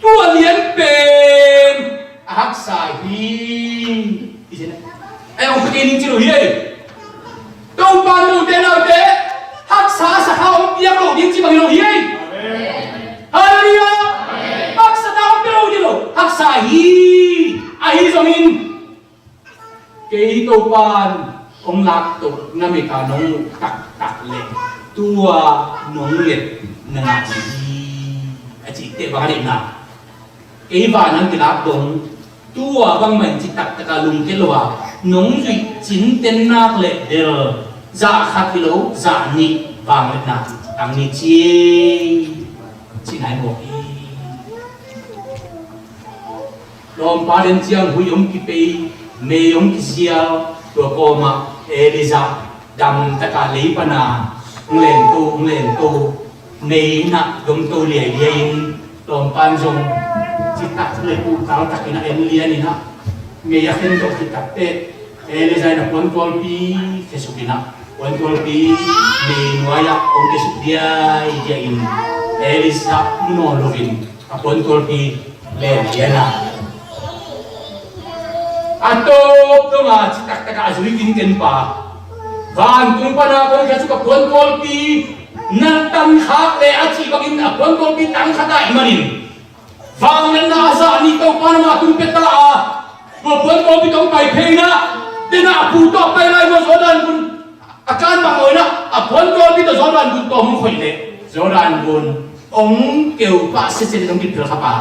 Tua lian pen a haksa hi. Ei, hong pia ding ci lo hi ei. Topa note naute haksa a sa kha hong piak lo ding ci bang hi lo hi ei. Halleluiah. Haksa ta hong piak lo ding lo. Haksa hi. Ahi zongin kei Topan hong lak to na mita nong taktak le tua nong let na ngah hi. A cihte bang a deihna. Kei vanah kilak dong, tua bangmah in citak taka lungkia lo a, nong zuih cinten nak leh bel, zah khat hi lo, zah nih vangliatna tang ni ci, ci nai mawk hi. Lawmpa den ciang huih hong kipei, mei hong kizial, tua kawmah Elijah dam taka lei pana hong lento, hong lento. Mei in ah domto liailiai in, lawmpan zong citak le kuhkal takin a en lian in ah, mei a khen dok citak teh, Elijah in a puantualpi khesuk in ah, puantualpi mei nuai ah hong khesuk liailiai in, Elijah mu nawn loin a puantualpi len lian a. A tawp dong a citak taka a zui kinken pa. Vantung pana kong khia cu ka puantualpi na tangkhak le a cih bangin a puantualpi tangkhat ahih manin vangliatna a zah nih Topa na mah tung pia ta a. Tua puantualpi tawh pai phei na, tena a pu tawh pai lai maw Jordan gun. A kan bang awina a puantualpi tawh Jordan gun tawm hong khoih leh Jordan gun hong keu pah sese le hong kiphel kha pa.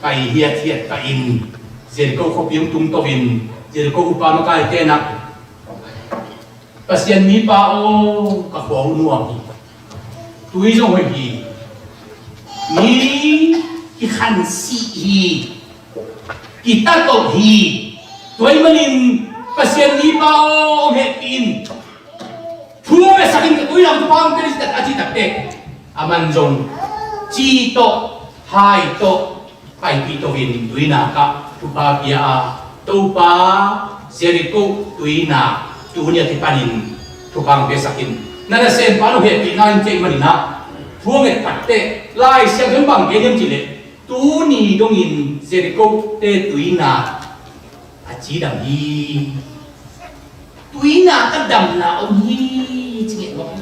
Pai hiathiat pahin Jericho khuapi hong tung toin Jericho upa makaite nak Pasian mipa aw ka khua uh nuam hi. Tui zong hoih hi. Mi kikhansih hi. Kitatop hi. Tua ahih manin Pasian mipa aw hong hehpih in. Thu besak in ka tui lam tu pang kei a cih tak teh a man zong ci tawh hai tawh Paipih to-in tuinak ah thupha pia a, Topa, Jericho tuinak tuni a kipanin thupha hong piasak in. Na nasempa in hehpihna in kei manin ah thu a nget phatteh Lai Siangtho in bang gen hiam cih leh, tuni dongin Jericho te tuinak a cidam hi. Tuinak a damna om hi, ci ngen mawk.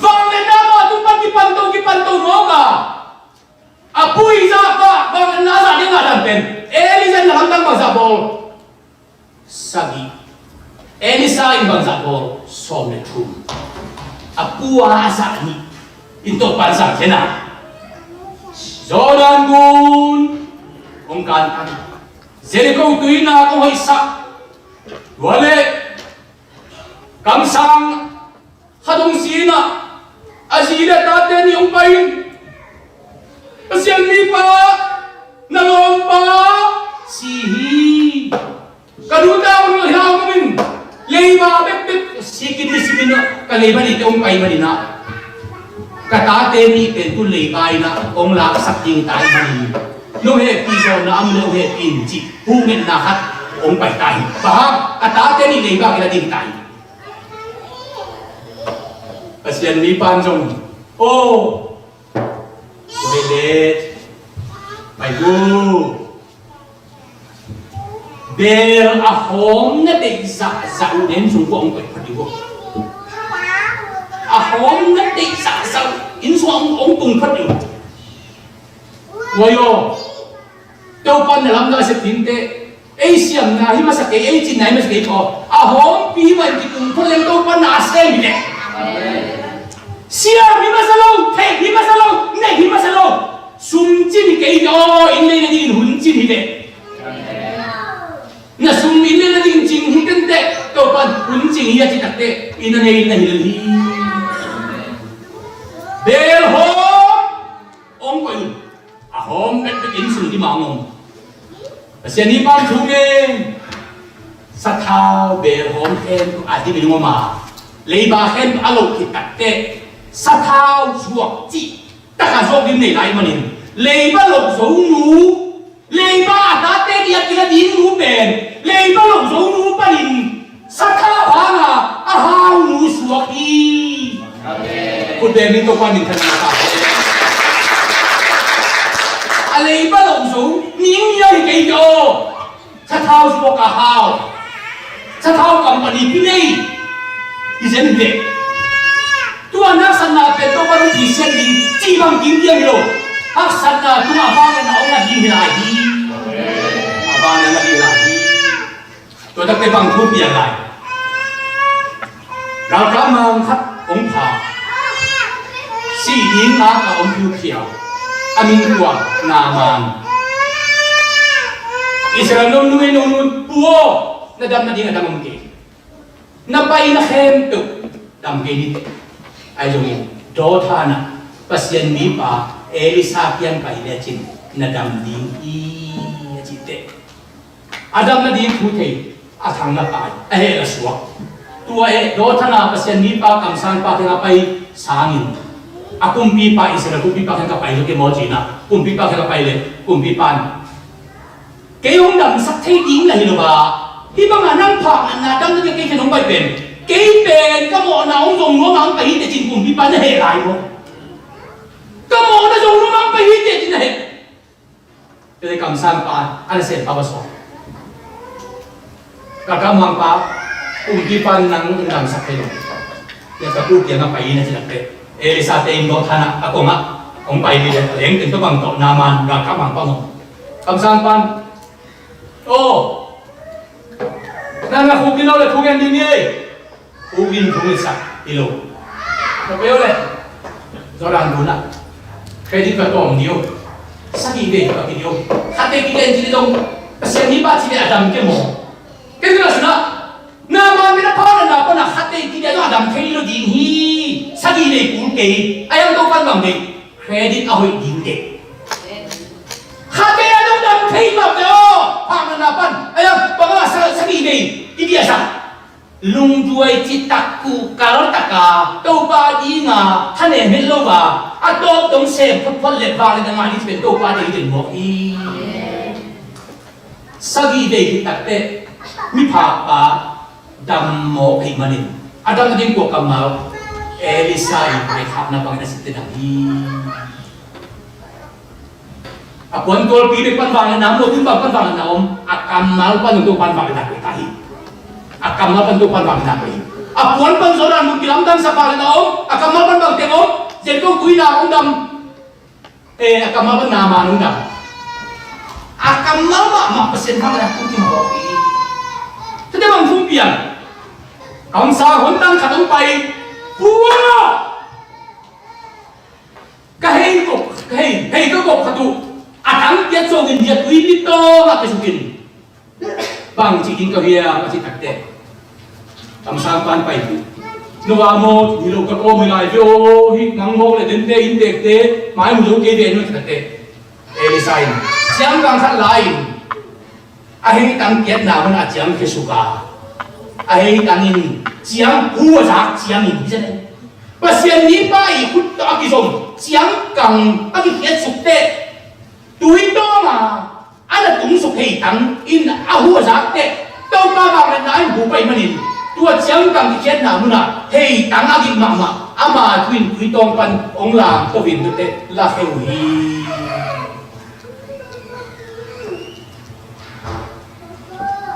Vangliatna mah tung pan kipan to, kipan to mawk a, a pui zah pah vangliatna a zah ding a dam pen Elijah in a lamdang bangzah bawl? Sagih. Elisha in bangzah bawl? Sawm le thum. A pua a zah nih in Topa in zang khin a, Jordan gun hong kantan, Jericho tuinak hong hoihsak. Tua leh kamsang khat hong si in ah, a zi le a tate nih hong pai in, Pasian mipa, na lawmpa si hi. Ka nu ta un, hia un, leiba bekbek sikin ni simin ah, ka leiba nihte hong pai manin ah, ka tate nih pen tu leiba in ah hong laksak ding ta hi manin, nong hehpih zawhna om leh hong hehpih in, cih huhmetna khat hong pai ta hi. Bang hang? Ka tate nih leiba kila ding ta hi. Pasian mipa in zong, aw, tua hi leh, pai gu. Bel a hawm na deih zahzah uh leh inn sung kua hong koih phot ding uh. A hawm na deih zahzah uh inn sung hong, hong tung phot ding uh. Tua hi aw. Topa in na lamdang a sep ding teh, ei siamna hi masa kei, ei cinna hi masa kei ko. A hawmpi hi mah in kitung phot leng Topa in na sem hi leh. Siam hi masa lo, theih hi masa lo, neih hi masa lo. Sum cin hi kei teh aw, inn lei nadingin hun cin hi leh. Na sum inn lei nadingin cing hi kei teh, Topa in hun cing hi a ci tak teh, inn a nei na hi lel hi. Bel hawm hong koih un. A hawm bekbek inn sung kim a hong om. Pasian mipa in thu ngen. Sathau bel hawm khempeuh a dimin hong om a, leiba khempeuh a loh khit tak teh, sathau zuak cih tak a zuak ding nei lai manin, leiba loh zo nu, leiba a tate nih a kila ding nu pen, leiba loh zo nu panin sathau hang a, a hau nu suak hi. Amen. Khut beng in Topa minthanna ta. A leiba loh zo ning ni a hi kei teh aw. Sathau suak a hau. Sathau company pi nei. Hi zen hi teh. Tua haksatna pen Topa in hong pisiat ding cih bang kim diam hi lo. Haksatna tungah a vangliatna hong ngah ding hi lai hi. A vangliatna ngah ding hi lai hi. Tua tak teh bang thu piang lai. Galkap mang khat hong pha. Sih ding ngak a om phiuphiau. A min tua Naaman. Israel nong nu ei nong nu in, pu aw, na dam nading a dang om kei. Na paina khempeuh dam kei ni teh. Ahi zongin Dothan ah Pasian mipa Elisha kiang pai lecin na dam ding hi, a cih teh. A dam nading thu thei, a thang na pai, a heh a suak. Tua eh, Dothan a Pasian mipa kamsangpa kiang a pai sangin, a kumpipa, Israel kumpipa kiang ka pai zaw kei maw ci-in ah, kumpipa kiang ka pai leh, kumpipa in, kei hong damsak thei ding na hi lo a, hih bangah nang phaknatna dam na kei khen hong pai pen, kei pen ka mawhna hong zong nuam a hong pai hi teh ci-in kumpipa in na heh lai maw? Ka mawhna zong nuam a hong pai hi teh ci-in na heh. Tua leh kamsangpa, a nasempa va sawm. Ka kamsangpa, kumpipa in nang hong damsak thei lo. Tua ka pu kiang a pai in a ci tak teh, Elisha te in Dothan ah, a kong ah hong pai hi leh, a leng teng tawh bang tawh Naaman, ka kamsangpa ngong. Kamsangpa in, aw, nang na khuk ding lo leh thu ngen ding ni ei. Pu in thu ngetsak hi lo. Ka peuh leh Jordan gun ah credit va tawm ding uh. Sagih vei va ki ding uh. Khatvei kigen ci leh zong, Pasian mipa ci leh a dam kei maw? Kei tu na sung ah, Naaman pen a phaknatna pan a khatvei kigen zong a dam thei lo ding hi. Sagih vei kul kei. A hiang Topa in bang deih? Credit a hoih ding deih. Khatvei a zong dam thei mah ve aw. Phaknatna pan a hiang bang a sa, sagih vei kigen sa. Lungduai citak, kuhkal taka Topa dinga thanem het lo a, A tawp dong sem photphot le vangliatna ngah ding ci pen Topa deih hi den mawk hi. Sagih vei khit takteh miphakpa dam mawk ahih manin a dam nading tua kammal Elisha in a khakna bangin a site dam hi. A puantualpi bek pan vangliatna om lo, tun bang pan vangliatna om, a kammal pan Topa in vangliatna koih ta hi. A kammal pan Topa in vangliatna koih hi. A puan pan Jordan mun kilamdangsak vangliatna om, a kammal pan bang teng om, Jeriko tuina hong dam. Eh, a kammal pan Naaman hong dam. A kammal mahmah Pasian vangliatna koih hi. Tua teh bang hong piang. Kamsang hon tang khat hong pai. Puah! Ka hei gop, ka hei, hei ka gop khat uh a tang kiat sawngin bia tui ni tawngah kiasuk in. Bang ci ding ka hiam a cih takteh, kamsang pan pai uh. No a maw, hi lo ka kawm hi lai ve aw, hi nang mawk le dente, inntekte mai mu zo kei ve no cih takteh, Elisha in ciangkang khat la-in a heitang kiatna mun a ciang kiasuk a, a heitang in ciang hu a zak ciangin hi zen. Pasian mipa i khut tawh a kizom ciangkang a kikhiatsuk teh tui tawng a a na tungsuk heitang in a hu a zak teh Topa vangliatna in hu pai manin tua ciangkang kikhiatna mun a heitang a gik mahmah ama thu in tui tawng pan hong lamto in tua teh la kheu hi.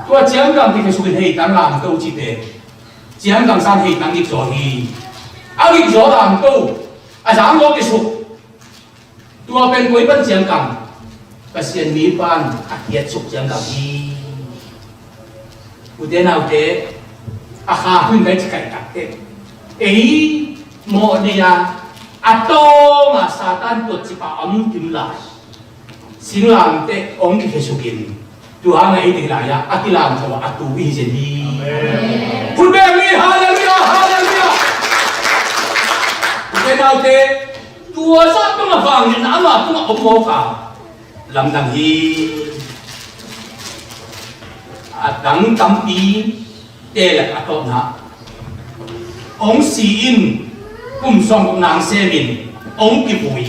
Tua ciangkang kikhiatsuk in heitang lamto ci pen ciangkang sang heitang gikzaw hi. A gikzaw lamto, a zangzaw kisuk. Tua pen koi pan ciangkang, Pasian mipa in a khiatsuk ciangkang hi. Ute naute, a kha hun kai ci kai takteh, ei mawh nei a, a tawng a Satan tuat cipa om kim lai. Singlamteh hong kikhiasukin, tua hang a ei teng lai-ah a kilamto a tu i hi zen hi. Amen. Khut beng hi, halleluiah, halleluiah. Ute naute, tua zah tungah vangliatna ama tungah om mawk a, lamdang hi. A dang tampi te lak a tawpna, hong si in, kum sawmguk nang sem in, hong kivui.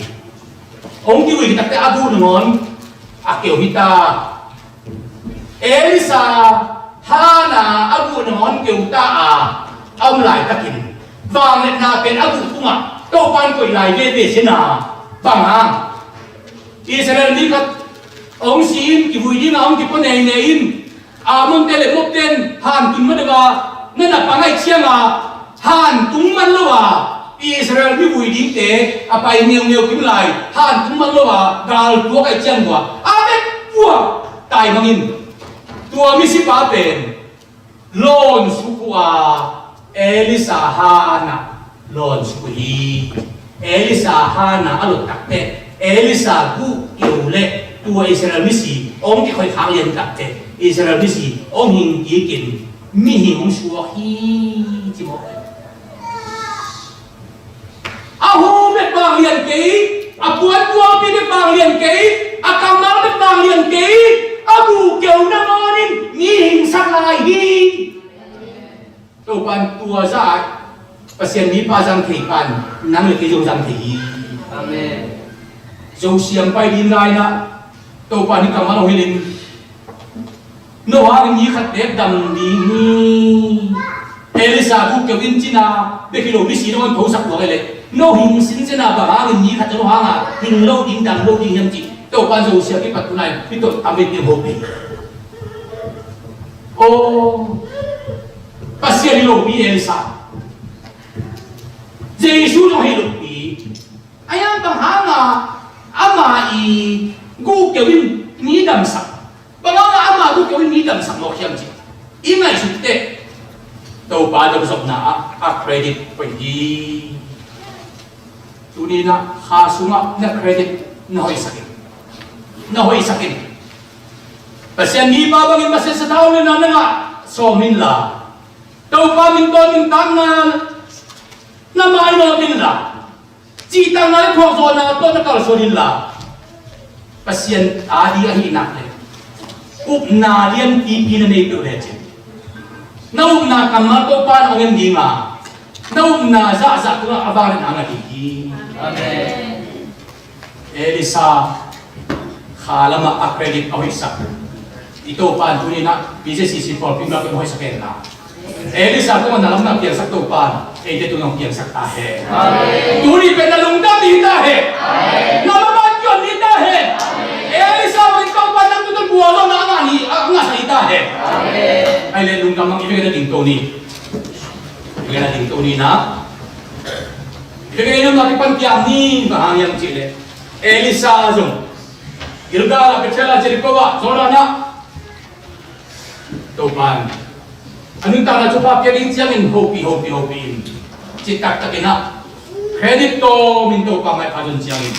Hong kivui khit takteh a guh nangawn a keu hi ta. Elisha han a a guh nangawn keu ta a, a om laitakin vangliatna pen a guh tungah Topa in koih lai veve sin a, bang hang? Israel mi khat hong si in, kivui dingah hong kipua neine in, Amonte le Moabte in han tun man deuh a, na na pang ahih ciangin han tung man lo a, Israel mi vui dingte a pai ngeungeu kim lai, han tung man lo a, gal tuak ahih ciang vua, a bek vua, taimang in. Tua misipa pen lawnsuk uh a, Elisha han ah lawnsuk uh hi. Elisha han ah a lot takteh, Elisha guh keu le tua Israel misi hong kikhoih khak lian takteh, Israel misi hong hing kikin mihing hong suak hi, ci mawk. A hu bek vanglian kei, a puantualpi bek vanglian kei, a kammal bek vanglian kei, a guh keu nangawn in mihing sak lai hi. Topa in tua zah Pasian mipa zang thei pan nang le kei zong zang thei hi. Amen. Zo siam pai ding lai-in ah Topa in kammal hong hilh in, no hangin mi khat bek dam ding hi. Elisha guh keu in cih na bek hi lo, misi nangawn thosak lua kei leh no hing sin cih na bang hangin mi khat no hang a hing lo ding, dam lo ding hiam cih Topa in Zo siam kipat tu nai, mi tawh tam in ding ho pei. Aw, Pasian hi lopi Elisha. Jesu zong hi lopi. A hiang bang hang a ama i guh keu in mi damsak? Bang hang a ama guh keu in mi damsak mawk hiam cih i ngaihsut teh Topa dongzopna ah a credit koih hi. Tuni na kha sungah na credit na hoihsak in. Na hoihsak in. Pasian mipa bangin masiat sathau le na na ngah sawm inla, Topa min tawh nuntakna na mainawt inla, cihtakna le thuakzawhna tawh na kalsuan inla, Pasian a ding ahih nak leh upna lianpipi na nei peuh lecin, na upna kammal Topa in hong en ding a, na upna zahzah tungah a vangliatna ngah ding hi. Amen. Elisha kha lamah a credit a hoihsak. I Topa in tuni-in ah P Z C C pawlpi mah a hoihsak hen la, Elisha tungah na lamdang piangsak Topa in eite tungah piangsak ta hen. Tuni pen na lungdam ni ta hen. Na maban kion ni ta hen. Elisha bangin Topa in nang tungah guallawhna a ngah ni, a ngahsak ni ta hen. Ahih leh lungdam hang, i biakinn ah dingto ni. I biakinn ah dingto ni na. I biakinn ah i omna kipan kiam ni, bang hang hiam cih leh Elisha zong Gilgal ah, Bethel ah, Jericho ah, Jordan ah, Topa in a nuntakna thupha pia ding ciangin hopih, hopih, hopih in, cih taktakin ah credit tawmin Topa maipha zon ciangin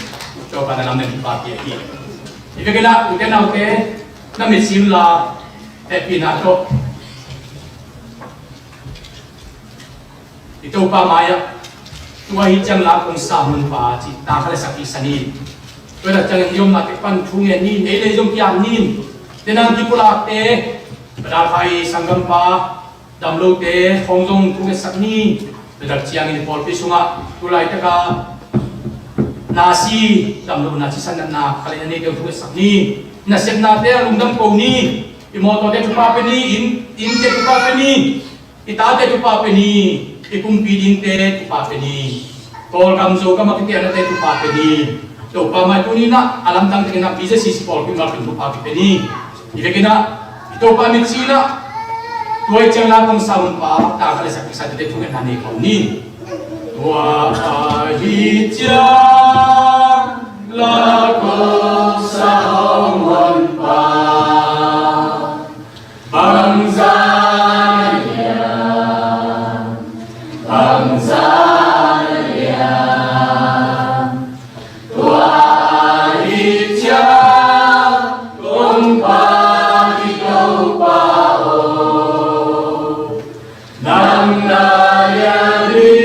Topa in a lamdang thupha pia hi. I biakinn ah ute naute, na mitsi un la, hehpihna tawh i Topa mai-ah tua hi ciang la kong sam hun pa cih ta khat le sak kik sa ni. Tua tak ciangin i omna teng pan thu ngen ni, ei le ei zong kiam ni. Te nang kipulakte, Pada Khai sanggampa, damlote khawng zong thu ngetsak ni. Tua tak ciangin i pawlpi sungah tu laitaka nasi, damlo nasi san natna khat le nih neite thu ngetsak ni. Nasepnate ah lungdam ko ni. I mawtawte thupha pia ni, inn, innte thupha pia ni. I tate thupha pia ni, i kumpi dingte thupha pia ni. Kawlgam Zogam a kitehnate thupha pia ni. Topa mai tuni-in ah a lamdang takin ah P Z C C pawlpi mah thupha kipia ni. I biakinn ah i Topa mitsi-in ah tua hi ciang la kong sam hun pa ta khat le sak kik sa, tua teng thu ngetna nei khawm ni. Tua hi ciang la kong sam hun pa bangzah na hiam, bangzah na hiam. Tua ahih ciang kong phat i Topa aw, nang na lian hi.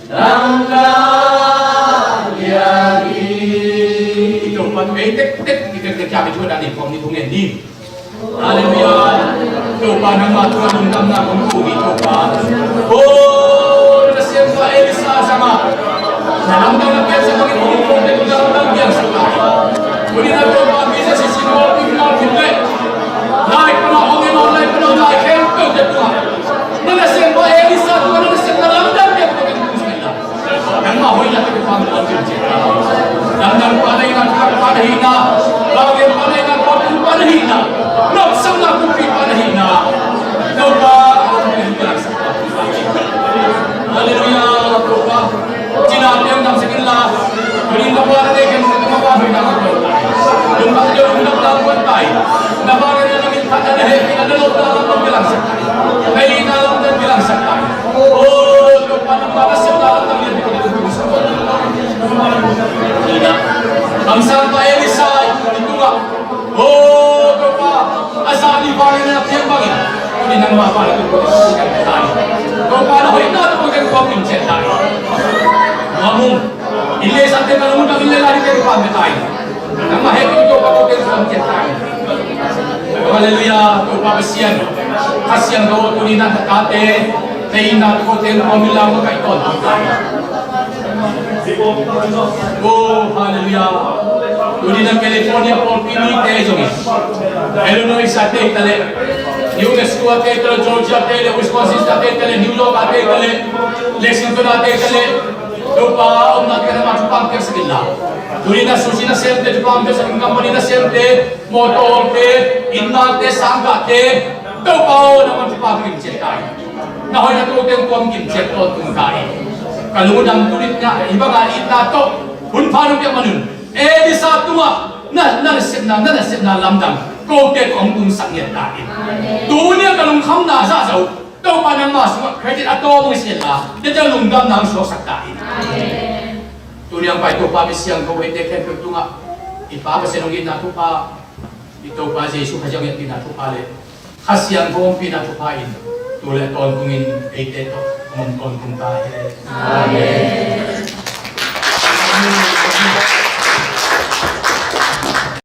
Nang na lian hi. I Topa thu ei tektek, i tektek kiam i thu a dan i khawm ni, thu ngen ni. Halleluiah. Topa nangmah tungah lungdamna kong ko hi Topa. Oh, na sempa Elisha zanga na lamdang na piangsak bangin kong ko, na lamdang piangsak ta. Tuni-in ah Topa, P Z C C pawlpi mah khit leh, live pan a hong en, online pan a hong en, khempeuh te tungah na nasem pa Elisha tungah na nasem na lamdang piak tawh kong ko hi. Nangmah hoihna tawh kong ko hi. Lamdang pa na hihna, thutak pa na hihna, vanglian pa na hihna, khuatung pa na hihna, nopsakna kumpi pa na hihna. Topa, Halleluiah, Topa. Cina piang damsak inla, tuni-in ka pa na nei khem, ka pa hoihna ka ko tai. Lungdam, lungdam na ko tai. Na pa na na min phat na hehpihna na lopna lam na kilangsak tai. Na itna lam na kilangsak tai. Oh, Topa nangmah na sepna lam na lian ko. Kamsang pa Elisha i tungah. Oh, Topa, a zah nih vangin a piang bangin, tuni nangmah pa na tungah kong ko tai. Topa na hoihna tawh kong ko ciat tai. Mamung, inn le sate, ka lungdam inn le la dingte kong pia tai. Nangmah hehpih Topa tawh kong ko ciat tai. Halleluiah, Topa Pasian. Kha Siangtho tuni na tate, na itna tawh kong ko min la ka kai ton tai. Oh, halleluiah. Tuni na California pawlpi mite zongin, Illinois a te hi ta leh, New Mexico a te hi ta leh, Georgia a te hi ta leh, Wisconsin a te hi ta leh, New York a te hi ta leh, Lexington a te hi ta leh, Topa omna te nangmah thupha piaksak inla. Tuni na sushi nasemte thupha piaksak in, company nasemte, mawtawte, innate, sanggahte, Topa aw nangmah thupha piaksak in ciat ta in. Na hoihna tawh kong ko ciat tawntung ta in. Ka lungdam, tuni-in ah hih banga itna tawh hun pha nong piak manun, Elisha tungah na, na nasepna, na nasepna lamdang kote tawh hong tungsak ngiat ta in. Tuni-a ka lungkhamna zahzah uh Topa nangmah sungah credit a tawm hong hi sihla, tua ciang lungdamna hong suaksak ta in. Tuni-a hong pai Topa, mi siangtho eite khempeuh tungah i Pa Pasian hong itna thupha, i Topa Jesuh Khazih hong hehpihna thupha le Kha Siangtho ompihna thupha in tu le tawntungin eite tawh hong om tawntung ta hen. Amen.